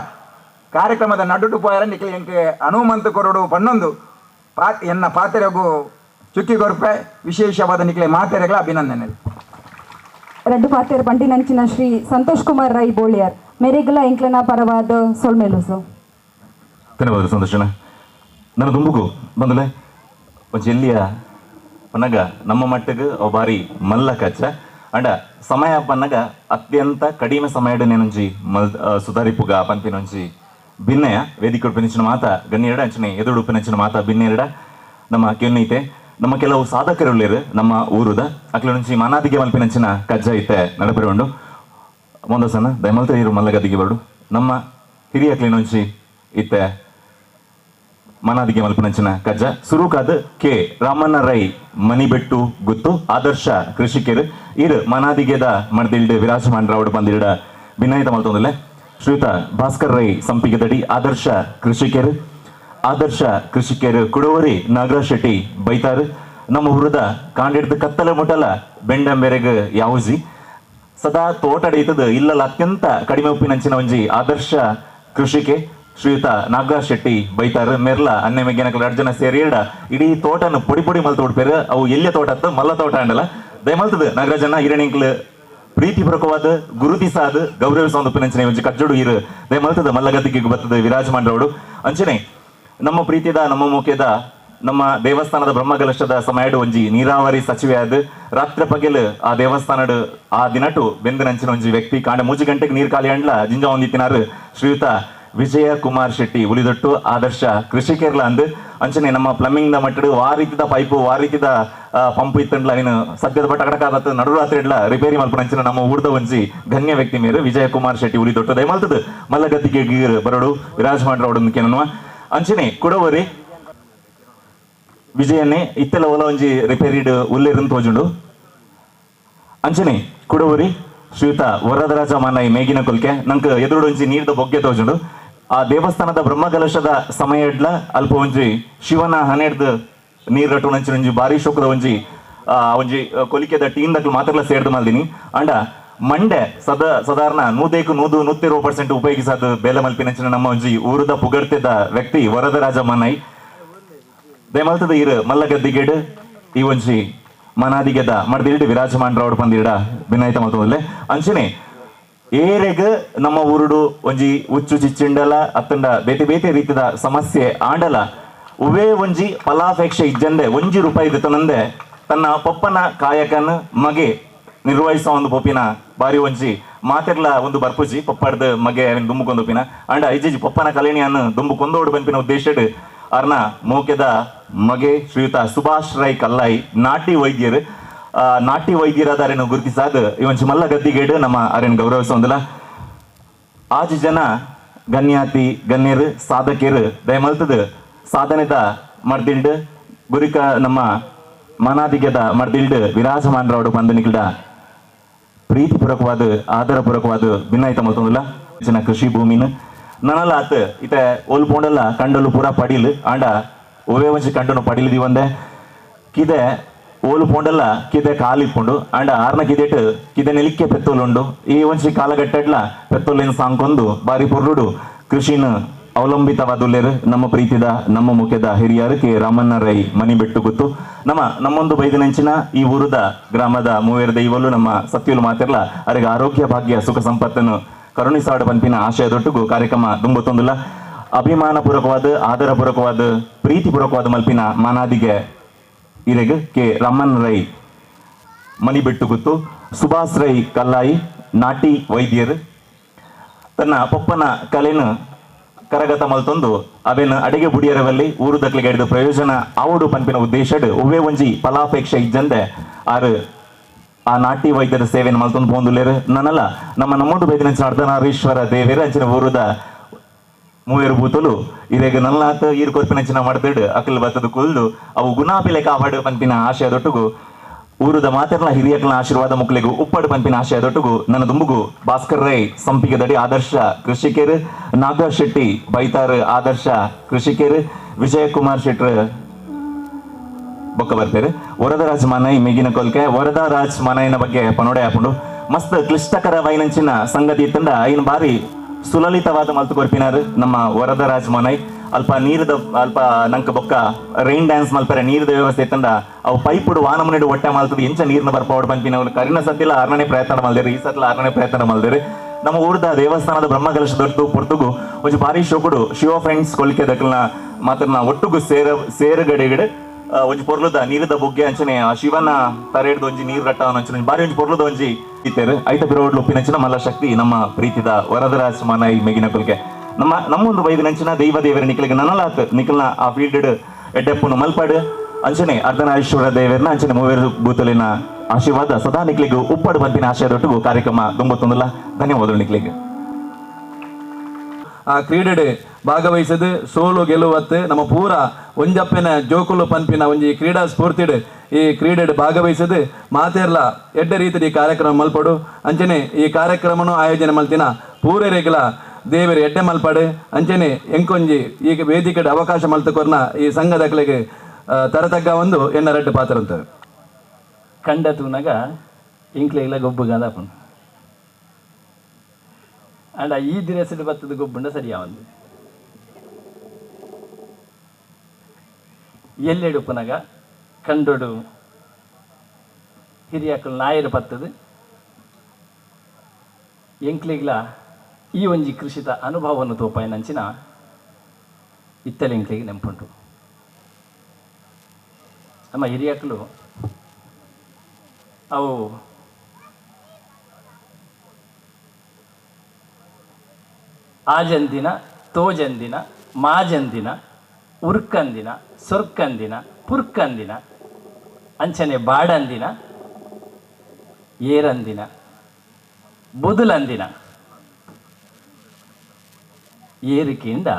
ಕಾರ್ಯಕ್ರಮದ ನಡುಟು ಪಾಯರ ನಿಕ್ಲೆ ಎಂಕೆ ಹನುಮಂತ ಕೊರಡು ಪನ್ನೊಂದು ಪಾ ಎನ್ನ ಪಾತೆರೆಗೂ ಚುಕ್ಕಿ ಕೊರ್ಪೆ ವಿಶೇಷವಾದ ನಿಕ್ಲೆ ಮಾತೆರೆಗಳ ಅಭಿನಂದನೆ. ರಡ್ಡು ಪಾತೆರ ಬಂಡಿನಂಚಿನ ಶ್ರೀ ಸಂತೋಷ್ ಕುಮಾರ್ ರೈ ಬೋಳಿಯರ್ ಮೇರೆಗಲ ಎಂಕ್ಲನ ಪರವಾದ ಸೊಲ್ಮೇಲುಸು. ಧನ್ಯವಾದ ಸಂತೋಷನ. ನನ್ನ ದುಂಬುಗು ಬಂದಲೆ ಒಂಜಿ ಎಲ್ಲಿಯ ಪನ್ನಗ ನಮ್ಮ ಮಟ್ಟಿಗೆ ಅವು ಬಾರಿ ಮಲ್ಲ ಕಚ್ಚ ಅಂಡ ಸಮಯ ಪನ್ನಗ ಅತ್ಯಂತ ಕಡಿಮೆ ಸಮಯಡ್ ನೇನೊಂಜಿ ಮಲ್ ಸುಧಾರಿಪುಗ ಪನ್ಪಿನೊಂಜಿ ಭಿನ್ನಯ ವೇದಿಕೆ ಉಡುಪಿನಂಚಿನ ಮಾತ ಗಣ್ಯರಡ ಅಂಚನೆ ಎದುರು ಉಡುಪಿನಂಚಿನ ಮಾತ ಭಿನ್ನೆರಡ ನಮ್ಮ ಕೆನ್ನೈತೆ ನಮ್ಮ ಕೆಲವು ಸಾಧಕರುಳ್ಳೇರು ನಮ್ಮ ಊರುದ ಅಕ್ಲೊಂಜಿ ಮಾನಾದಿಗೆ ಮಲ್ಪಿನಂಚಿನ ಕಜ್ಜ ಐತೆ ನಡಪರಿ ಉಂಡು. ಮೊಂದಸನ ದಯಮಲ್ತ ಇರು ಮಲ್ಲಗದಿಗೆ ಬರಡು ನಮ್ಮ ಹಿರಿಯ ಅಕ್ಲಿನೊಂಜಿ ಇತ್ತೆ ಮಾನಾದಿಗೆ ಮಲ್ಪಿನಂಚಿನ ಕಜ್ಜ ಸುರುಕಾದ ಕೆ ರಾಮಣ್ಣ ರೈ ಮನಿಬೆಟ್ಟು ಗುತ್ತು ಆದರ್ಶ ಕೃಷಿಕರು ಇರು ಮನಾದಿಗೆದ ಮಣದಿಲ್ಡ್ ವಿರಾಜಮಾನ್ ರಾವಡ್ ಬಂದಿಡ ವಿನಯತ ಮಲ್ತೊಂದಿಲ್ಲ. ಶ್ರೀಯುತ ಭಾಸ್ಕರ್ ರೈ ಸಂಪಿಗೆದಡಿ ಆದರ್ಶ ಕೃಷಿಕರು ಆದರ್ಶ ಕೃಷಿಕರು ಕುಡವರಿ ನಾಗರಾಜ್ ಶೆಟ್ಟಿ ಬೈತಾರು ನಮ್ಮ ಊರದ ಕಾಂಡಿಡ್ದು ಕತ್ತಲ ಮುಟ್ಟಲ ಬೆಂಡಂಬೆರೆಗ್ ಯಾವಜಿ ಸದಾ ತೋಟಡೈತದ ಇಲ್ಲಲ್ಲ ಅತ್ಯಂತ ಕಡಿಮೆ ಉಪ್ಪಿನಂಚಿನ ಒಂಜಿ ಆದರ್ಶ ಕೃಷಿಕೆ ಶ್ರೀಯುತ ನಾಗರಾಜ್ ಶೆಟ್ಟಿ ಬೈತಾರು ಮೆರ್ಲ ಅನ್ನೆ ಮೆಗ್ಗೆನಕಲ್ ಎರಡು ಜನ ಸೇರಿ ಇಡೀ ತೋಟನ ಪೊಡಿ ಪೊಡಿ ಮಲ್ತು ಉಡ್ಪೇರು ಅವು ಎಲ್ಲಿಯ ತೋಟ ಅತ್ತ ಮಲ್ಲ ತೋಟ ಅಂಡಲ ದಯಮಲ್ತದ ನಾಗರಾಜಣ್ಣ ಹಿರಣಿಂಕ್ಲು ಪ್ರೀತಿಪೂರ್ವಕವಾದ ಗುರುತಿಸಾದ ಗೌರವಿಸ ಒಂದು ಉಪ್ಪಿನಂಚಿನ ಒಂಜಿ ಕಜ್ಜೋಡು ಇರು ದಯಮಲ್ತದ ಮಲ್ಲಗದ್ದಿಗೆ ಬರ್ತದ ವಿರಾಜಮಾನ್ ರೌಡು. ಅಂಚನೆ ನಮ್ಮ ಪ್ರೀತಿದ ನಮ್ಮ ಮುಖ್ಯದ ನಮ್ಮ ದೇವಸ್ಥಾನದ ಬ್ರಹ್ಮಕಲಶದ ಸಮಯಡು ಒಂಜಿ ನೀರಾವರಿ ಸಚಿವೆ ಆದ ರಾತ್ರಿ ಪಗೆಲು ಆ ದೇವಸ್ಥಾನಡ್ ಆ ದಿನಟು ಬೆಂದನಂಚಿನ ಒಂಜಿ ವ್ಯಕ್ತಿ ಕಾಂಡ 3 ಗಂಟೆಗೆ ನೀರು ಖಾಲಿ ಅಂಡ್ಲ ಜಿಂಜ ಹೊಂದಿತ್ತಿನಾರು ಶ್ರೀಯುತ ವಿಜಯ ಕುಮಾರ್ ಶೆಟ್ಟಿ ಉಲಿದೊಟ್ಟು ಆದರ್ಶ ಕೃಷಿಕರ್ಲ ಅಂದ್. ಅಂಚನೆ ನಮ್ಮ ಪ್ಲಂಬಿಂಗ್ the ಮಟ್ಟಡು ಆ ರೀತಿದ ಪೈಪು ಆ ರೀತಿದ ಪಂಪ್ ಇತ್ತಂಡ್ಲ ನೀನು ಸದ್ಯದ ಬಟ್ ಅಕಡಕಾದತ್ತು ನಡುರಾತ್ರಿ ಇಡ್ಲ ರಿಪೇರಿ ಮಲ್ಪನಂಚಿನ ನಮ್ಮ ಊರ್ದ ಒಂಜಿ ಗಣ್ಯ ವ್ಯಕ್ತಿ ಮೇರು ವಿಜಯ ಕುಮಾರ್ ಶೆಟ್ಟಿ ಉಲಿದೊಟ್ಟು ದಯಮಲ್ತದ ಮಲ್ಲಗದ್ದಿಗೆ ಗೀರ್ ಬರಡು ವಿರಾಜಮಾನ್ ರೌಡ್ ಕೆನನುವ. ಅಂಚನೆ ಕುಡವರಿ ವಿಜಯನ್ನೇ ಇತ್ತೆಲ್ಲ ಒಲ ಒಂಜಿ ರಿಪೇರಿಡ್ ಉಲ್ಲೇರನ್ ತೋಜುಂಡು. ಅಂಚನೆ ಕುಡವರಿ ಶ್ರೀಯುತ ವರದರಾಜ ಮಾನಾಯಿ ಮೇಗಿನ ಕೊಲ್ಕೆ ನಂಗೆ ಎದುರುಡು ಒಂಜಿ ನೀರ್ದ ಬೊಗ್ಗೆ ತೋಜುಂಡು. ಆ ದೇವಸ್ಥಾನದ ಬ್ರಹ್ಮಕಲಶದ ಸಮಯ ಇಡ್ಲ ಅಲ್ಪ ಒಂಜಿ ಶಿವನ ಹನೆಡ್ದು ನೀರ್ ರಟ್ಟು ಒಂಜಿ ಭಾರಿ ಶೋಕದ ಒಂಜಿ ಒಂಜಿ ಕೊಲಿಕೆದ ಟೀನ್ ದಕ್ಲು ಮಾತ್ರಲ ಸೇರ್ದು ಮಲ್ದಿನಿ. ಅಂಡ ಮಂಡೆ ಸದಾರ್ನ 100% ಉಪಯೋಗಿಸೋದು ಬೇಲೆ ಮಲ್ಪಿನಂಚಿನ ನಮ್ಮ ಒಂಜಿ ಊರದ ಪುಗರ್ತೆದ ವ್ಯಕ್ತಿ ವರದರಾಜ ಮನಾಯಿ ದಯಮಲ್ತದ ಇರು ಮಲ್ಲಗದ್ದಿಗೇಡು ಈ ಒಂಜಿ ಮನಾದಿಗೆದ ಮಡ್ದಿಲ್ಡ್ ವಿರಾಜಮಾನ್ ರಾವಡ್ ಪಂದಿಡ ವಿನಾಯಿತ ಮಲ್ತೊಂದಿಲ್ಲ. ಅಂಚನೆ ಏರೆಗ್ ನಮ್ಮ ಊರುಡು ಒಂಜಿ ಉಚ್ಚು ಚಿಚ್ಚಿಂಡಲ ಅತ್ತಂಡ ಬೇತೆ ಬೇತೆ ರೀತಿದ ಸಮಸ್ಯೆ ಆಂಡಲ ಉವೇ ಒಂಜಿ ಫಲಾಪೇಕ್ಷೆ ಇಜ್ಜಂದೆ ಒಂಜಿ ರೂಪಾಯಿ ತನ್ನಂದೆ ತನ್ನ ಪಪ್ಪನ ಕಾಯಕನ ಮಗೆ ನಿರ್ವಹಿಸೋ ಒಂದು ಪೊಪ್ಪಿನ ಬಾರಿ ಒಂಜಿ ಮಾತೆರ್ಲ ಒಂದು ಬರ್ಪುಜಿ ಪಪ್ಪಾಡ್ದ ಮಗೆ ದುಂಬುಕೊಂದು ಪಿನ ಅಂಡ ಇಜ್ಜಿ ಪಪ್ಪನ ಕಲೇಣಿಯನ್ನು ದುಂಬು ಕೊಂದೋಡು ಬಂಪಿನ ಉದ್ದೇಶಡ್ ಅರ್ನ ಮೋಕೆದ ಮಗೆ ಶ್ರೀಯುತ ಸುಭಾಷ್ ರೈ ಕಲ್ಲಾಯಿ ನಾಟಿ ವೈದ್ಯರು ನಾಟಿ ವೈದ್ಯರಾದ ಅರೇನು ಗುರುತಿಸಾದ ಈ ಒಂಜಿ ಮಲ್ಲ ಗದ್ದಿಗೇಡು ನಮ್ಮ ಅರೇನು ಗೌರವಿಸೋಂದಿಲ್ಲ. ಆಜಿ ಜನ ಗಣ್ಯಾತಿ ಗಣ್ಯರು ಸಾಧಕಿಯರು ದಯಮಲ್ತದ ಸಾಧನೆದ ಮರ್ದಿಲ್ಡ್ ಗುರಿಕ ನಮ್ಮ ಮನಾದಿಗೆದ ಮರ್ದಿಲ್ಡ್ ವಿರಾಜಮಾನರವಡು ಬಂದು ನಿಕ್ಲ್ಡ ಪ್ರೀತಿಪೂರ್ವಕವಾದ ಆದರಪೂರ್ವಕವಾದ ಭಿನ್ನಾಯಿತ ಮಲ್ತೊಂದಿಲ್ಲ. ಜನ ಕೃಷಿ ಭೂಮಿನ ನನಲ ಆತ್ ಇತ್ತೆ ಓಲ್ ಪೋಂಡಲ್ಲ ಕಂಡಲು ಪೂರ ಪಡಿಲ್ ಆಂಡ ಒವೇ ಒಂಜಿ ಕಂಡನು ಪಡಿಲ್ ದಿವಂದೆ ಕಿದೆ ಓಲು ಪೋಂಡಲ್ಲ ಕಿದೆ ಕಾಲಿಪ್ಪುಂಡು ಆಂಡ ಆರ್ನ ಕಿದೆಟ್ ಕಿದೆ ನೆಲಿಕ್ಕೆ ಪೆತ್ತೋಲುಂಡು ಈ ಒಂಜಿ ಕಾಲಗಟ್ಟಡ್ಲ ಪೆತ್ತೋಲಿನ ಸಾಂಕೊಂದು ಬಾರಿ ಪೊರ್ಲುಡು ಕೃಷಿನ ಅವಲಂಬಿತವಾದುಲ್ಲೇರು ನಮ್ಮ ಪ್ರೀತಿದ ನಮ್ಮ ಮುಖ್ಯದ ಹಿರಿಯರು ಕೆ ರಾಮಣ್ಣ ರೈ ಮನಿ ಬೆಟ್ಟು ಗೊತ್ತು ನಮ್ಮ ನಮ್ಮೊಂದು ಬೈದಿನಂಚಿನ ಈ ಊರದ ಗ್ರಾಮದ ಮೂವೇರ ದೈವಲು ನಮ್ಮ ಸತ್ಯುಲು ಮಾತಿರ್ಲ ಅವರಿಗೆ ಆರೋಗ್ಯ ಭಾಗ್ಯ ಸುಖ ಸಂಪತ್ತನ್ನು ಕರುಣಿಸಾಡು ಪನ್ಪಿನ ಆಶಯದೊಟ್ಟಿಗೂ ಕಾರ್ಯಕ್ರಮ ದುಂಬುತ್ತೊಂದಿಲ್ಲ. ಅಭಿಮಾನಪೂರ್ವಕವಾದ ಆದರಪೂರ್ವಕವಾದ ಪ್ರೀತಿಪೂರ್ವಕವಾದ ಮಲ್ಪಿನ ಮಾನಾದಿಗೆ ಇರೆಗ್ ಕೆ ರಮನ್ ರೈ ಮಣಿಬೆಟ್ಟುಗುತ್ತು, ಸುಭಾಷ್ ರೈ ಕಲ್ಲಾಯಿ ನಾಟಿ ವೈದ್ಯರು ತನ್ನ ಪಪ್ಪನ ಕಲೆನು ಕರಗತ ಮಲ್ತೊಂದು ಅವೇನು ಅಡಿಗೆ ಬುಡಿಯರವಲ್ಲಿ ಊರು ದಕ್ಲಿಗೆ ಹಿಡಿದು ಪ್ರಯೋಜನ ಆವಡು ಪಂಪಿನ ಉದ್ದೇಶಡ್ ಒವ್ವೇ ಒಂಜಿ ಫಲಾಪೇಕ್ಷೆ ಇಜ್ಜಂದೆ ಆರು ಆ ನಾಟಿ ವೈದ್ಯರ ಸೇವೆಯನ್ನು ಮಲ್ತೊಂದು ಪೋಂದುಲ್ಲೇರು. ನನ್ನಲ್ಲ ನಮ್ಮ ನಮ್ಮೊಂದು ಬೈದಿನ ಅರ್ಧನಾರೀಶ್ವರ ದೇವೇರು ಅಂಚಿನ ಊರುದ ಮೂವೇರು ಬೂತಲು ಇರೆಗ್ ನಲ್ಲಾತ ಈರು ಕೊರ್ಪಿನಂಚಿನ ಮಾಡ್ತಿಡ್ ಅಕಲ್ ಬತ್ತದ ಕುಲ್ದು ಅವು ಗುಣಾಪಿಲೆ ಕಾಪಾಡು ಪಂಪಿನ ಆಶಯದೊಟ್ಟುಗು ಊರುದ ಮಾತೆರ್ನ ಹಿರಿಯಕ್ಲ ಆಶೀರ್ವಾದ ಮುಕ್ಲೆಗು ಉಪ್ಪಡು ಪಂಪಿನ ಆಶಯದೊಟ್ಟುಗು ನನ್ನ ದುಂಬುಗು ಭಾಸ್ಕರ್ ರೈ ಸಂಪಿಗೆದಡಿ ಆದರ್ಶ ಕೃಷಿಕರು, ನಾಗರ್ ಶೆಟ್ಟಿ ಬೈತಾರು ಆದರ್ಶ ಕೃಷಿಕರು, ವಿಜಯಕುಮಾರ್ ಶೆಟ್ರು ಬೊಕ್ಕ ಬರ್ತಾರೆ. ವರದರಾಜ್ ಮನೈ ಮೆಗಿನ ಕೊಲ್ಕೆ ವರದರಾಜ್ ಮನೈನ ಬಗ್ಗೆ ಪನೋಡೆ ಹಾಕೊಂಡು ಮಸ್ತ್ ಕ್ಲಿಷ್ಟಕರ ವೈನಂಚಿನ ಸಂಗತಿ ಇತ್ತಂದ ಐನ್ ಬಾರಿ ಸುಲಲಿತವಾದ ಮಲ್ತು ಕೊರ್ಪಿನಾರು ನಮ್ಮ ವರದರಾಜ್ ಮನೈ. ಅಲ್ಪ ನೀರದ ಅಲ್ಪ ನಂಕ ಬೊಕ್ಕ ರೈನ್ ಡ್ಯಾನ್ಸ್ ಮಲ್ಪರೆ ನೀರದ ವ್ಯವಸ್ಥೆ ಇತ್ತಂದ ಅವು ಪೈಪುಡು ವಾನಮನಿಡು ಒಟ್ಟೆ ಮಲ್ತದ ಎಂಚ ನೀರ್ನ ಬರ್ಪಾವಡು ಪನ್ಪಿನ ಕರಿನ ಸತ್ತಿಲ್ಲ ಆರನೇ ಪ್ರಯತ್ನ ಮಲ್ದೇರು, ಈ ಸತ್ತಿಲ್ಲ ಆರನೇ ಪ್ರಯತ್ನ ಮಲ್ದೇರು. ನಮ್ಮ ಊರದ ದೇವಸ್ಥಾನದ ಬ್ರಹ್ಮಕಲಶ ದೊಡ್ಡ ಪೊರ್ತುಗು ಒಂಜಿ ಭಾರಿ ಶೋಕುಡು ಶಿವ ಫ್ರೆಂಡ್ಸ್ ಕೊಲ್ಕೆ ದಕ್ಕಲ್ನ ಮಾತ್ರ ಒಟ್ಟುಗು ಸೇರುಗಡೆಗಡೆ ಒಂಜಿ ಪೊರ್ಲುದ ನೀರದ ಬೊಗ್ಗೆ ಅಂಚನೆ ಆ ಶಿವನ ತರೆಡ್ದು ಒಂಜಿ ನೀರು ರಟ್ಟ ಅಂಚನೆ ಬಾರಿ ಒಂಜಿ ಪೊರ್ಲುದ ಒಂಜಿ ಇತ್ತೇರು ಐತ ಬಿರೋಡ್ಲು ಉಪ್ಪಿನಂಚಿನ ಮಲ್ಲ ಶಕ್ತಿ ನಮ್ಮ ಪ್ರೀತಿದ ವರದರಾಜ್ ಮನೈ ಮೆಗಿನ ಕೊಲ್ಕೆ. ನಮ್ಮ ನಮ್ಮೊಂದು ವೈದ್ಯನಂಚಿನ ದೈವ ದೇವರ ನಿಖಲಿಗೆ ನನಲಾತ್ ನಿಖಲ್ನ ಆ ಫೀಲ್ಡ್ ಎಡ್ಡೆಪ್ಪುನು ಮಲ್ಪಾಡು ಅಂಚನೆ ಅರ್ಧನಾರೀಶ್ವರ ದೇವರನ್ನ ಅಂಚನೆ ಮೂವೇರು ಬೂತಲಿನ ಆಶೀರ್ವಾದ ಸದಾ ನಿಖಲಿಗೆ ಉಪ್ಪಾಡು ಬಂದಿನ ಆಶಯದೊಟ್ಟಿಗೂ ಕಾರ್ಯಕ್ರಮ ದುಂಬತ್ತೊಂದಿಲ್ಲ. ಧನ್ಯವಾದಗಳು ನಿಖಲಿಗೆ. ಆ ಕ್ರೀಡೆಡೆ ಭಾಗವಹಿಸದು ಸೋಲು ಗೆಲುವತ್ತು ನಮ್ಮ ಪೂರ ಒಂಜಪ್ಪೆನ ಜೋಕುಲು ಪನ್ಪಿನ ಒಂಜಿ ಕ್ರೀಡಾ ಸ್ಫೂರ್ತಿಡ್ ಈ ಕ್ರೀಡೆಡ್ ಭಾಗವಹಿಸದು ಮಾತೆರ್ಲ ಎಡ್ಡ ರೀತಿಯ ಈ ಕಾರ್ಯಕ್ರಮ ಮಲ್ಪಡು ಅಂಚನೆ ಈ ಕಾರ್ಯಕ್ರಮನು ಆಯೋಜನೆ ಮಲ್ತಿನ ಪೂರೆರೆಗ್ಲ ದೇವರು ಎಡ್ಡೆ ಮಲ್ಪಾಡು ಅಂಚನೆ ಎಂಕೊಂಜಿ ಈ ವೇದಿಕೆಡ್ ಅವಕಾಶ ಮಲ್ತಕೊರ್ನ ಈ ಸಂಘದಕ್ಲೆಗೆ ತರತಗ್ಗ ಒಂದು ಎನ್ನ ರಡ್ಡು ಪಾತ್ರ ಅಂತ ಕಂಡ ತೂನಗ ಇಂಕ್ಲೆಗ್ಲ ಗೊಬ್ಬುಗಾದಪ್ಪನು ಅಂಡ ಈ ದಿನಸಿಡು ಬತ್ತದ ಗೊಬ್ಬುಂಡ ಸರಿಯಾವಂದು ಎಲ್ಲೆಡುಪ್ಪನಗ ಕಂಡೊಡು ಹಿರಿಯಕುಲು ನಾಯರು ಪತ್ತದು ಎಂಕ್ಲೆಗ್ಲ ಈ ಒಂಜಿ ಕೃಷಿತ ಅನುಭವವನ್ನು ತೋಪಾಯಿನಂಚಿನ ಇತ್ತಲೆಂಕ್ಲೆಗೆ ನೆಂಪುಂಟು. ನಮ್ಮ ಹಿರಿಯಕಲು ಅವು ಆಜಂದಿನ ತೋಜಂದಿನ ಮಾಜಂದಿನ ಉರ್ಕಂದಿನ ಸೊರ್ಕಂದಿನ ಪುರ್ಕಂದಿನ ಅಂಚನೆ ಬಾಡಂದಿನ ಏರಂದಿನ ಬೊದುಲಂದಿನ ಏರಿಕೆಯಿಂದ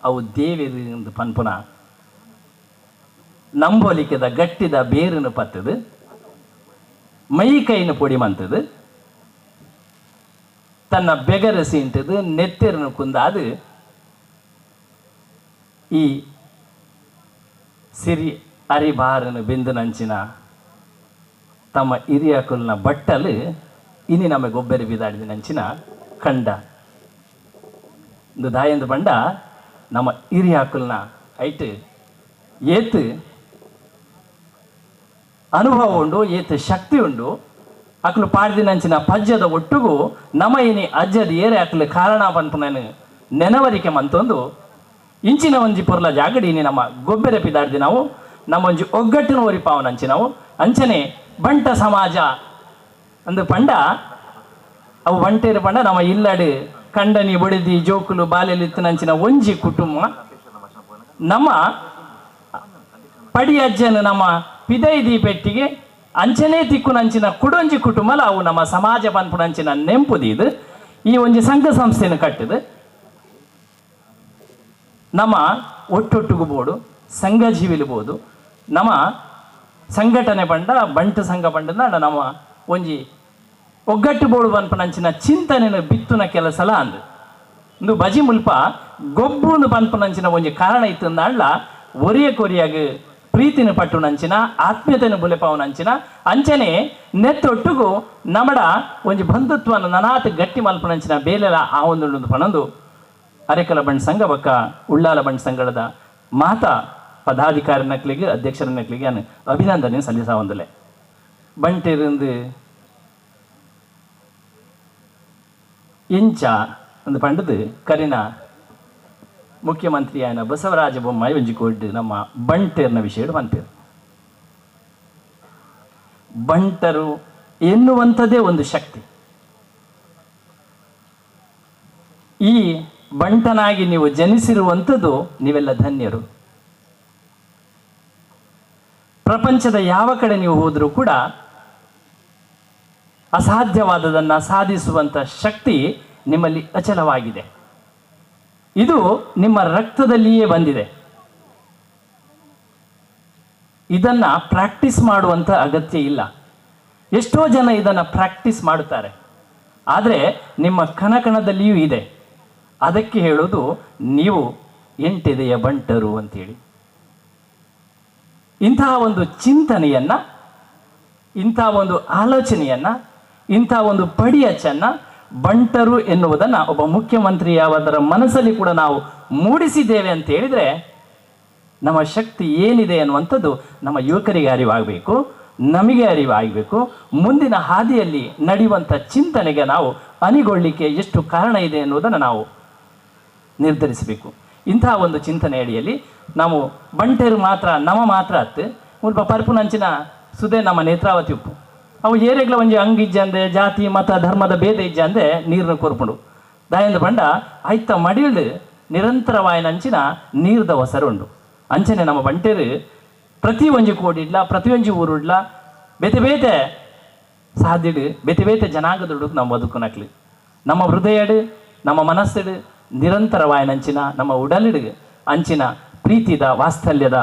ಅವು ದೇವಿರಿಂದ ಪನ್ಪುನ ನಂಬೋಲಿಕೆದ ಗಟ್ಟಿದ ಬೇರನ್ನು ಪತ್ತದು ಮೈ ಕೈನ ಪೊಡಿ ಮಂತದು ತನ್ನ ಬೆಗರಸಿ ಇಂಟದು ನೆತ್ತೆರನು ಕುಂದಾದು ಈ ಸಿರಿ ಅರಿಬಾರನು ಬೆಂದನಂಚಿನ ತಮ್ಮ ಹಿರಿಯಕುಲ್ನ ಬಟ್ಟಲು ಇನಿ ನಮಗೆ ಗೊಬ್ಬರಿ ಬಿದಾಡಿದ ನಂಚಿನ ಕಂಡ ದಾಯಂದು ಬಂಡ ನಮ್ಮ ಹಿರಿಯಾಕುಲ್ನ ಐಟ್ ಏತು ಅನುಭವ ಉಂಡು ಏತು ಶಕ್ತಿ ಉಂಡು ಅಕ್ಲು ಪಾಡ್ದಿನಂಚಿನ ಪಜ್ಜದ ಒಟ್ಟುಗು ನಮ ಇನಿ ಅಜ್ಜದ ಏರೆ ಅಕ್ಲು ಕಾರಣ ಪನ್ಪುನನು ನೆನವರಿಕೆ ಮಂತೊಂದು ಇಂಚಿನ ಒಂಜಿ ಪೊರ್ಲ ಜಾಗಡಿ ಇನಿ ನಮ್ಮ ಗೊಬ್ಬರ ಪಿದಾಡ್ದಿ ನಾವು ನಮ್ಮ ಒಂಜಿ ಒಗ್ಗಟ್ಟಿನ ಒರಿಪಾವನಂಚಿನವು ಅಂಚನೆ ಬಂಟ ಸಮಾಜ ಅಂದು ಪಂಡ ಅವು ಬಂಟೇರು ಪಂಡ ನಮ್ಮ ಇಲ್ಲಡು ಕಂಡನಿ ಬಡಿದಿ ಜೋಕುಲು ಬಾಲೆಲಿತ್ತಿನಂಚಿನ ಒಂಜಿ ಕುಟುಂಬ ನಮ್ಮ ಪಡಿ ಅಜ್ಜನ ನಮ್ಮ ಪಿದೈದಿ ಪೆಟ್ಟಿಗೆ ಅಂಚನೆ ತಿಕ್ಕುನಂಚಿನ ಕುಡೊಂಜಿ ಕುಟುಂಬಲ ಅವು ನಮ್ಮ ಸಮಾಜ ಪನ್ಪುನಂಚಿನ ನೆಂಪುದಿದು ಈ ಒಂಜಿ ಸಂಘ ಸಂಸ್ಥೆಯನ್ನು ಕಟ್ಟಿದು ನಮ್ಮ ಒಟ್ಟೊಟ್ಟುಗು ಬೋಡು ಸಂಘ ಜೀವಿಲಿಬೋದು ನಮ್ಮ ಸಂಘಟನೆ ಬಂಡ ಬಂಟು ಸಂಘ ಬಂಡದ ನಮ್ಮ ಒಂಜಿ ಒಗ್ಗಟ್ಟು ಬೋಡು ಪನ್ಪುನಂಚಿನ ಚಿಂತನೆಯನ್ನು ಬಿತ್ತುನ ಕೆಲಸಲ ಅಂದು ಇಂದು ಬಜಿ ಮುಲ್ಪ ಗೊಬ್ಬುಂದು ಪನ್ಪುನಂಚಿನ ಒಂಜಿ ಕಾರಣ ಇತ್ತಂದಾಂಡ್ಲ ಒರಿಯ ಕೊರಿಯಾಗ ಪ್ರೀತಿನ ಪಟ್ಟುನಂಚಿನ ಆತ್ಮೀಯತೆಯನ್ನು ಬುಲೆಪಾವನಂಚಿನ ಅಂಚನೆ ನೆತ್ತೊಟ್ಟುಗು ನಮಡ ಒಂಜಿ ಬಂಧುತ್ವನ ನನಾತ್ ಗಟ್ಟಿ ಮಲ್ಪುನಂಚಿನ ಬೇಲೆಲ ಆ ಒಂದು ಪಣಂದು ಅರೆಕಲ ಬಂಡ್ ಸಂಘ ಬಕ್ಕ ಉಳ್ಳಾಲ ಬಂಡ್ ಸಂಘದ ಮಾತಾ ಪದಾಧಿಕಾರಿ ನಕ್ಲಿಗೆ ಅಧ್ಯಕ್ಷರ ನಕ್ಲಿಗೆ ನಾನು ಅಭಿನಂದನೆ ಸಲ್ಲಿಸಾವಂದಲೆ. ಬಂಟಿருந்து ಇಂಚ ಅಂದು ಪಂಡದು ಕರಿನ ಮುಖ್ಯಮಂತ್ರಿಯಾನ ಬಸವರಾಜ ಬೊಮ್ಮಾಯಿ ಒಂಜಿ ಕೋಡ್ ನಮ್ಮ ಬಂಟೆರ್ನ ವಿಷಯ ಪನ್ಪೇರು. ಬಂಟರು ಎನ್ನುವಂಥದ್ದೇ ಒಂದು ಶಕ್ತಿ. ಈ ಬಂಟನಾಗಿ ನೀವು ಜನಿಸಿರುವಂಥದ್ದು ನೀವೆಲ್ಲ ಧನ್ಯರು. ಪ್ರಪಂಚದ ಯಾವ ಕಡೆ ನೀವು ಹೋದರೂ ಕೂಡ ಅಸಾಧ್ಯವಾದದನ್ನು ಸಾಧಿಸುವಂಥ ಶಕ್ತಿ ನಿಮ್ಮಲ್ಲಿ ಅಚಲವಾಗಿದೆ. ಇದು ನಿಮ್ಮ ರಕ್ತದಲ್ಲಿಯೇ ಬಂದಿದೆ. ಇದನ್ನು ಪ್ರಾಕ್ಟೀಸ್ ಮಾಡುವಂಥ ಅಗತ್ಯ ಇಲ್ಲ. ಎಷ್ಟೋ ಜನ ಇದನ್ನು ಪ್ರಾಕ್ಟೀಸ್ ಮಾಡುತ್ತಾರೆ, ಆದರೆ ನಿಮ್ಮ ಕಣಕಣದಲ್ಲಿಯೂ ಇದೆ. ಅದಕ್ಕೆ ಹೇಳೋದು ನೀವು ಎಂಟೆದೆಯ ಬಂಟರು ಅಂತೇಳಿ. ಇಂತಹ ಒಂದು ಚಿಂತನೆಯನ್ನು, ಇಂಥ ಒಂದು ಆಲೋಚನೆಯನ್ನು, ಇಂಥ ಒಂದು ಪಡಿಯಚ್ಚನ್ನು ಬಂಟರು ಎನ್ನುವುದನ್ನು ಒಬ್ಬ ಮುಖ್ಯಮಂತ್ರಿಯಾವದರ ಮನಸ್ಸಲ್ಲಿ ಕೂಡ ನಾವು ಮೂಡಿಸಿದ್ದೇವೆ ಅಂತ ಹೇಳಿದರೆ ನಮ್ಮ ಶಕ್ತಿ ಏನಿದೆ ಅನ್ನುವಂಥದ್ದು ನಮ್ಮ ಯುವಕರಿಗೆ ಅರಿವಾಗಬೇಕು, ನಮಗೆ ಅರಿವಾಗಬೇಕು. ಮುಂದಿನ ಹಾದಿಯಲ್ಲಿ ನಡೆಯುವಂಥ ಚಿಂತನೆಗೆ ನಾವು ಅಣಿಗೊಳ್ಳಲಿಕ್ಕೆ ಎಷ್ಟು ಕಾರಣ ಇದೆ ಎನ್ನುವುದನ್ನು ನಾವು ನಿರ್ಧರಿಸಬೇಕು. ಇಂತಹ ಒಂದು ಚಿಂತನೆ ಅಡಿಯಲ್ಲಿ ನಾವು ಬಂಟೆರು ಮಾತ್ರ ನಮ್ಮ ಮಾತ್ರ ಅತ್ತು ಮುಲ್ಪ ಪರ್ಪುನಂಚಿನ ಸುದೆ ನಮ್ಮ ನೇತ್ರಾವತಿ ಉಪ್ಪು ಅವು ಏರೆಗ್ಲ ಒಂಜಿ ಅಂಗಿಜ್ಜಂದೆ ಜಾತಿ ಮತ ಧರ್ಮದ ಭೇದ ಇಜ್ಜಂದೆ ನೀರನ್ನು ಕೊರ್ಪುಂಡು. ದಾಯಂದ ಬಂಡ ಐತ ಮಡಿಲು ನಿರಂತರವಾಯನಂಚಿನ ನೀರ್ದ ಹೊಸರುಂಡು. ಅಂಚನೆ ನಮ್ಮ ಬಂಟೆರು ಪ್ರತಿ ಒಂಜಿ ಕೋಡಿಡ್ಲ ಪ್ರತಿಯೊಂಜಿ ಊರುಡ್ಲ ಬೇತೆ ಬೇತೆ ಸಾದಿಡು ಬೇತೆ ಬೇತೆ ಜನಾಂಗದೊಡು ನಮ್ಮ ಬದುಕುನಕ್ಲು ನಮ್ಮ ಹೃದಯಡು ನಮ್ಮ ಮನಸ್ಸುಡು ನಿರಂತರವಾಯನಂಚಿನ ನಮ್ಮ ಉಡಲಿಡು ಅಂಚಿನ ಪ್ರೀತಿದ ವಾತ್ಸಲ್ಯದ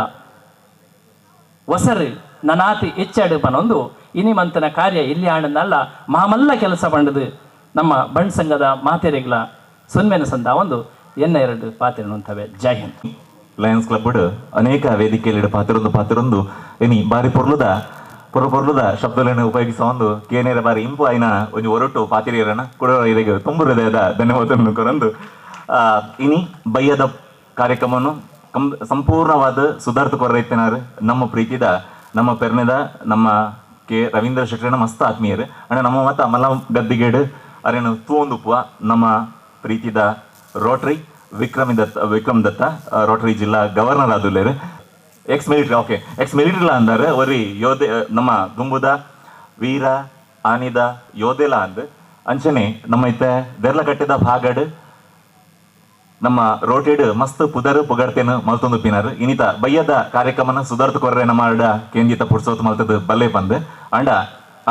ಒಸರು ನನಾತಿ ಹೆಚ್ಚಾಡು ಪನೊಂದು ಇನಿಮಂತನ ಕಾರ್ಯ ಇಲ್ಲಿ ಆಣನಲ್ಲ ಮಾಮಲ್ಲ ಕೆಲಸ ಪಂಡದು ನಮ್ಮ ಬಂಡ್ ಸಂಘದ ಮಾತೆರೆಗ್ಲ ಸೊನ್ಮೆನ ಸಂದ ಒಂದು ಎನ್ನ ಎರಡು ಪಾತ್ರೆ. ಜೈ ಹಿಂದ್. ಲಯನ್ಸ್ ಕ್ಲಬ್ ಅನೇಕ ವೇದಿಕೆಯಲ್ಲಿ ಪಾತ್ರೊಂದು ಪಾತ್ರೊಂದು ಎನಿ ಬಾರಿ ಪೊರ್ಲುದ ಪೊರ್ಲು ಪೊರ್ಲುದ ಶಬ್ದಗಳನ್ನು ಉಪಯೋಗಿಸುವ ಒಂದು ಕೇನೇರ ಬಾರಿ ಇಂಪು ಆಯ್ನ ಒಂಜಿ ಒರಟು ಪಾತಿರಿಯರನ ಕೂಡ ಇದಕ್ಕೆ ತುಂಬು ಹೃದಯದ ಧನ್ಯವಾದವನ್ನು ಕೊರಂದು ಇನಿ ಬಯ್ಯದ ಕಾರ್ಯಕ್ರಮವನ್ನು ಸಂಪೂರ್ಣವಾದ ಸುಧಾರ್ಥ ಕೊರೈತನಾರು ನಮ್ಮ ಪ್ರೀತಿದ ನಮ್ಮ ಪೆರ್ನೆದ ನಮ್ಮ ಕೆ ರವೀಂದ್ರ ಶೆಟ್ಟರನ ಮಸ್ತ್ ಆತ್ಮೀಯರು ಅಣ್ಣ ನಮ್ಮ ಮತ್ತ ಮಲ್ಲ ಗದ್ದಿಗೇಡು ಅರೇನು ತೂಂದುಪ್ಪುವ ನಮ್ಮ ಪ್ರೀತಿದ ರೋಟರಿ ವಿಕ್ರಮ್ ದತ್ತ ರೋಟರಿ ಜಿಲ್ಲಾ ಗವರ್ನರ್ ಆದುಲ್ಲೇರು ಎಕ್ಸ್ ಮಿಲಿಟರಿ ಓಕೆ ಎಕ್ಸ್ ಮಿಲಿಟರಿಲ ಅಂದಾರೆ ಒರಿ ಯೋಧೆ ನಮ್ಮ ದುಂಬುದ ವೀರ ಆನಿದ ಯೋಧೆಲ ಅಂದ್ ಅಂಚನೆ ನಮ್ಮ ಇತ್ತೆ ದೆರ್ಲಕಟ್ಟೆದ ಭಾಗಡ್ ನಮ್ಮ ರೋಟೆಡ್ ಮಸ್ತ್ ಪುದರ್ ಪುಗಡ್ತೇನು ಮಲ್ತೊಂದು ಪಿನಾರ್ ಇನ್ನಿತ ಬಯ್ಯದ ಕಾರ್ಯಕ್ರಮನ ಸುಧಾರ್ಥ ಕೊರ್ರೆ ನಮ್ಮ ಅಡ ಕೇಂದ್ರಿತ ಪುಡ್ಸೋತ್ ಮಲ್ತದ ಬಲ್ಲೆ ಪಂದ್ ಅಂಡ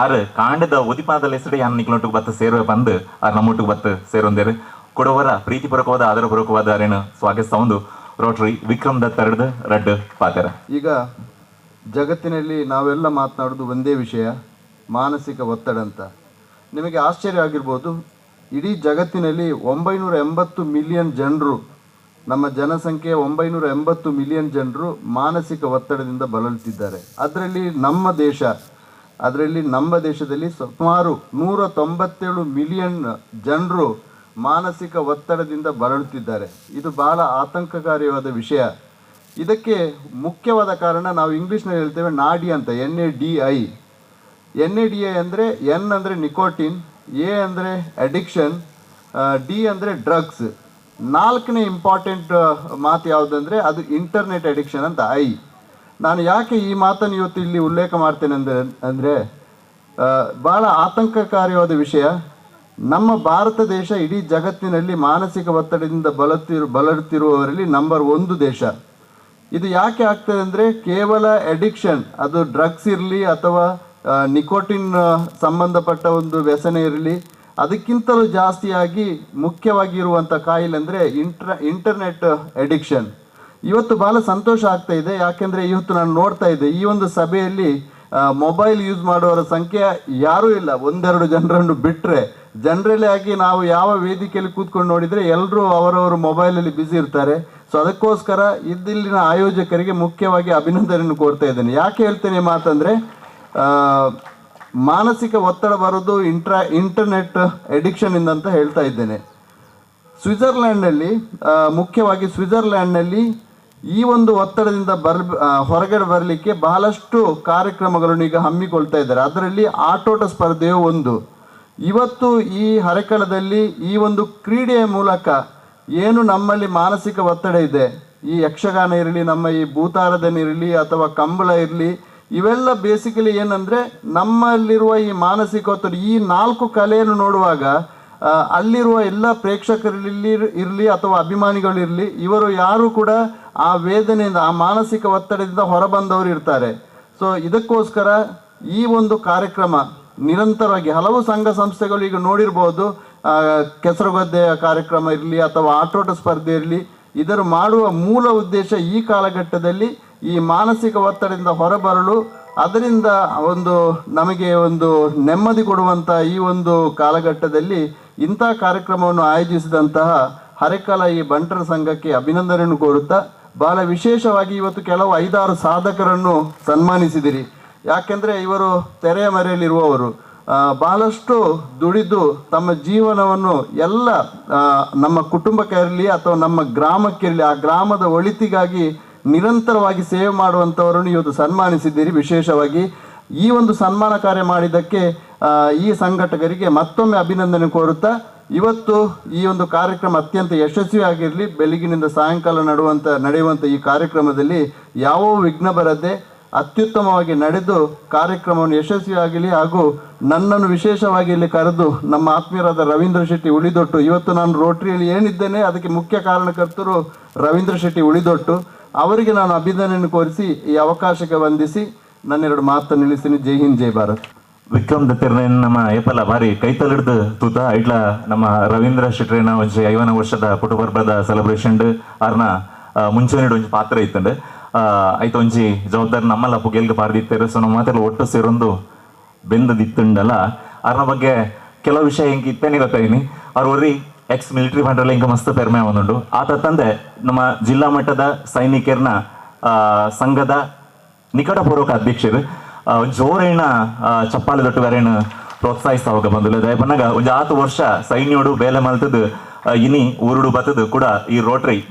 ಆರು ಕಾಂಡದ ಉದಿಪಾದ ಹೆಸರು ಯಾನ್ ನಿಕ್ಲೊಟ್ಟಿಗೆ ಬತ್ತ ಸೇರುವೆ ಪಂದ್ ಆರ್ ನಮ್ಮೊಟ್ಟಿಗೆ ಬತ್ತ ಸೇರೊಂದೇರು ಕೊಡವರ ಪ್ರೀತಿಪೂರ್ವಕವಾದ ಆದರಪೂರ್ವಕವಾದ ಅರೇನು ಸ್ವಾಗತಿಸ್ತಾ ಒಂದು ರೋಟರಿ ವಿಕ್ರಮ್ ದತ್ತ ರಡ್ಡು ಪಾತೆರ. ಈಗ ಜಗತ್ತಿನಲ್ಲಿ ನಾವೆಲ್ಲ ಮಾತನಾಡೋದು ಒಂದೇ ವಿಷಯ, ಮಾನಸಿಕ ಒತ್ತಡ ಅಂತ. ನಿಮಗೆ ಆಶ್ಚರ್ಯ ಆಗಿರ್ಬೋದು, ಇಡೀ ಜಗತ್ತಿನಲ್ಲಿ 980 ಮಿಲಿಯನ್ ಜನರು, ನಮ್ಮ ಜನಸಂಖ್ಯೆ 980 ಮಿಲಿಯನ್ ಜನರು ಮಾನಸಿಕ ಒತ್ತಡದಿಂದ ಬಳಲುತ್ತಿದ್ದಾರೆ. ಅದರಲ್ಲಿ ನಮ್ಮ ದೇಶದಲ್ಲಿ ಸುಮಾರು 197 ಮಿಲಿಯನ್ ಜನರು ಮಾನಸಿಕ ಒತ್ತಡದಿಂದ ಬಳಲುತ್ತಿದ್ದಾರೆ. ಇದು ಬಹಳ ಆತಂಕಕಾರಿಯಾದ ವಿಷಯ. ಇದಕ್ಕೆ ಮುಖ್ಯವಾದ ಕಾರಣ ನಾವು ಇಂಗ್ಲೀಷ್ನಲ್ಲಿ ಹೇಳ್ತೇವೆ ನಾಡಿ ಅಂತ, NADI. NADI ಅಂದರೆ ಎನ್ ಅಂದರೆ ನಿಕೋಟಿನ್, ಎ ಅಂದರೆ ಅಡಿಕ್ಷನ್, ಡಿ ಅಂದರೆ ಡ್ರಗ್ಸ್. ನಾಲ್ಕನೇ ಇಂಪಾರ್ಟೆಂಟ್ ಮಾತು ಯಾವುದಂದರೆ ಅದು ಇಂಟರ್ನೆಟ್ ಅಡಿಕ್ಷನ್ ಅಂತ I. ನಾನು ಯಾಕೆ ಈ ಮಾತನ್ನು ಇವತ್ತು ಇಲ್ಲಿ ಉಲ್ಲೇಖ ಮಾಡ್ತೇನೆ ಅಂದರೆ ಭಾಳ ಆತಂಕಕಾರಿಯಾದ ವಿಷಯ. ನಮ್ಮ ಭಾರತ ದೇಶ ಇಡೀ ಜಗತ್ತಿನಲ್ಲಿ ಮಾನಸಿಕ ಒತ್ತಡದಿಂದ ಬಳಲುತ್ತಿರುವವರಲ್ಲಿ ನಂಬರ್ 1 ದೇಶ. ಇದು ಯಾಕೆ ಆಗ್ತದೆ ಅಂದರೆ ಕೇವಲ ಅಡಿಕ್ಷನ್, ಅದು ಡ್ರಗ್ಸ್ ಇರಲಿ ಅಥವಾ ನಿಕೋಟಿನ್ ಸಂಬಂಧಪಟ್ಟ ಒಂದು ವ್ಯಸನ ಇರಲಿ, ಅದಕ್ಕಿಂತಲೂ ಜಾಸ್ತಿಯಾಗಿ ಮುಖ್ಯವಾಗಿ ಇರುವಂಥ ಕಾಯಿಲೆ ಅಂದರೆ ಇಂಟರ್ನೆಟ್ ಅಡಿಕ್ಷನ್. ಇವತ್ತು ಭಾಳ ಸಂತೋಷ ಆಗ್ತಾ ಇದೆ, ಯಾಕೆಂದರೆ ಇವತ್ತು ನಾನು ನೋಡ್ತಾ ಇದ್ದೆ ಈ ಒಂದು ಸಭೆಯಲ್ಲಿ ಮೊಬೈಲ್ ಯೂಸ್ ಮಾಡುವವರ ಸಂಖ್ಯೆ ಯಾರೂ ಇಲ್ಲ, ಒಂದೆರಡು ಜನರನ್ನು ಬಿಟ್ಟರೆ. ಜನರಲಿ ಆಗಿ ನಾವು ಯಾವ ವೇದಿಕೆಯಲ್ಲಿ ಕೂತ್ಕೊಂಡು ನೋಡಿದರೆ ಎಲ್ಲರೂ ಅವರವರು ಮೊಬೈಲಲ್ಲಿ ಬ್ಯುಸಿ ಇರ್ತಾರೆ. ಸೊ ಅದಕ್ಕೋಸ್ಕರ ಇಲ್ಲಿನ ಆಯೋಜಕರಿಗೆ ಮುಖ್ಯವಾಗಿ ಅಭಿನಂದನೆಯನ್ನು ಕೋರ್ತಾ ಇದ್ದೇನೆ. ಯಾಕೆ ಹೇಳ್ತೇನೆ ಮಾತಂದರೆ, ಮಾನಸಿಕ ಒತ್ತಡ ಬರೋದು ಇಂಟರ್ನೆಟ್ ಅಡಿಕ್ಷನಿಂದ ಅಂತ ಹೇಳ್ತಾ ಇದ್ದೇನೆ. ಸ್ವಿಟ್ಜರ್ಲ್ಯಾಂಡ್ನಲ್ಲಿ, ಮುಖ್ಯವಾಗಿ ಸ್ವಿಟ್ಜರ್ಲ್ಯಾಂಡ್ನಲ್ಲಿ ಈ ಒಂದು ಒತ್ತಡದಿಂದ ಹೊರಗಡೆ ಬರಲಿಕ್ಕೆ ಬಹಳಷ್ಟು ಕಾರ್ಯಕ್ರಮಗಳನ್ನು ಈಗ ಹಮ್ಮಿಕೊಳ್ತಾ ಇದ್ದಾರೆ. ಅದರಲ್ಲಿ ಆಟೋಟ ಸ್ಪರ್ಧೆಯು ಒಂದು. ಇವತ್ತು ಈ ಹರೆಕಳದಲ್ಲಿ ಈ ಒಂದು ಕ್ರೀಡೆಯ ಮೂಲಕ ಏನು ನಮ್ಮಲ್ಲಿ ಮಾನಸಿಕ ಒತ್ತಡ ಇದೆ, ಈ ಯಕ್ಷಗಾನ ಇರಲಿ, ನಮ್ಮ ಈ ಭೂತಾರಾಧನೆ ಇರಲಿ ಅಥವಾ ಕಂಬಳ ಇರಲಿ, ಇವೆಲ್ಲ ಬೇಸಿಕಲಿ ಏನಂದರೆ ನಮ್ಮಲ್ಲಿರುವ ಈ ಮಾನಸಿಕ ಒತ್ತಡ. ಈ 4 ಕಲೆಯನ್ನು ನೋಡುವಾಗ ಅಲ್ಲಿರುವ ಎಲ್ಲ ಪ್ರೇಕ್ಷಕರಲ್ಲಿ ಇರಲಿ ಅಥವಾ ಅಭಿಮಾನಿಗಳಿರಲಿ, ಇವರು ಯಾರೂ ಕೂಡ ಆ ವೇದನೆಯಿಂದ, ಆ ಮಾನಸಿಕ ಒತ್ತಡದಿಂದ ಹೊರಬಂದವರು ಇರ್ತಾರೆ. ಸೊ ಇದಕ್ಕೋಸ್ಕರ ಈ ಒಂದು ಕಾರ್ಯಕ್ರಮ ನಿರಂತರವಾಗಿ ಹಲವು ಸಂಘ ಸಂಸ್ಥೆಗಳು ಈಗ ನೋಡಿರ್ಬೋದು, ಕೆಸರುಗದ್ದೆಯ ಕಾರ್ಯಕ್ರಮ ಇರಲಿ ಅಥವಾ ಆಟೋಟ ಸ್ಪರ್ಧೆ ಇರಲಿ, ಇದರ ಮಾಡುವ ಮೂಲ ಉದ್ದೇಶ ಈ ಕಾಲಘಟ್ಟದಲ್ಲಿ ಈ ಮಾನಸಿಕ ಒತ್ತಡದಿಂದ ಹೊರಬರಲು, ಅದರಿಂದ ಒಂದು ನಮಗೆ ಒಂದು ನೆಮ್ಮದಿ ಕೊಡುವಂಥ ಈ ಒಂದು ಕಾಲಘಟ್ಟದಲ್ಲಿ ಇಂಥ ಕಾರ್ಯಕ್ರಮವನ್ನು ಆಯೋಜಿಸಿದಂತಹ ಹರೇಕಳ ಈ ಬಂಟರ ಸಂಘಕ್ಕೆ ಅಭಿನಂದನೆಯನ್ನು ಕೋರುತ್ತಾ, ಬಹಳ ವಿಶೇಷವಾಗಿ ಇವತ್ತು ಕೆಲವು 5-6 ಸಾಧಕರನ್ನು ಸನ್ಮಾನಿಸಿದಿರಿ. ಯಾಕೆಂದರೆ ಇವರು ತೆರೆಯ ಮರೆಯಲ್ಲಿರುವವರು, ಬಹಳಷ್ಟು ದುಡಿದು ತಮ್ಮ ಜೀವನವನ್ನು ಎಲ್ಲ ನಮ್ಮ ಕುಟುಂಬಕ್ಕೆ ಇರಲಿ ಅಥವಾ ನಮ್ಮ ಗ್ರಾಮಕ್ಕಿರಲಿ, ಆ ಗ್ರಾಮದ ಒಳಿತಿಗಾಗಿ ನಿರಂತರವಾಗಿ ಸೇವೆ ಮಾಡುವಂಥವರನ್ನು ಇವತ್ತು ಸನ್ಮಾನಿಸಿದ್ದೀರಿ. ವಿಶೇಷವಾಗಿ ಈ ಒಂದು ಸನ್ಮಾನ ಕಾರ್ಯ ಮಾಡಿದ್ದಕ್ಕೆ ಈ ಸಂಘಟಕರಿಗೆ ಮತ್ತೊಮ್ಮೆ ಅಭಿನಂದನೆ ಕೋರುತ್ತಾ, ಇವತ್ತು ಈ ಒಂದು ಕಾರ್ಯಕ್ರಮ ಅತ್ಯಂತ ಯಶಸ್ವಿಯಾಗಿರಲಿ. ಬೆಳಗಿನಿಂದ ಸಾಯಂಕಾಲ ನಡೆಯುವಂಥ ಈ ಕಾರ್ಯಕ್ರಮದಲ್ಲಿ ಯಾವ ವಿಘ್ನ ಬರದೆ ಅತ್ಯುತ್ತಮವಾಗಿ ನಡೆದು ಕಾರ್ಯಕ್ರಮವನ್ನು ಯಶಸ್ವಿಯಾಗಲಿ. ಹಾಗೂ ನನ್ನನ್ನು ವಿಶೇಷವಾಗಿ ಇಲ್ಲಿ ಕರೆದು ನಮ್ಮ ಆತ್ಮೀಯರಾದ ರವೀಂದ್ರ ಶೆಟ್ಟಿ ಉಳಿದೊಟ್ಟು, ಇವತ್ತು ನಾನು ರೋಟರಿಯಲ್ಲಿ ಏನಿದ್ದೇನೆ ಅದಕ್ಕೆ ಮುಖ್ಯ ಕಾರಣಕರ್ತರು ರವೀಂದ್ರ ಶೆಟ್ಟಿ ಉಳಿದೊಟ್ಟು, ಅವರಿಗೆ ನಾನು ಅಭಿನಂದನೆಯನ್ನು ಕೋರಿಸಿ ಈ ಅವಕಾಶಕ್ಕೆ ವಂದಿಸಿ ನನ್ನೆರಡು ಮಾತನ್ನು ನಿಲ್ಲಿಸ್ತೀನಿ. ಜೈ ಹಿಂದ್, ಜೈ ಭಾರತ್. ವಿಕ್ರಮ್ ದತ್ತಿರ್ನ ನಮ್ಮ ಏಪಲ ಬಾರಿ ಕೈತಲಿಡ್ದು ತೂತ ಐಟ್ಲ ನಮ್ಮ ರವೀಂದ್ರ ಶೆಟ್ಟರ್ನ ಒಂಜಿ 50 ವರ್ಷದ ಪುಟಪರ್ಬದ ಸೆಲೆಬ್ರೇಷನ್ ಆರ್ನ ಮುಂಚೂಣಿಡ್ ಒಂಜಿ ಪಾತ್ರ ಇತ್ತಂಡು. ಐತ ಒಂಜಿ ಜವಾಬ್ದಾರಿ ನಮ್ಮಲ್ಲ ಪುಗೆಲ್ಗೆ ಪಾರ್ದಿತ್ತೇರು. ಸೊ ನಮ್ಮ ಮಾತೆಲ್ಲ ಒಟ್ಟು ಸೇರೊಂದು ಬೆಂದದಿತ್ತುಂಡಲ್ಲ. ಆರ್ನ ಬಗ್ಗೆ ಕೆಲವು ವಿಷಯ ಹೆಂಗೆ ಇತ್ತೇನೆ ಗೊತ್ತಾಯಿನಿ. ಅವ್ರ ಒರಿ ಎಕ್ಸ್ ಮಿಲಿಟರಿ ಬಂಡ್ರಲ್ಲ ಹಿಂಗೆ ಮಸ್ತ್ ಪೆರ್ಮೆ ಒಂದುಂಡು. ಆತ ತಂದೆ ನಮ್ಮ ಜಿಲ್ಲಾ ಮಟ್ಟದ ಸೈನಿಕರ್ನ ಸಂಘದ ನಿಕಟಪೂರ್ವಕ ಅಧ್ಯಕ್ಷರು. ಜೋರೇಣ ಚಪ್ಪಾಲೆ ದೊಟ್ಟುಗಾರೇನು ಪ್ರೋತ್ಸಾಹಿಸ್ತಾ ಹೋಗ ಬಂದಿಲ್ಲ. ದಯಪನ್ನಾಗ ಒಂದು 10 ವರ್ಷ ಸೈನ್ಯೋಡು ಬೇಲೆ ಮಲ್ತದ್ದು ಇನಿ ಊರುಡು ಬತ್ತದು ಕೂಡ ಈ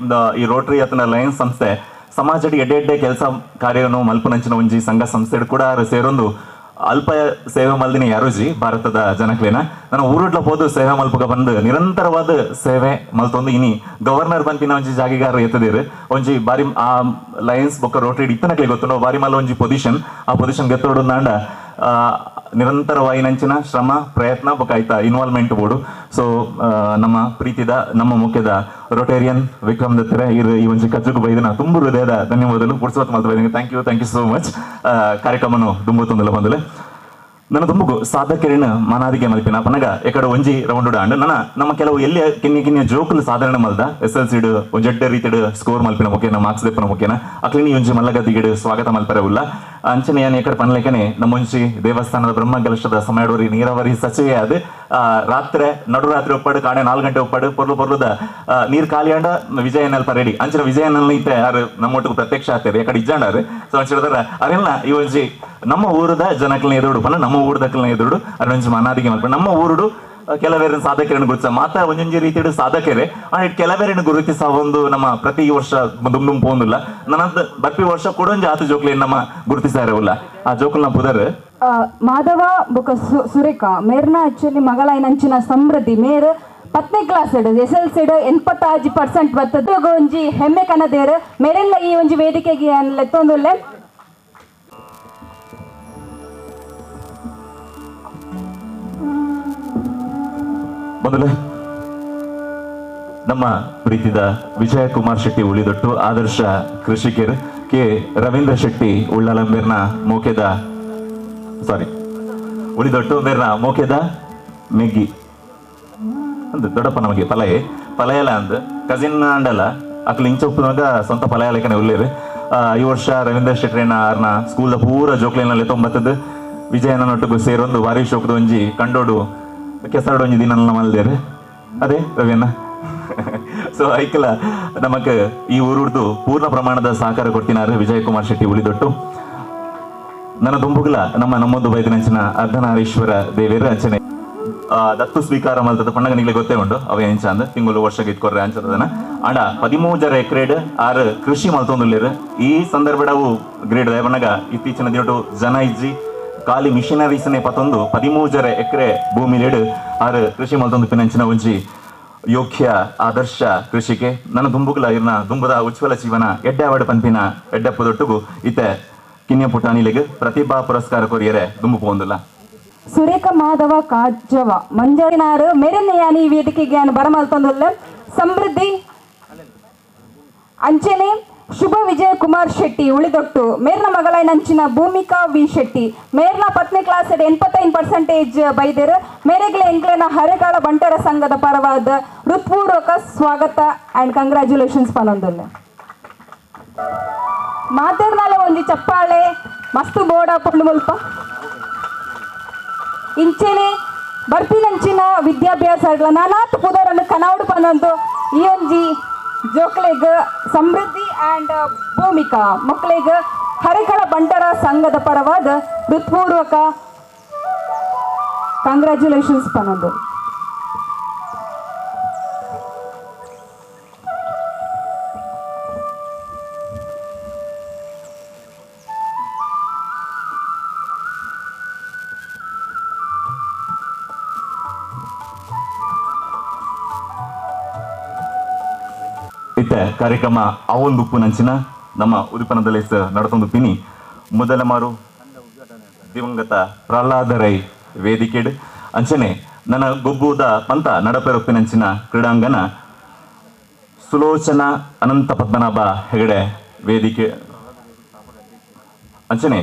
ರೋಟರಿ ಆತನ ಲಯನ್ಸ್ ಸಂಸ್ಥೆ ಸಮಾಜದ ಎಡ್ಡೆ ಎಡ್ಡೆ ಕೆಲಸ ಕಾರ್ಯವನ್ನು ಮಲ್ಪನಂಚಿನ ಒಂಜಿ ಸಂಘ ಸಂಸ್ಥೆ ಕೂಡ ಸೇರೊಂದು ಅಲ್ಪ ಸೇವೆ ಮಲ್ದಿನ ಯಾರೋಜಿ ಭಾರತದ ಜನಕ್ಲೇನ ನಾನು ಊರುಡ್ಲ ಹೋದು ಸೇವೆ ಮಲ್ಪಗ ಬಂದು ನಿರಂತರವಾದ ಸೇವೆ ಮಲ್ತೊಂದು ಇನಿ ಗವರ್ನರ್ ಬಂತಿನ ಒಂಜಿ ಜಾಗಿಗಾರ ಎತ್ತದಿರು ಒಂಜಿ ಬಾರಿ ಆ ಲಯನ್ಸ್ ಬೊಕ್ಕ ರೋಟರಿ ಇತ್ತನಕ್ಲೆ ಗೊತ್ತುಂಡು ಬಾರಿ ಮಲ್ಲ ಒಂಜಿ ಪೊಸಿಷನ್ ಆ ಪೊಸಿಷನ್ ಗೆತ್ತೋಡು ನಾಂಡ ನಿರಂತರವಾಗಿ ನಂಚಿನ ಶ್ರಮ ಪ್ರಯತ್ನ ಬೊಕ್ಕ ಆಯ್ತಾ ಇನ್ವಾಲ್ವ್ಮೆಂಟ್ ಬೋರ್ಡು. ಸೊ ನಮ್ಮ ಪ್ರೀತಿದ ನಮ್ಮ ಮುಖ್ಯದ ರೋಟೇರಿಯನ್ ವಿಕ್ರಮ್ ದತ್ತರೆ ಈ ಒಂಜಿ ಕಜ್ಜುಗು ಬೈದಿನ ತುಂಬ ಹೃದಯದ ಧನ್ಯವಾದಗಳು ಪುಡ್ಸೋತ್ ಮಲ್ತ ಬೈದಿನ. Thank you, thank you so much. ಕಾರ್ಯಕ್ರಮನು ದುಂಬುತ್ತೊಂದಲ್ಲ ಬಂದಲೆ ನನ್ನ ತುಂಬುಗು ಸಾಧಕರಿನ ಮಾನಾದಿಗೆ ಮಲ್ಪಿನ ಪನಗ ಎಕಡೆ ಒಂಜಿ ರೌಂಡ್ ಅಂಡ್ ನನ್ನ ನಮ್ಮ ಕೆಲವು ಎಲ್ಲಿ ಕಿನ್ನಿ ಕಿನ್ನಿಯ ಜೋಕುಲು ಸಾಧಾರಣ ಮಲ್ದ ಎಸ್ ಎಲ್ ಸಿಡ್ ಒಂಜೆಡ್ಡೆ ರೀತಿಡ್ ಸ್ಕೋರ್ ಮಲ್ಪಿನ ಮುಖೇನ ಮಾರ್ಕ್ಸ್ ದೆಪ್ಪನ ಮುಖೇನ ಅಕ್ಲಿನಿ ಒಂಜಿ ಮಲ್ಲಗದಿಗಿಡು ಸ್ವಾಗತ ಮಲ್ಪರೆ ಉಲ್ಲ. ಅಂಚನೆ ಯಾನ್ ಎಕಡೆ ಪನ್ಲೆಕನೆ ನಮ್ಮೊಂಜಿ ದೇವಸ್ಥಾನದ ಬ್ರಹ್ಮಕಲಶದ ಸಮಯಡೋರಿ ನೀರಾವರಿ ಸಚಿವೆ ಅದು ರಾತ್ರಿ ನಡುರಾತ್ರಿ ಒಪ್ಪಾಡು ಕಾಣೆ 4 ಗಂಟೆ ಒಪ್ಪಾಡು ಪೊರ್ಲು ಪೊರ್ಲುದ ನೀರು ಖಾಲಿ ಅಂಡ ವಿಜಯನಲ್ಪ ರೆಡಿ ಅಂಚನೆ ವಿಜಯನಲ್ಲಿ ಇತ್ತೆ ಯಾರು ನಮ್ಮೊಟ್ಟಿಗೆ ಪ್ರತ್ಯಕ್ಷ ಆಗ್ತಾರೆ ಎಕಡೆ ಇಜ್ಜಾಂಡಾರು. ಸೊ ಅಂಚಿಡ್ದಾರ ಅರೆಲ್ಲ ಈ ಒಂಜಿ ನಮ್ಮ ಊರದ ಜನಕ್ಲನ ಎದುರುಡು ಪನ್ನ ನಮ್ಮ ಊರದಕ್ಕಲ್ನ ಎದುರುಡು ಅರೊಂಜಿ ಮನಾದಿಗೆ ಮಲ್ಪ ನಮ್ಮ ಊರುಡು ಕೆಲವೇರನ್ನು ಸಾಧಕರನ್ನು ಗುರುತಿಸ ಮಾತಾ ಒಂಜೊಂಜಿ ರೀತಿಯಡು ಸಾಧಕರೇ ಅಂಡ್ ಕೆಲವೇರನ್ನು ಗುರುತಿಸ ಒಂದು ನಮ್ಮ ಪ್ರತಿ ವರ್ಷ ದುಮ್ ದುಮ್ ಪೋಂದಿಲ್ಲ ನನ್ನ ಬರ್ಪಿ ವರ್ಷ ಕೊಡೊಂಜಿ ಆತ ಜೋಕ್ಲೆ ನಮ್ಮ ಗುರುತಿಸಾರೆ ಉಲ್ಲ ಆ ಜೋಕುಲ್ನ ಪುದರ್ ಮಾಧವ ಬೊಕ ಸುರೇಖಾ ಮೇರ್ನ ಆಕ್ಚುಲಿ ಮಗಳ ನಂಚಿನ ಸಮೃದ್ಧಿ ಮೇರ್ 10ನೇ ಕ್ಲಾಸ್ ಎಸ್ ಎಲ್ ಸಿ 86% ಬರ್ತದೆ ಒಂಜಿ ಹೆಮ್ಮೆ ಕನದೇರು ಮೇರೆಲ್ಲ ಈ ಒಂಜಿ ವೇದಿಕೆಗೆ ಲೆತ್ತೊಂದುಲ್ಲೆ. ಮೊದಲೇ ನಮ್ಮ ಪ್ರೀತಿದ ವಿಜಯ ಕುಮಾರ್ ಶೆಟ್ಟಿ ಉಳಿದೊಟ್ಟು ಆದರ್ಶ ಕೃಷಿಕರು ಕೆ ರವೀಂದ್ರ ಶೆಟ್ಟಿ ಉಳ್ಳಾಲಂಬೇರ್ನ ಮೋಕೆದ ಸಾರಿ ಉಳಿದೊಟ್ಟು ಮೇರ್ನ ಮೋಕೆದ ಮೆಗ್ಗಿ ಅಂದ್ ದೊಡ್ಡಪ್ಪ ನಮಗೆ ಪಲಯೆ ಪಲಯಲ ಅಂದ್ ಕಸಿನ್ ಅಂಡಲ್ಲ ಅಕ್ಲು ಇಂಚೊಪ್ಪುನಾಗ ಸ್ವಂತ ಪಲಯಲೇಕನೆ ಉಳ್ಳೇರು. ಈ ವರ್ಷ ರವೀಂದ್ರ ಶೆಟ್ಟಿನ ಆರ್ನ ಸ್ಕೂಲ್ದ ಪೂರ ಜೋಕ್ಲೈನಲ್ಲಿ ತೊಂಬತ್ತದ್ದು ವಿಜಯನೊಟ್ಟಿಗೂ ಸೇರೊಂದು ವಾರಿ ಶೋಕದ ಒಂಜಿ ಕಂಡೋಡು ಕೆಸರಡು ಒಂಜಿ ದಿನ ಮಲ್ದೇರು ಅದೇ ರವಿಯನ್ನ. ಸೊ ಐಕಲ ನಮಕ್ ಈ ಊರುಡ್ದು ಪೂರ್ಣ ಪ್ರಮಾಣದ ಸಹಕಾರ ಕೊಡ್ತಿನಾರು ವಿಜಯ್ ಕುಮಾರ್ ಶೆಟ್ಟಿ ಉಳಿದೊಟ್ಟು. ನನ್ನ ದುಂಬುಗಲ ನಮ್ಮ ನಮ್ಮೊಂದು ಬೈದಿನಂಚಿನ ಅರ್ಧನಾರೀಶ್ವರ ದೇವೇರು ಅಂಚನೆ ದತ್ತು ಸ್ವೀಕಾರ ಮಲ್ತದ ಪಣ್ಣಗ ನಿಗ್ಲೆ ಗೊತ್ತೇ ಉಂಡು ಅವ ಎಂಚ ಅಂದ್ ತಿಂಗಳು ವರ್ಷಕ್ಕೆ ಇತ್ಕೊರ್ರೆ ಅಂಚದನ ಅಂಡ 13 ಎಕರೆಡ್ 6 ಕೃಷಿ ಮಲ್ತೊಂದುಲ್ಲೇರು. ಈ ಸಂದರ್ಭಡವು ಗ್ರೇಡ್ ಪಣ್ಣಗ ಇತ್ತೀಚಿನ ದಿನಟು ಜನ ಇಜ್ಜಿ ಖಾಲಿ ಮಿಷನರೀಸ್ನೆ ಪತ್ತೊಂದು 13 ಎಕರೆ ಭೂಮಿ ಲೇಡು 6 ಕೃಷಿ ಮಲ್ತೊಂದು ಪಿನಂಚಿನ ಒಂಜಿ ಯೋಗ್ಯ ಆದರ್ಶ ಕೃಷಿಕೆ ನನ್ನ ದುಂಬುಗುಲ ಇರ್ನ ದುಂಬುದ ಉಜ್ವಲ ಜೀವನ ಎಡ್ಡೆ ಪನ್ಪಿನ ಎಡ್ಡಪ್ಪದೊಟ್ಟುಗು ಇತ್ತೆ ಕಿನ್ಯ ಪುಟಾಣಿಲೆಗ್ ಪ್ರತಿಭಾ ಪುರಸ್ಕಾರ ಕೊರಿಯರೆ ದುಂಬು ಪೋಂದುಲ್ಲ. ಸುರೇಖ ಮಾಧವ ಕಾಜವ ಮಂಜನಾರು ಮೇರನೆಯಾನಿ ವೇದಿಕೆಗೆ ಬರಮಲ್ತೊಂದುಲ್ಲ ಸಮೃದ್ಧಿ ಅಂಚನೆ ಶುಭ ವಿಜಯ ಕುಮಾರ್ ಶೆಟ್ಟಿ ಉಳಿದೊಟ್ಟು ಮೇರ್ನ ಮಗಳೈನಂಚಿನ ಭೂಮಿಕಾ ವಿ ಶೆಟ್ಟಿ ಮೇರ್ನ ಪತ್ನಿ ಕ್ಲಾಸ್ 85% ಬೈದರು ಮೇರೆಗ್ಲೆ ಎಂಕ್ಲೆನ ಹರೆಗಾಳ ಬಂಟರ ಸಂಘದ ಪರವಾದ ಹೃತ್ಪೂರ್ವಕ ಸ್ವಾಗತ ಅಂಡ್ ಕಂಗ್ರ್ಯಾಚುಲೇಷನ್ಸ್ ಪನೊಂದುಲ್ಲ. ಮಾತೆರ್ನಾಲ ಒಂಜಿ ಚಪ್ಪಾಳೆ ಮಸ್ತ್ ಬೋರ್ಡ್ ಆಪುಂಡು ಮುಲ್ಪ. ಇಂಚೆನೆ ಬರ್ಪಿನಂಚಿನ ವಿದ್ಯಾಭ್ಯಾಸ ನಾನಾತ್ ಪುದರನ್ನು ಕನಾವುಡು ಪನೊಂದು ಈ ಒಂಜಿ ಜೋಕ್ಲೆಗ್ ಸಮೃದ್ಧಿ ಆ್ಯಂಡ್ ಭೂಮಿಕಾ ಮಕ್ಕಳಿಗೆ ಹರಿಕಳ ಬಂಟರ ಸಂಘದ ಪರವಾದ ಹೃತ್ಪೂರ್ವಕ ಕಂಗ್ರ್ಯಾಚುಲೇಷನ್ಸ್ ಪನೊಂದು. ಇತ್ತ ಕಾರ್ಯಕ್ರಮ ಅವೊಂದು ನಂಚಿನ ನಮ್ಮ ಉದಿಪನದಲ್ಲಿ ನಡತೊಂದು ಪಿನಿ ಮೊದಲ ಮಾರು ದಿವಂಗತ ಪ್ರಹ್ಲಾದ ರೈ ವೇದಿಕೆಡ್ ಅಂಚನೆ ನನ್ನ ಗೊಬ್ಬುದ ಪಂತ ನಡಪೆರೊಪ್ಪಿನಂಚಿನ ಕ್ರೀಡಾಂಗಣ ಸುಲೋಚನಾ ಅನಂತ ಪದ್ಮನಾಭ ಹೆಗಡೆ ವೇದಿಕೆ ಅಂಚನೆ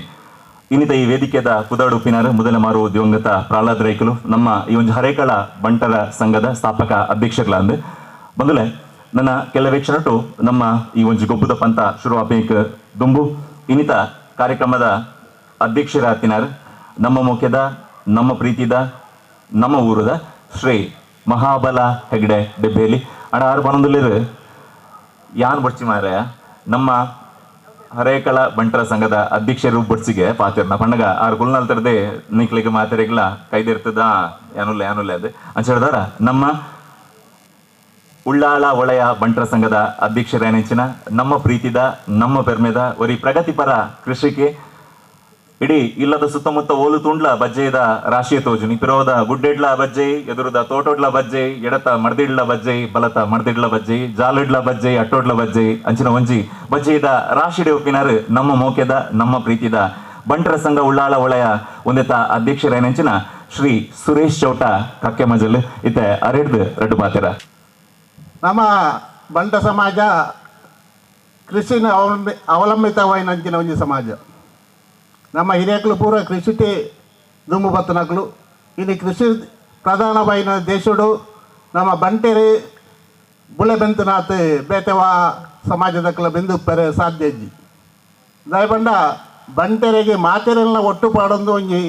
ಇನ್ನಿತ ಈ ವೇದಿಕೆದ ಪುದಾಡುಪ್ಪಿನಾರು ಮೊದಲ ಮಾರು ದಿವಂಗತ ಪ್ರಹ್ಲಾದ ರೈಕಲು ನಮ್ಮ ಈ ಒಂದು ಹರೇಕಳ ಬಂಟರ ಸಂಘದ ಸ್ಥಾಪಕ ಅಧ್ಯಕ್ಷರುಗಳಂದು ಬಂದುಲೆ ನನ್ನ ಕೆಲವೇ ಕ್ಷಣಟು ನಮ್ಮ ಈ ಒಂದು ಗೊಬ್ಬದ ಪಂತ ಶುರುವಾಪೇಕ್ ದುಂಬು ಇನ್ನಿತ ಕಾರ್ಯಕ್ರಮದ ಅಧ್ಯಕ್ಷರಾತಿನಾರ್ ನಮ್ಮ ಮುಖ್ಯದ ನಮ್ಮ ಪ್ರೀತಿದ ನಮ್ಮ ಊರದ ಶ್ರೀ ಮಹಾಬಲ ಹೆಗ್ಡೆ ಡೆಬ್ಬೇಲಿ ಅಡ ಆರು ಪನೊಂದುಲ್ಲೆರ್ ಯಾನ್ ಬೊಡ್ಚಿ ಮಾರಾಯ ನಮ್ಮ ಹರೇಕಳ ಬಂಟರ ಸಂಘದ ಅಧ್ಯಕ್ಷರು ಬೊಡ್ಚಿಗೆ ಪಾತಿರ್ನ ಪಂಡಗ ಆರು ಕುಲ್ನಾಲ್ ತರದೆ ನಿಕ್ಲಿಗೆ ಮಾತೆರೆಗ್ಲ ಕೈದಿರ್ತದ ಯಾನುಲ್ಲ ಯಾನುಲ್ಲ ಅದು ಅಂಚ ಹೇಳ್ದಾರ ನಮ್ಮ ಉಳ್ಳಾಳ ಒಳೆಯ ಬಂಟರ ಸಂಘದ ಅಧ್ಯಕ್ಷರೇನೆಂಚಿನ ನಮ್ಮ ಪ್ರೀತಿದ ನಮ್ಮ ಪೆರ್ಮೆದ ಒರಿ ಪ್ರಗತಿಪರ ಕೃಷಿಗೆ ಇಡೀ ಇಲ್ಲದ ಸುತ್ತಮುತ್ತ ಓಲು ತುಂಡ್ಲ ಬಜ್ಜೆದ ರಾಶಿಯ ತೋಜುನಿ ಪಿರೋದ ಗುಡ್ಡೆಡ್ಲ ಬಜ್ಜೆ ಎದುರುದ ತೋಟೋಡ್ಲ ಬಜ್ಜೆ ಎಡತ ಮರ್ದಿಡ್ಲ ಬಜ್ಜೆ ಬಲತ ಮರ್ದಿಡ್ಲ ಬಜ್ಜೆ ಜಾಲಿಡ್ಲ ಬಜ್ಜೆ ಅಟ್ಟೋಡ್ಲ ಬಜ್ಜೆ ಅಂಚಿನ ಒಂಜಿ ಬಜ್ಜೆದ ರಾಶಿಡೆ ಒಪ್ಪಿನಾರು ನಮ್ಮ ಮೋಕೆದ ನಮ್ಮ ಪ್ರೀತಿದ ಬಂಟರ ಸಂಘ ಉಳ್ಳಾಳ ಒಳೆಯ ಒಂದೆತ ಅಧ್ಯಕ್ಷರೇನೆಂಚಿನ ಶ್ರೀ ಸುರೇಶ್ ಚೌಟ ಕಕ್ಕೆ ಮಜಲ್ ಇತ್ತೆ ಅರೆಡ್ದು ರಡ್ಡು ಬಾತಿರ. ನಮ್ಮ ಬಂಟ ಸಮಾಜ ಕೃಷಿನ ಅವಲಂಬಿತವಾಯಿನಂಚಿನ ಒಂಜಿ ಸಮಾಜ. ನಮ್ಮ ಹಿರಿಯಕ್ಲು ಪೂರ ಕೃಷಿಟೇ ದುಂಬು ಬತ್ತನಕ್ಲು. ಇನ್ನು ಕೃಷಿ ಪ್ರಧಾನವಾಯಿನ ದೇಶಡು ನಮ್ಮ ಬಂಟೆರೆ ಬುಳೆ ಬೆಂತನಾತ್ ಬೇತೆವ ಸಮಾಜದಕ್ಲ ಬೆಂದು ಪೆರೆ ಸಾಧ್ಯ ಇಜ್ಜಿ. ದಯಪಂಡ ಬಂಟೆರೆಗೆ ಮಾತೆರೆಲ್ಲ ಒಟ್ಟು ಪಾಡೊಂದು ಒಂಜಿ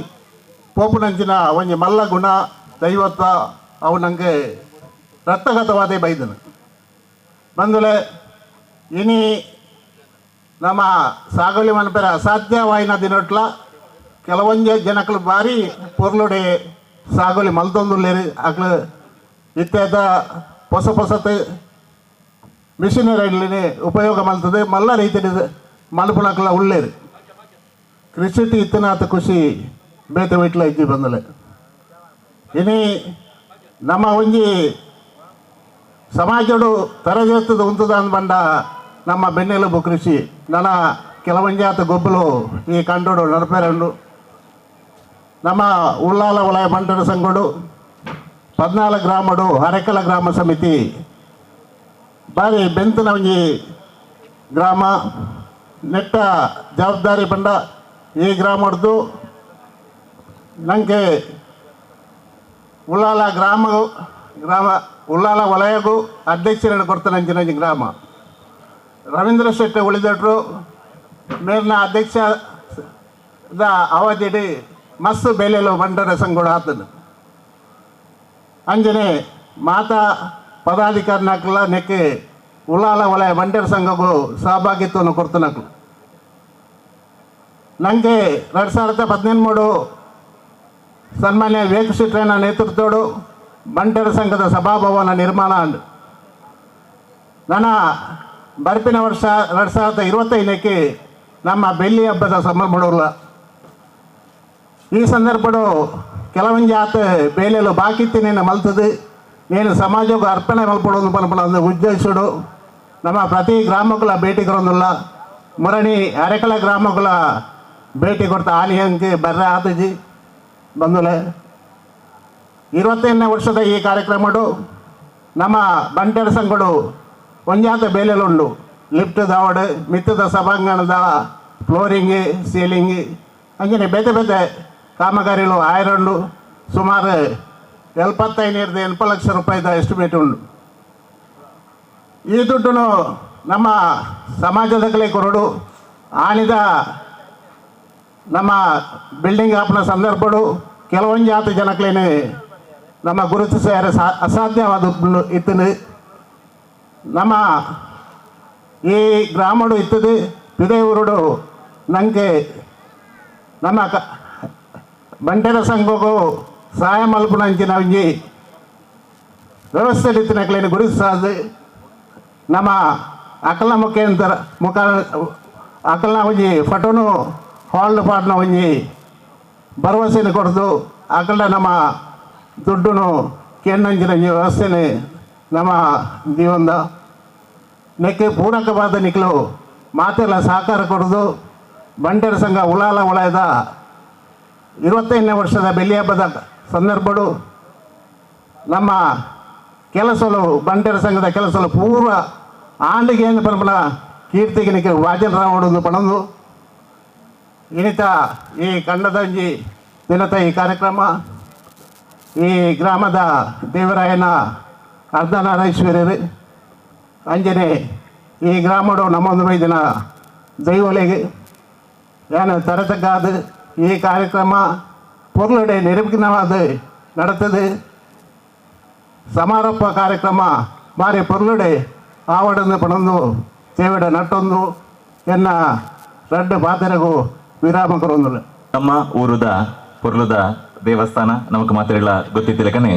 ಪೋಪುನಂಚಿನ ಒಂಜಿ ಮಲ್ಲ ಗುಣ ದೈವತ್ವ ಅವು ನನಗೆ ರಕ್ತಗತವಾದ ಬೈದನು. ಬಂದುಲೆ ಇನಿ ನಮ್ಮ ಸಾಗೋಲಿ ಮನ್ಪೆರ ಅಸಾಧ್ಯವಾಯಿನ ದಿನಟ್ಲ ಕೆಲವೊಂಜೆ ಜನಕ್ಲು ಭಾರಿ ಪೊರ್ಲುಡೆ ಸಾಗೋಲಿ ಮಲ್ತೊಂದುಲ್ಲೇರಿ ಅಕ್ಲು ಇತ್ಯಾದ ಹೊಸ ಹೊಸತೆ ಮಿಷಿನರಿಲಿ ಉಪಯೋಗ ಮಲ್ತದೆ ಮಲ್ಲ ರೀತಿಯ ಮಲ್ಪುನಕ್ಲ ಉಳ್ಳೇರಿ. ಕೃಷಿ ಇತ್ತನಾತ ಖುಷಿ ಬೇತೆ ವೈಟ್ಲ ಇಜ್ಜಿ ಬಂದಲೆ. ಇನಿ ನಮ್ಮ ಒಂಜಿ ಸಮಾಜಡು ತರಜೇತದ ಉಂತದ ಬಂಡ ನಮ್ಮ ಬೆನ್ನೆಲುಬು ಕೃಷಿ. ನನ್ನ ಕೆಲವೊಂಜಾತ ಗೊಬ್ಬಲು ಈ ಕಂಡೋಡು ನಡಪೇರಂಡು ನಮ್ಮ ಉಳ್ಳಾಲ ವಲಯ ಬಂಟರ ಸಂಘಡು 14 ಗ್ರಾಮಡು ಹರೆಕಲ ಗ್ರಾಮ ಸಮಿತಿ ಬಾರಿ ಬೆಂತನ ಒಂಜಿ ಗ್ರಾಮ ನೆಟ್ಟ ಜವಾಬ್ದಾರಿ ಬಂಡ ಈ ಗ್ರಾಮಡ್ದು ನನಗೆ ಉಳ್ಳಾಲ ಗ್ರಾಮ ಗ್ರಾಮ ಉಳ್ಳಾಲ ವಲಯಗೂ ಅಧ್ಯಕ್ಷರನ್ನು ಕೊಡ್ತಾನೆ ಗ್ರಾಮ ರವೀಂದ್ರ ಶೆಟ್ಟಿ ಉಳಿದಟ್ರು ಮೇಲಿನ ಅಧ್ಯಕ್ಷದ ಅವಧಿಡಿ ಮಸ್ತು ಬೆಲೆಲು ಬಂಟರ ಸಂಘಡು ಆತನು. ಅಂಜನೆ ಮಾತಾ ಪದಾಧಿಕಾರಿನಕ್ಲ ನೆಕ್ಕೆ ಉಳ್ಳಾಲ ವಲಯ ಬಂಟರ ಸಂಘಗೂ ಸಹಭಾಗಿತ್ವವನ್ನು ಕೊಡ್ತನಕ್ಲು. ನನಗೆ 2013 ಸನ್ಮಾನ್ಯ ವಿವೇಕ್ ಶೆಟ್ಟರನ ನೇತೃತ್ವದೋಡು ಬಂಟರ ಸಂಘದ ಸಭಾಭವನ ನಿರ್ಮಾಣ ಅಂಡು ನನ್ನ ಬರ್ಪಿನ ವರ್ಷ 2025ಕ್ಕೆ ನಮ್ಮ ಬೆಳ್ಳಿ ಹಬ್ಬದ ಸಂಭ್ರಮಡುಲ್ಲ. ಈ ಸಂದರ್ಭಡು ಕೆಲವೊಂಜಿ ಆತ ಬೇಲೆಲು ಬಾಕಿತ್ತಿನೇನು ಮಲ್ತದೆ నేను ಸಮಾಜಕ್ಕೆ ಅರ್ಪಣೆ ಮಲ್ಪಡೋದು ಪನ್ಪುನ ಒಂದು ಉದ್ದೇಶಡು ನಮ್ಮ ಪ್ರತಿ ಗ್ರಾಮಕ್ಕೂ ಭೇಟಿ ಕೊರೊಂದುಲ್ಲ ಮುರಣಿ ಅರೆಕಲ ಗ್ರಾಮಕ್ಕೂ ಭೇಟಿ ಕೊಡ್ತಾ ಆನಿಯಂಗೆ ಬರ್ರೆ ಆತಜಿ ಬಂದುಲೆ 25ನೇ ವರ್ಷದ ಈ ಕಾರ್ಯಕ್ರಮಡು ನಮ್ಮ ಬಂಟರ ಸಂಘಡು ಒಂಜಾತ ಬೇಲೆಲುಂಡು ಲಿಫ್ಟ್ ದಾವಡು ಮಿತ್ತದ ಸಭಾಂಗಣದ ಫ್ಲೋರಿಂಗ್ ಸೀಲಿಂಗ್ ಅಂಚನೆ ಬೇತೆ ಬೇತೆ ಕಾಮಗಾರಿಗಳು ಆಯರಂಡು ಸುಮಾರು 75 ಲಕ್ಷ ರೂಪಾಯಿದ ಎಸ್ಟಿಮೇಟ್ ಉಂಡು. ಈ ದುಡ್ಡನ್ನು ನಮ್ಮ ಸಮಾಜದ ಕೊರಡು ಆನಿದ ನಮ್ಮ ಬಿಲ್ಡಿಂಗ್ ಆಪನ ಸಂದರ್ಭಡು ಕೆಲವೊಂಜಾತ ಜನಕ್ಲೇನೆ ನಮ್ಮ ಗುರುತಿಸ ಅಸಾಧ್ಯವಾದ ಇತ್ತು. ನಮ್ಮ ಈ ಗ್ರಾಮಡು ಇತ್ತದೆ ಪಿದೆ ಊರುಡು ನನಗೆ ನಮ್ಮ ಬಂಟರ ಸಂಘಕ್ಕೂ ಸಹಾಯ ಮಲ್ಪುನಂಚಿನ ಒಂಜಿ ವ್ಯವಸ್ಥೆ ಇತ್ತಿನಕ್ಲೇನು ಗುರುತಿಸಾದ ನಮ್ಮ ಅಕಲ್ನ ಮುಖೇಂತರ ಮುಖ ಅಕಲ್ನ ಒಂಜಿ ಫಟೋನು ಹಾಲ್ ಪಾಟ್ನ ಒಂಜಿ ಭರವಸೆಯನ್ನು ಕೊಡ್ದು ಅಕಲ್ನ ನಮ್ಮ ದುಡ್ಡುನು ಕೇಂದ್ರಂಚಿನ ಒಂಜಿ ವ್ಯವಸ್ಥೆನೆ ನಮ್ಮ ಜೀವನದ ನೆಕ್ಕೆ ಪೂರಕವಾದ ನಿಕ್ಲು ಮಾತೆಲ್ಲ ಸಹಕಾರ ಕೊಡೋದು ಬಂಟರ ಸಂಘ ಉಲಾಲ ವಲಯದ 25ನೇ ವರ್ಷದ ಬೆಳ್ಳಿ ಹಬ್ಬದ ಸಂದರ್ಭಡು ನಮ್ಮ ಕೆಲಸಲು ಬಂಟರ ಸಂಘದ ಕೆಲಸಲು ಪೂರ್ವ ಆಂಡಿಗೆ ಏನು ಪನ್ಪುನ ಕೀರ್ತಿಗೆ ನಿಕ್ಕೆ ವಾಜನರಾವಡು ಪಣಂದು ಇನಿತ ಈ ಕಂಡದಂಜಿ ದಿನದ ಈ ಕಾರ್ಯಕ್ರಮ ಈ ಗ್ರಾಮದ ದೇವರಾಯನ ಅರ್ಧನಾರೀಶ್ವರರು ಅಂಜನೆ ಈ ಗ್ರಾಮಡು ನಮ್ಮೊಂದು ಮೈದಿನ ದೈವಲೆಗೆ ಏನು ತರತಕ್ಕಾದ ಈ ಕಾರ್ಯಕ್ರಮ ಪೊರ್ಲುಡೆ ನಿರ್ವಿಘ್ನವಾದ ನಡತದೆ. ಸಮಾರೋಪ ಕಾರ್ಯಕ್ರಮ ಬಾರಿ ಪೊರ್ಲುಡೆ ಆವಡನ್ನು ಪಣಂದು ತೇವಿಡ ನಟ್ಟೊಂದು ಎನ್ನ ರಡ್ಡು ಪಾತೆರಗು ವಿರಾಮ ಕೊರೊಂದು. ನಮ್ಮ ಊರುದ ಪೊರ್ಲುದ ದೇವಸ್ಥಾನ ನಮಕ್ ಮಾತ್ರೆಗಳ ಗೊತ್ತಿತ್ತಿಲಕನೆ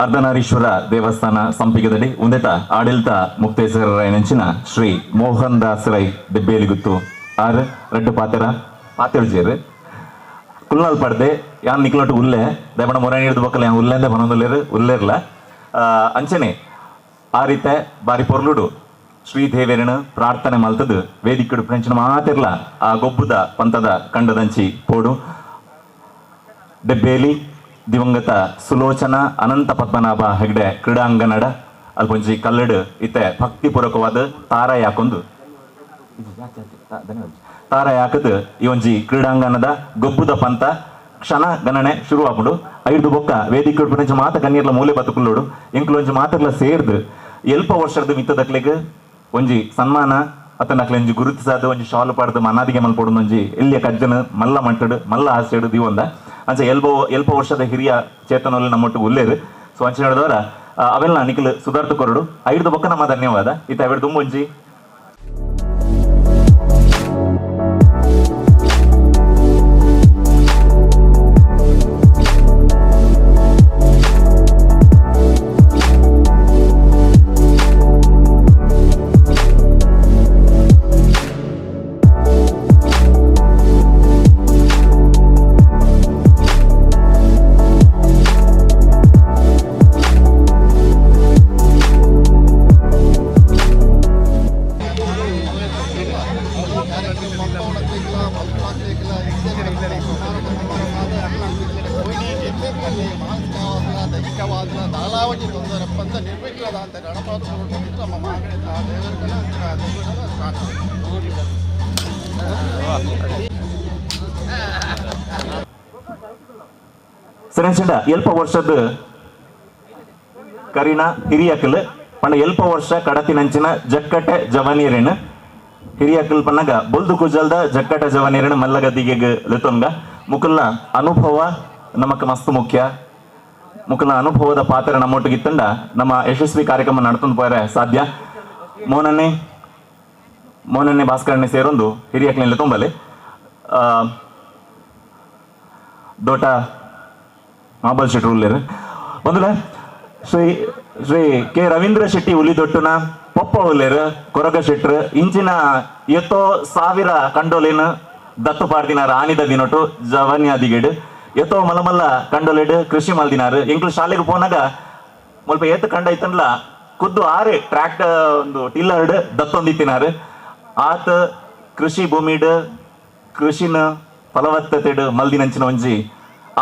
ಅರ್ಧನಾರೀಶ್ವರ ದೇವಸ್ಥಾನ ಸಂಪಿಗದಡಿ ಉಂದೆತ ಆಡಳಿತ ಮುಕ್ತೇಶ್ವರರಾಯನಂಚಿನ ಶ್ರೀ ಮೋಹನ್ ದಾಸ್ ರೈ ದೆಬ್ಬೇಲಿಗುತ್ತು ಆರ್ ರಡ್ಡು ಪಾತೆರ ಪಾತೆರ್ಜೇರು ಕುಲ್ನಾಲ್ ಪಡ್ದೆ ಯಾನ್ ನಿಕ್ಲೋಟು ಉಲ್ಲೆ ದಯಮಣ ಮೊರ ಹಿಡಿದು ಬಕ್ಕಲ್ಲ ಯಾನ್ ಉಲ್ಲೆಂದೆ ಬನೊಂದುಲ್ಲೇರು ಉಲ್ಲೇರ್ಲ ಅಂಚನೆ ಆ ರೀತೆ ಬಾರಿ ಪೊರ್ಲುಡು ಶ್ರೀದೇವೇರನ ಪ್ರಾರ್ಥನೆ ಮಲ್ತದು ವೇದಿಕೆಡು ಫ್ರೆಂಚಿನ ಮಾತಿರ್ಲ ಆ ಗೊಬ್ಬುದ ಪಂತದ ಕಂಡದಂಚಿ ಪೋಡು ದೆಬ್ಬೇಲಿ ದಿವಂಗತ ಸುಲೋಚನಾ ಅನಂತ ಪದ್ಮನಾಭ ಹೆಗ್ಡೆ ಕ್ರೀಡಾಂಗಣಡ ಅಲ್ಪೊಂಜಿ ಕಲ್ಲಡು ಇತ್ತೆ ಭಕ್ತಿಪೂರ್ವಕವಾದ ತಾರ ಯಾಕೊಂದು ತಾರ ಯಾಕದು ಈ ಒಂಜಿ ಕ್ರೀಡಾಂಗಣದ ಗೊಬ್ಬುದ ಪಂತ ಕ್ಷಣ ಗಣನೆ ಶುರು ಆಪುಂಡು. ಐದು ಬೊಕ್ಕ ವೇದಿಕೆ ಉಡ್ಪುನಂಚ ಮಾತ ಕಣ್ಣೀರ್ಲ ಮೂಲೆ ಬತ್ತುಕುಲ್ಲೋಡು ಎಂಕ್ಲು ಒಂಜಿ ಮಾತ್ರಲ ಸೇರ್ದು ಎಲ್ಪ ವರ್ಷದ ಮಿತ್ತದಕ್ಲೆಗ್ ಒಂಜಿ ಸನ್ಮಾನ ಅತನಕ್ಲೆ ಒಂಜಿ ಗುರುತಿಸಾದ ಒಂಜಿ ಶಾಲು ಪಾಡ್ದು ಮನಾದಿಗೆ ಮಲ್ಪೊಡು ಒಂಜಿ ಎಲ್ಲಿಯ ಕಜ್ಜನ ಮಲ್ಲ ಮಟ್ಟಡು ಮಲ್ಲ ಆಸೆಡು ದಿವೊಂದ ಅಂಚ ಎಲ್ಪ ವರ್ಷದ ಹಿರಿಯ ಚೇತನಲ್ಲಿ ನಮ್ಮೊಟ್ಟು ಉಲ್ಲೇರು. ಸೊ ಅಂಚೆ ಹೇಳಿದವರ ಅವೆಲ್ಲ ನಿಖಿಲ್ ಸುಧಾರ್ಥ ಕೊರಡು ಐದು ಬೊಕ್ಕ ನಮ್ಮ ಧನ್ಯವಾದ ಇತ್ತ ಅವೆರಡು ತುಂಬೊಂಜಿ ಸರಿ ಎಲ್ಪ ವರ್ಷದ ಕರಿನ ಹಿರಿಯಕಲ್ ಪಂಡ ಎಲ್ಪ ವರ್ಷ ಕಡತಿನಂಚಿನ ಜಕ್ಕಟೆ ಜವನೀರೇನು ಹಿರಿಯಕಲ್ ಪನ್ನಗ ಬೊಲ್ದು ಕುಜಲ್ದ ಜಕ್ಕಟೆ ಜವನೀರೇನು ಮಲ್ಲಗದ್ದಿಗೆ ಲೆತೊಂಗ ಮುಕುಲ್ನ ಅನುಭವ ನಮಕ್ ಮಸ್ತ್ ಮುಖ್ಯ. ಮುಕುಲ್ನ ಅನುಭವದ ಪಾತ್ರ ನಮ್ಮೊಟ್ಟಿಗಿತ್ತಂಡ ನಮ್ಮ ಯಶಸ್ವಿ ಕಾರ್ಯಕ್ರಮ ನಡ್ತೊಂದು ಪೋರೆ ಸಾಧ್ಯ. ಮೋನನ್ನೇ ಮೋನನ್ನೇ ಭಾಸ್ಕರನ್ನೇ ಸೇರೊಂದು ಹಿರಿಯಕಲಿನ ತುಂಬಲೆ ದೋಟ ಮಾಬಲ್ ಶೆಟ್ಟಿ ಉಲ್ಲೇರು ಒಂದುಲ ಶ್ರೀ ಶ್ರೀ ಕೆ ರವೀಂದ್ರ ಶೆಟ್ಟಿ ಉಲಿದೊಟ್ಟುನ ಪೊಪ್ಪ ಉಲ್ಲೇರು ಕೊರಗ ಶೆಟ್ರು ಇಂಚಿನ ಎತ್ತೋ ಸಾವಿರ ಕಂಡೋಲೇನು ದತ್ತು ಪಾಡ್ದಿನಾರ ಆನಿದ ದಿನೊಟ್ಟು ಜವನ್ಯಾದಿಗೇಡು ಎತ್ತೋ ಮಲಮಲ್ಲ ಕಂಡೋಲೇಡು ಕೃಷಿ ಮಲ್ದಿನಾರು ಎಂಕ್ಲು ಶಾಲೆಗೆ ಪೋನಾಗ ಮುಲ್ಪ ಏತ್ ಕಂಡ ಇತ್ತನ್ಲ ಖುದ್ದು ಆರೆ ಟ್ರ್ಯಾಕ್ಟರ್ ಒಂದು ಟಿಲ್ಲರ್ಡ್ ದತ್ತೊಂದಿತ್ತಿನಾರು. ಆತ ಕೃಷಿ ಭೂಮಿಡ್ ಕೃಷಿನ ಫಲವತ್ತತೆಡ್ ಮಲ್ದಿನಂಚಿನ ಒಂಜಿ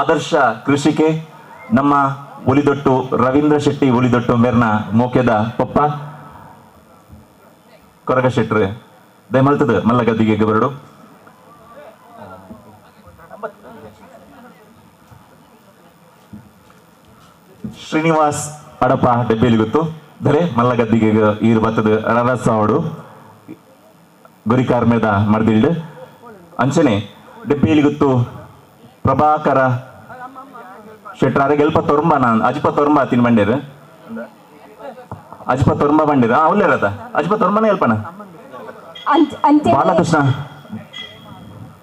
ಆದರ್ಶ ಕೃಷಿಕೆ ನಮ್ಮ ಒಲಿದೊಟ್ಟು ರವೀಂದ್ರ ಶೆಟ್ಟಿ ಒಲಿದೊಟ್ಟು ಮೇರ್ನ ಮೋಕೆದ ಪಪ್ಪ ಕೊರಗ ಶೆಟ್ರು ದಯಮಲ್ತದ ಮಲ್ಲಗದ್ದಿಗೆ ಬರಡು. ಶ್ರೀನಿವಾಸ್ ಅಡಪ ಡೆಬ್ಬೇಲಿ ಗೊತ್ತು ದರೆ ಮಲ್ಲಗದ್ದಿಗೆ ಈರು ಬತ್ತದ ರರಸಾವಡು ಗುರಿಕಾರ್ಮೇದ ಮರ್ದಿಲ್ಡ್ ಅಂಚನೆ ಡೆಬ್ಬೇಲಿ ಗೊತ್ತು ಪ್ರಭಾಕರ ಶೆಟ್ರಾರೆ ಗೆಲ್ಪ ತೊರ್ಂಬ ನಾನು ಅಜ್ಪ ತೊರ್ಂಬ ತಿನ್ ಬಂಡೇರು ಅಜ್ಪ ತೊರ್ಂಬ ಬಂಡೇರು ಅವಲ್ಲೇರತ ಅಜ್ಪ ತೊರ್ಂಬನೇ ಎಲ್ಪನ ಬಾಲಕೃಷ್ಣ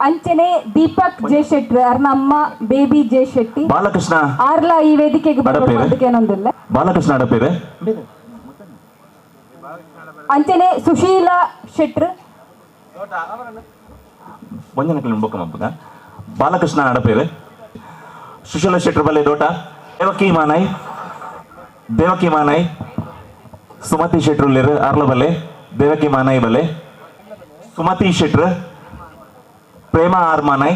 ಅಂಚನೆ ದೀಪಕ್ ಜೆ ಶೆಟ್ಟಿ ಅರ್ನಮ್ಮ ಬೇಬಿ ಜೆ ಶೆಟ್ಟಿ ಬಾಲಕೃಷ್ಣ ಆರ್ಲ ಈ ವೇದಿಕೆಗೆ ಬರಬೇಕೇನೊಂದಿಲ್ಲ ಬಾಲಕೃಷ್ಣ ಅಡಪೇರೆ ಅಂಚನೆ ಸುಶೀಲಾ ಶೆಟ್ರು ಒಂಜನಕಲ್ ಬೊಕ್ಕ ಮಬ್ಬಗ ಬಾಲಕೃಷ್ಣ ಅಡಪೇರೆ ಸುಶೀಲಾ ಶೆಟ್ರು ಬಲ್ಲೆ ದೋಟ ದೇವಕಿ ಮಾನಾಯ್ ದೇವಕಿ ಮಾನಾಯ್ ಸುಮತಿ ಶೆಟ್ರು ಆರ್ಲ ಬಲ್ಲೆ ದೇವಕಿ ಮಾನಾಯ್ ಬಲ್ಲೆ ಸುಮತಿ ಶೆಟ್ರು ಪ್ರೇಮ ಆರ್ ಮಾನಾಯ್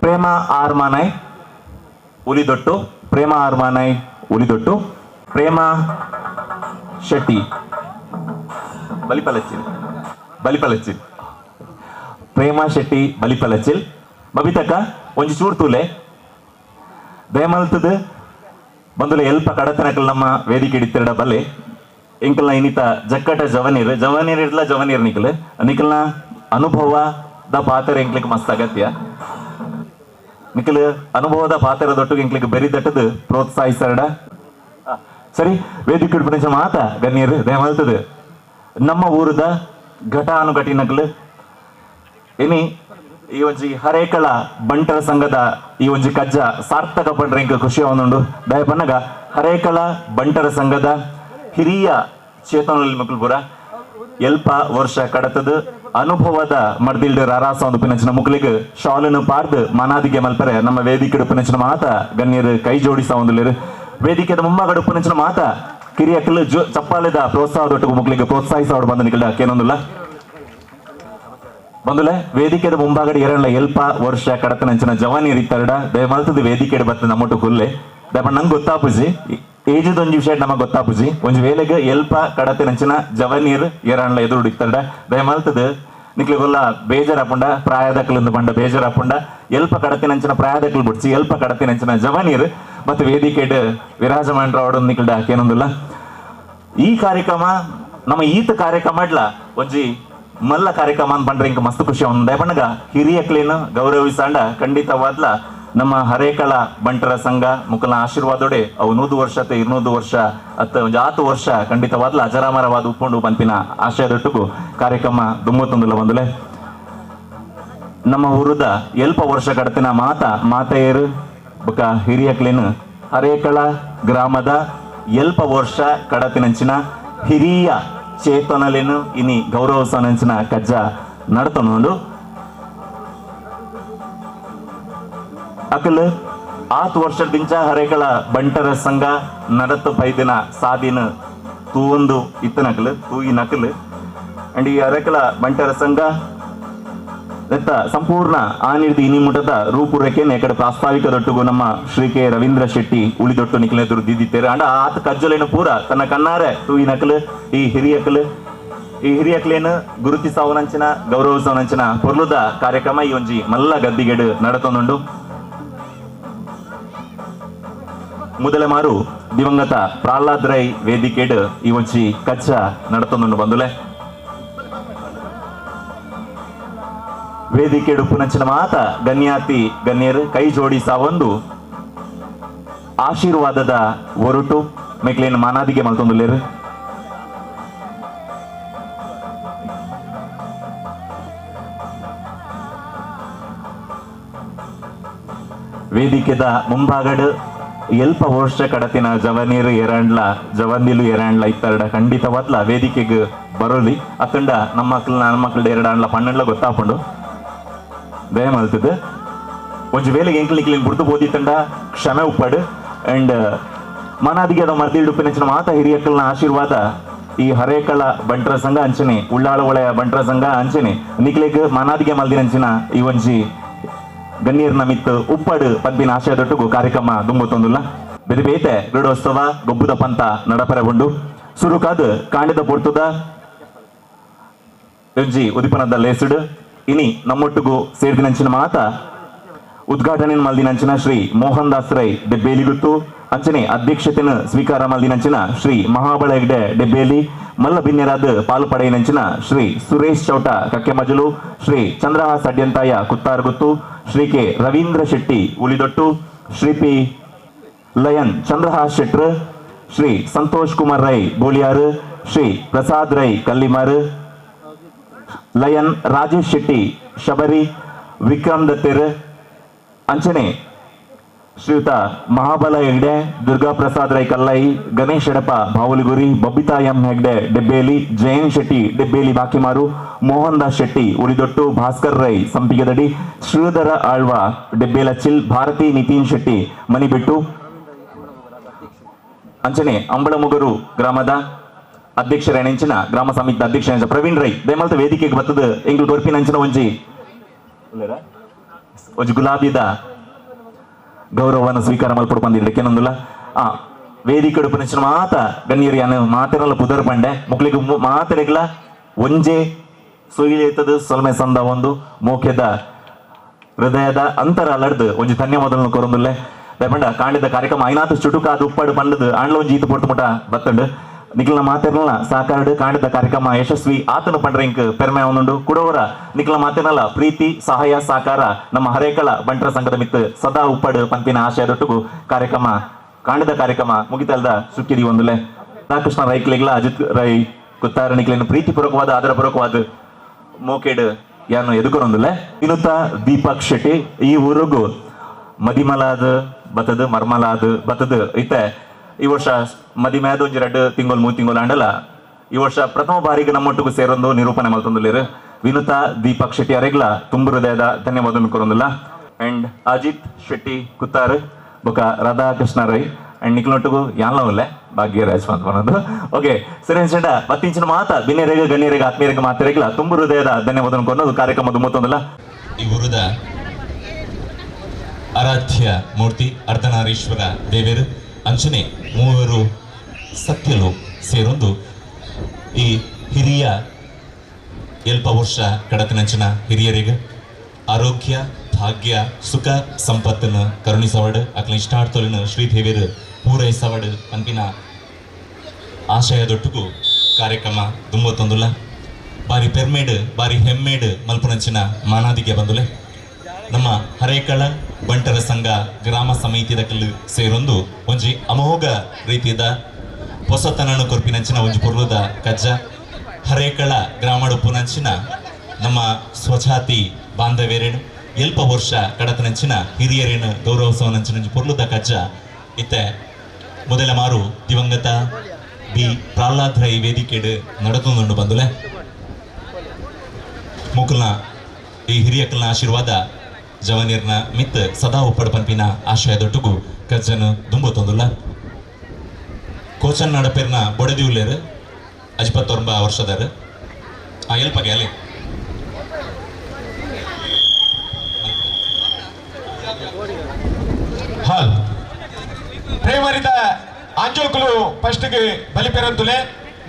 ಪ್ರೇಮ ಆರ್ ಮಾನಾಯ್ ಉಲಿದೊಟ್ಟು ಪ್ರೇಮ ಆರ್ ಮಾನಾಯ್ ಉಲಿದೊಟ್ಟು ಪ್ರೇಮ ಶೆಟ್ಟಿ ಬಲಿಪಲಚ್ಚಿಲ್ ಬಲಿಪಲಚ್ಚಿಲ್ ಪ್ರೇಮ ಶೆಟ್ಟಿ ಬಲಿಪಲಚ್ಚಿಲ್ ಬಬಿತಕ್ಕ ಒಂಜಿ ಚೂರು ತೂಲೆ ದಯಮಲ್ತದ ಬಂದುಲೆ ಎಲ್ಪ ಕಡತನಕಲ್ ನಮ್ಮ ವೇದಿಕೆ ಇಡಿತಿರಡ ಬಲ್ಲೆ ಎಂಕಲ್ನ ಇನ್ನಿತ ಜಕ್ಕಟ ಜವನೀರ್ ಜವನೀರ್ ಇಡ್ಲ ಜವನೀರ್ ನಿಕಲ್ ನಿಕಲ್ನ ಅನುಭವ the ಪಾತ್ರ ಎಂಕ್ಲಿಕ್ ಮಸ್ತ್ ಅಗತ್ಯ ನಿಖಲ್ ಅನುಭವದ ಪಾತ್ರ ದೊಟ್ಟು ಎಂಕ್ಲಿಕ್ ಬೆರಿ ದಟ್ಟದು ಪ್ರೋತ್ಸಾಹಿಸರಡ. ಸರಿ ವೇದಿಕೆ ಉಡ್ಪಿನ ಮಾತ ಗಣ್ಯರು ದಯಮಲ್ತದ ನಮ್ಮ ಊರದ ಘಟಾನುಘಟಿನಕಲ್ ಇನಿ ಈ ಒಂಜಿ ಹರೇಕಳ ಬಂಟರ ಸಂಘದ ಈ ಒಂಜಿ ಕಜ್ಜ ಸಾರ್ಥಕ ಪಂಡ್ರೆ ಎಂಕ್ ಖುಷಿ ಆವೊಂದುಂಡು. ದಯಪನ್ನಗ ಹರೇಕಳ ಬಂಟರ ಸಂಘದ ಹಿರಿಯ ಚೇತನಲ್ಲಿ ಮಕ್ಕಳು ಪೂರ ಎಲ್ಪ ವರ್ಷ ಕಡತದ ಅನುಭವದ ಮರ್ದಿಲ್ಡ್ ರಾರಾಸ ಒಂದು ಪಿನಂಚಿನ ಮುಕ್ಲಿಗ್ ಶಾಲನ್ನು ಪಾರ್ದು ಮನಾದಿಗೆ ಮಲ್ಪರೆ ನಮ್ಮ ವೇದಿಕೆ ಪಿನಂಚಿನ ಮಾತ ಗಣ್ಯರು ಕೈ ಜೋಡಿಸ ಒಂದುಲೇರು. ವೇದಿಕೆದ ಮುಂಭಾಗಡು ಪಿನಂಚಿನ ಮಾತ ಕಿರಿಯಕಲ್ ಚಪ್ಪಾಲೆದ ಪ್ರೋತ್ಸಾಹದೊಟ್ಟಿಗೆ ಮುಕ್ಲಿಗೆ ಪ್ರೋತ್ಸಾಹಿಸ ಅವ್ರು ಬಂದ ನಿಕಲ್ಡ ಕೇನೊಂದುಲ್ಲ ಬಂದುಲೆ ವೇದಿಕೆದ ಮುಂಭಾಗಡೆ ಎರಡ್ಲ ಎಲ್ಪ ವರ್ಷ ಕಡತನಂಚಿನ ಜವಾನಿ ಇತ್ತರಡ ದಯಮಲ್ತದ ವೇದಿಕೆ ಬತ್ತ ನಮ್ಮೊಟ್ಟು ಕುಲ್ಲೆ ದಯಪ ನಂಗೆ ಗೊತ್ತಾಪುಜಿ ಏಜದ ಒಂಜಿ ವಿಷಯ ನಮಗೆ ಗೊತ್ತಾಪುಜಿ ಒಂಜಿ ವೇಳೆಗೆ ಎಲ್ಪ ಕಡತನಂಚಿನ ಜವನೀರ್ ಎರಡ್ಲ ಎದುರು ಇತ್ತರಡ ದಯಮಲ್ತದ ನಿಕ್ಲಿಗೊಲ್ಲ ಬೇಜಾರಪುಂಡ ಪ್ರಾಯದಕ್ಲಿಂದ ಬಂಡ ಬೇಜಾರಪುಂಡ ಎಲ್ಪ ಕಡತಿನಂಚಿನ ಪ್ರಾಯದಕ್ಲು ಬಿಡ್ಸಿ ಎಲ್ಪ ಕಡತಿನಂಚಿನ ಜವನೀರ್ ಮತ್ತು ವೇದಿಕೆಡ್ ವಿರಾಜಮಾನ್ರ ಅವಡೊಂದು ನಿಕ್ಲ್ಡ ಕೇನೊಂದುಲ್ಲ. ಈ ಕಾರ್ಯಕ್ರಮ ನಮ್ಮ ಈತ ಕಾರ್ಯಕ್ರಮ ಇಡ್ಲ ಒಂಜಿ ಮಲ್ಲ ಕಾರ್ಯಕ್ರಮ ಅಂತ ಬಂಡ್ರೆ ಇಂಕ ಮಸ್ತ್ ಖುಷಿ ಒಂದು ದಯಪಣ್ಣಗ ಹಿರಿಯಕ್ಲೇನು ಗೌರವಿಸಾಂಡ ಖಂಡಿತವಾದ್ಲ ನಮ್ಮ ಹರೇಕಳ ಬಂಟರ ಸಂಘ ಮುಕಲ ಆಶೀರ್ವಾದೋಡೆ ಅವು 100 ವರ್ಷ ಅತ್ತ 200 ವರ್ಷ ಅತ್ತ ಒಂದು 10 ವರ್ಷ ಖಂಡಿತವಾದ್ಲ ಅಜರಾಮರವಾದ ಉಪ್ಪುಂಡು ಪನ್ಪಿನ ಆಶಯದೊಟ್ಟಿಗೂ ಕಾರ್ಯಕ್ರಮ ದುಮ್ಮತ್ತೊಂದುಲ್ಲ ಬಂದುಲೆ. ನಮ್ಮ ಊರದ ಎಲ್ಪ ವರ್ಷ ಕಡತಿನ ಮಾತ ಮಾತೆಯರು ಬೊಕ ಹಿರಿಯಕ್ಲೇನು ಹರೇಕಳ ಗ್ರಾಮದ ಎಲ್ಪ ವರ್ಷ ಕಡತಿನಂಚಿನ ಹಿರಿಯ ಚೇತನಲೇನು ಇನಿ ಗೌರವಸನಂಚಿನ ಕಜ್ಜ ನಡತೊಂದು ಅಕಲ್ ಆತ್ ವರ್ಷದಿಂಚ ಹರೇಕಳ ಬಂಟರ ಸಂಘ ನಡತು ಪೈದಿನ ಸಾದಿನ ತೂವೊಂದು ಇತ್ತನಕಲ್ ತೂಯಿ ನಕಲ್ ಅಂಡ್ ಈ ಹರೇಕಳ ಬಂಟರ ಸಂಘ ದತ್ತ ಸಂಪೂರ್ಣ ಆನಿರ್ದಿ ಇನಿ ಮುಟದ ರೂಪುರೇಖೆ ಎಕಡೆ ಪ್ರಾಸ್ತಾವಿಕ ದೊಟ್ಟುಗು ನಮ್ಮ ಶ್ರೀ ಕೆ ರವೀಂದ್ರ ಶೆಟ್ಟಿ ಉಳಿದೊಟ್ಟು ನಿಖಿಲೆದುರು ದಿದ್ದಿತ್ತೇರು ಅಂಡ ಆತ ಕಜ್ಜಲೇನು ಪೂರ ತನ್ನ ಕಣ್ಣಾರೆ ತೂಯಿ ನಕಲ್ ಈ ಹಿರಿಯಕಲ್ ಈ ಹಿರಿಯಕ್ಲೇನು ಗುರುತಿಸಾವನಂಚಿನ ಗೌರವಿಸಾವನಂಚಿನ ಪೊರ್ಲುದ ಕಾರ್ಯಕ್ರಮ ಈ ಒಂಜಿ ಮಲ್ಲ ಗದ್ದಿಗೆಡು ನಡತೊಂದುಂಡು. ಮೊದಲ ಮಾರು ದಿವಂಗತ ಪ್ರಹ್ಲಾದ್ ರೈ ವೇದಿಕೆಡ್ ಈ ಒಂಜಿ ಕಚ್ಚ ನಡತೊಂದುಂಡು ಬಂದುಲೆ. ವೇದಿಕೆಡು ಪುನಂಚಿನ ಮಾತ ಗಣ್ಯಾತಿ ಗಣ್ಯರು ಕೈ ಜೋಡಿಸಾವೊಂದು ಆಶೀರ್ವಾದದ ಒರಟು ಮೆಕ್ಲೇನು ಮಾನಾದಿಗೆ ಮಲ್ತೊಂದುಲ್ಲೇರು. ವೇದಿಕೆದ ಮುಂಭಾಗಡು ಎಲ್ಪ ವರ್ಷ ಕಡತಿನ ಜವನೀರು ಎರಾಂಡ್ಲ ಜವಂದಿಲು ಎರಾಂಡ್ಲ ಇತ್ತರಡ ಖಂಡಿತವಾದ್ಲ ವೇದಿಕೆಗೆ ಬರೋಲಿ ಅತ್ತಂಡ ನಮ್ಮ ಮಕ್ಕಳು ನನ್ನ ಮಕ್ಕಳು ಎರಡಾಂಡ್ಲ ಪನ್ನೆಂಡ್ಲ ಗೊತ್ತಾಪುಂಡು ದಯ ಮಲ್ತದ ಒಂಜಿ ವೇಳೆಗೆ ಎಂಕ್ಲಿಕ್ಲಿನ್ ಬುಡ್ದು ಬೋದಿತ್ತಂಡ ಕ್ಷಮೆ ಉಪ್ಪಡು ಅಂಡ್ ಮಾನಾದಿಗೆ ಮರ್ದಿಲ್ಡುಪ್ಪಿನಂಚಿನ ಮಾತ ಹಿರಿಯಕ್ಕಲ್ನ ಆಶೀರ್ವಾದ ಈ ಹರೇಕಳ ಬಂಟರ ಸಂಘ ಅಂಚನೆ ಉಳ್ಳಾಳ ಒಳೆಯ ಬಂಟರ ಸಂಘ ಅಂಚನೆ ನಿಕ್ಲೆಗ್ ಮಾನಾದಿಗೆ ಮಲ್ದಿನಂಚಿನ ಈ ಒಂಜಿ ಗಣ್ಯರ್ನ ಮಿತ್ತು ಉಪ್ಪಡು ಪದ್ಮಿನ ಆಶಯದೊಟ್ಟುಗು ಕಾರ್ಯಕ್ರಮ ದುಂಬುತ್ತೊಂದುಲ್ಲ. ಬೇರೆ ಬೇತೆ ಕ್ರೀಡೋತ್ಸವ ಗೊಬ್ಬುದ ಪಂತ ನಡಪರೆ ಉಂಡು. ಸುರುಕಾದ್ ಕಾಂಡದ ಪೊರ್ತುದ ಒಂಜಿ ಉದಿಪನದ ಲೇಸುಡು ಇನಿ ನಮ್ಮೊಟ್ಟುಗು ಸೇರ್ದಿನಂಚಿನ ಮಾತ ಉದ್ಘಾಟನೆ ಮಲ್ದಿನಂಚಿನ ಶ್ರೀ ಮೋಹನ್ ದಾಸ್ ರೈ ದೆಬ್ಬೇಲಿಗುತ್ತು ಅಂಚನೆ ಅಧ್ಯಕ್ಷತೆಯನ್ನು ಸ್ವೀಕಾರ ಮಲ್ದಿನಂಚಿನ ಶ್ರೀ ಮಹಾಬಳ ಹೆಗ್ಡೆ ಡೆಬ್ಬೇಲಿ ಮಲ್ಲ ಬಿನ್ಯರಾದ ಪಾಲು ಪಡೆಯಿನಂಚಿನ Shri Suresh Chowta ಕಕ್ಕೆಮಜಲು Shri Chandrahas Adyanthaya Kuttarguttu Shri K Ravindra Shetty Ulidottu Shri P lion Chandrahas Shettar Shri Santosh Kumar Rai Boliyar Shri Prasad Rai Kallimar lion Rajesh Shetty Shabari Vikram Dattar ಅಂಚನೆ ಶ್ರೀಯುತ ಮಹಾಬಲ ಹೆಗ್ಡೆ ದುರ್ಗಾ ಪ್ರಸಾದ್ ರೈ ಕಲ್ಲೈ ಗಣೇಶ್ ಎಡಪ ಬಾವುಲಿಗುರಿ ಬಬಿತಾ ಎಂ ಹೆಗ್ಡೆ ಡೆಬ್ಬೇಲಿ ಜಯನ್ ಶೆಟ್ಟಿ ಡೆಬ್ಬೇಲಿ ಬಾಕಿಮಾರು ಮೋಹನ್ ದಾಸ್ ಶೆಟ್ಟಿ ಉಳಿದೊಟ್ಟು ಭಾಸ್ಕರ್ ರೈ ಸಂಪಿಗೆದಡಿ ಶ್ರೀಧರ ಆಳ್ವ ಡೆಬ್ಬೇಲಚಿಲ್ ಭಾರತಿ ನಿತೀನ್ ಶೆಟ್ಟಿ ಮನಿಬೆಟ್ಟು ಅಂಚನೆ ಅಂಬಳಮುಗರು ಗ್ರಾಮದ ಅಧ್ಯಕ್ಷರ ಗ್ರಾಮ ಸಮಿತಿ ಅಧ್ಯಕ್ಷ ಪ್ರವೀಣ್ ರೈ ದಯಮಲ್ತ ವೇದಿಕೆಗೆ ಬತ್ತದ ಎಂಗ್ಲು ಕೊರ್ಪಿನಂಚಿನ ಒಂಜಿ ಒಂಜಿ ಗುಲಾಬಿದ ಗೌರವವನ್ನು ಸ್ವೀಕಾರ ಮಲ್ಪಡು ಬಂದಿದ್ದಕ್ಕೆನೊಂದುಲ್ಲ. ಆ ವೇದಿಕೆ ಉಡುಪಿನ ಮಾತ ಗಣ್ಯರಿಯಾನು ಮಾತೆರಲ್ಲ ಪುದರ್ ಪಂಡೆ ಮುಕ್ಳಿಗೆ ಮಾತೆರೆಗ್ಲ ಒಂಜೆ ಸುಯಿಲೇತದ ಸೊಲ್ಮೆ ಸಂದ ಒಂದು ಮೋಖ್ಯದ ಹೃದಯದ ಅಂತರ ಅಲರ್ದು ಒಂಜಿ ಧನ್ಯವಾದಗಳನ್ನು ಕೊರೊಂದುಲ್ಲೆ. ದಯಪಂಡ ಕಾಂಡಿದ ಕಾರ್ಯಕ್ರಮ ಐನಾತು ಚುಟುಕಾದ ಉಪ್ಪಾಡು ಪಂಡದು ಆಂಡ್ಲ ಒಂಜಿ ಈತ ಪೊರ್ತು ಮುಟ ಬತ್ತಂಡು ನಿಖಿಲ ಮಾತೆರ್ನ ಸಾಕಾರಡು ಕಾಂಡದ ಕಾರ್ಯಕ್ರಮ ಯಶಸ್ವಿ ಆತನ ಪಂಡ್ರಿಂಕ್ ಪೆರ್ಮೆ ಅವನುಂಡು. ಕುಡವರ ನಿಖಿಲ ಮಾತೆನಲ್ಲ ಪ್ರೀತಿ ಸಹಾಯ ಸಹಕಾರ ನಮ್ಮ ಹರೇಕಳ ಬಂಟರ ಸಂಘದ ಮಿತ್ತು ಸದಾ ಉಪ್ಪಡು ಪಂಪಿನ ಆಶಯದೊಟ್ಟುಗು ಕಾರ್ಯಕ್ರಮ ಕಾಂಡದ ಕಾರ್ಯಕ್ರಮ ಮುಗಿತಲ್ದ ಸುಕ್ಕಿದಿ ಒಂದುಲೆ. ರಾಧಾಕೃಷ್ಣ ರೈಕ್ಲೆಗ್ಲ ಅಜಿತ್ ರೈ ಕುತ್ತಾರ ನಿಖಿಲಿನ ಪ್ರೀತಿಪೂರ್ವಕವಾದ ಆದರಪೂರ್ವಕವಾದ ಮೋಕೆಡ್ ಯಾನು ಎದುಕೊರೊಂದುಲ್ಲೆ. ಇನ್ನುತ್ತ ದೀಪಕ್ ಶೆಟ್ಟಿ ಈ ಊರಿಗೂ ಮದಿಮಲಾದ ಬತ್ತದ ಮರ್ಮಲಾದ ಬತ್ತದ ಇತ್ತೆ ಈ ವರ್ಷ ಮದಿಮ್ಯಾದ ಒಂಜಿ 2 ತಿಂಗಳು 3 ತಿಂಗಳು ಅಂಡಲ ಈ ವರ್ಷ ಪ್ರಥಮ ಬಾರಿಗೆ ನಮ್ಮೊಟ್ಟಿಗೂ ಸೇರೊಂದು ನಿರೂಪಣೆ ಮಲ್ತೊಂದುಲ್ಲೆರ್. ವಿನುತಾ ದೀಪಕ್ ಶೆಟ್ಟಿ ಅರೆಗ್ಲ ತುಂಬು ಹೃದಯದ ಧನ್ಯವಾದ ಕೊರೊಂದುಲ್ಲ. ಅಂಡ್ ಅಜಿತ್ ಶೆಟ್ಟಿ ಕುತ್ತಾರ್ ಬೊಕ ರಾಧಾಕೃಷ್ಣ ರೈ ಅಂಡ್ ನಿಕ್ಲೊಟ್ಟುಗು ಯಾನ್ಲ ಉಲ್ಲೆ ಭಾಗ್ಯರಾಜ್ ಪಂದ್. ಓಕೆ ಸರಿ ಅನ್ಸಂಡ ಬತ್ತಿಂಚಿನ ಮಾತ ಬಿನ್ನೆರೆಗ್ ಗಣ್ಯರೆಗ್ ಆತ್ಮೀಯರೆಗ್ ಮಾತೆರೆಗ್ಲ ತುಂಬು ಹೃದಯದ ಧನ್ಯವಾದ ಕೊರೊಂದು ಕಾರ್ಯಕ್ರಮ ದುಮ್ಮತ್ತೊಂದುಲ್ಲ. ಈ ಊರದ ಆರಾಧ್ಯ ಮೂರ್ತಿ ಅರ್ಧನಾರೀಶ್ವರ ದೇವರು ಅಂಚನೆ ಮೂವರು ಸತ್ಯಲು ಸೇರೊಂದು ಈ ಹಿರಿಯ ಎಲ್ಪ ವರ್ಷ ಕಡತನಂಚಿನ ಹಿರಿಯರಿಗೆ ಆರೋಗ್ಯ ಭಾಗ್ಯ ಸುಖ ಸಂಪತ್ತನ್ನು ಕರುಣಿಸವಡು ಅಕ್ಲ ಇಷ್ಟಾರ್ಥೊಲಿನ ಶ್ರೀದೇವಿಯರು ಪೂರೈಸವಡು ಪನ್ಪಿನ ಆಶಯದೊಟ್ಟುಗು ಕಾರ್ಯಕ್ರಮ ದುಂಬತ್ತೊಂದುಲ್ಲ. ಬಾರಿ ಪೆರ್ಮೇಡು ಬಾರಿ ಹೆಮ್ಮೇಡು ಮಲ್ಪುನಂಚಿನ ಮಾನಾದಿಗೆ ಬಂದುಲೆ. ನಮ್ಮ ಹರೇಕಳ ಬಂಟರ ಸಂಘ ಗ್ರಾಮ ಸಮಿತಿದ ಕಲ್ಲು ಸೇರೊಂದು ಒಂಜಿ ಅಮೋಘ ರೀತಿಯ ಹೊಸತನನ್ನು ಕೊರ್ಪಿನಂಚಿನ ಒಂಜಿ ಪೊರ್ಲುದ ಕಜ್ಜ ಹರೇಕಳ ಗ್ರಾಮಡುಪ್ಪುನಂಚಿನ ನಮ್ಮ ಸ್ವಜಾತಿ ಬಾಂಧವ್ಯರೇನು ಎಲ್ಪ ವರ್ಷ ಕಡತನಂಚಿನ ಹಿರಿಯರೇನು ಗೌರವಿಸುವನಂಚಿನ ಒಂಜಿ ಪೊರ್ಲುದ ಕಜ್ಜ ಇತ್ತೆ ಮೊದಲ ಮಾರು ದಿವಂಗತ ಬಿ ಪ್ರಹ್ಲಾದ್ ರೈ ವೇದಿಕೆಡು ನಡತೊಂದುಂಡು ಬಂದುಲೆ. ಮುಕುಲ್ನ ಈ ಹಿರಿಯಕ್ಕಲ್ನ ಆಶೀರ್ವಾದ ಜವನೀರ್ನ ಮಿತ್ ಸದಾ ಉಪ್ಪಡು ಪನ್ಪಿನ ಆಶಯದೊಟ್ಟುಗು ಕಜ್ಜನು ದುಂಬುತ್ತೊಂದುಲ್ಲ. ಕೋಚನ್ ನಡಪೇರ್ನ ಬೊಡದಿ ಉಲ್ಲೇರು 59 ವರ್ಷದಾರು ಆ ಎಲ್ಪಗೆ ಅಲ್ಲಿ ಹಾಲ್ ಪ್ರೇಮರಿದ ಆಂಜೋಕುಲು ಫಸ್ಟ್ಗೆ ಬಲಿಪೆರಂತುಲೆ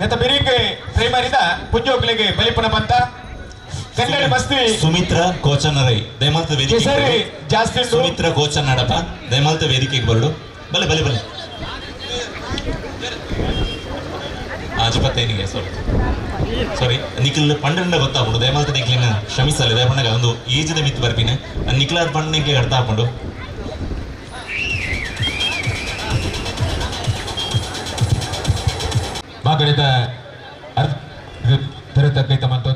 ನೆತ ಬೆರಿಗೆ ಪ್ರೇಮರಿದ ಪುಂಜೋಕುಲಿಗೆ ಬಲಿಪನ ಬಂತ ಸುಮಿತ್ರ ಕೋಚನ್ನರೈ ದಯಮಾಲ್ತ ವೇದಿಕೆ ಜಾಸ್ತಿ ಸುಮಿತ್ರ ಕೋಚನ್ನಡಪ ದಯಮಾಲ್ತ ವೇದಿಕೆಗೆ ಬರಡು. ಬಲೆ ಬಲೆ ಬಲೆ ಆಜುಪತ್ತೈನಿಗೆ ಸಾರಿ ಸಾರಿ ನಿಖಿಲ್ ಪಂಡಂಡ ಗೊತ್ತಾಗ್ಬಿಡು ದಯಮಾಲ್ತ ನಿಖಿಲಿನ ಕ್ಷಮಿಸಲ್ಲ ದಯಪಣ್ಣಗ ಒಂದು ಏಜದ ಮಿತ್ತು ಬರ್ಪಿನ ನಿಖಿಲಾದ ಪಂಡನಿಗೆ ಅರ್ಥ ಹಾಕೊಂಡು ಮಾಗಡಿದ ಅರ್ಥ ಕೈತ ಮಂತ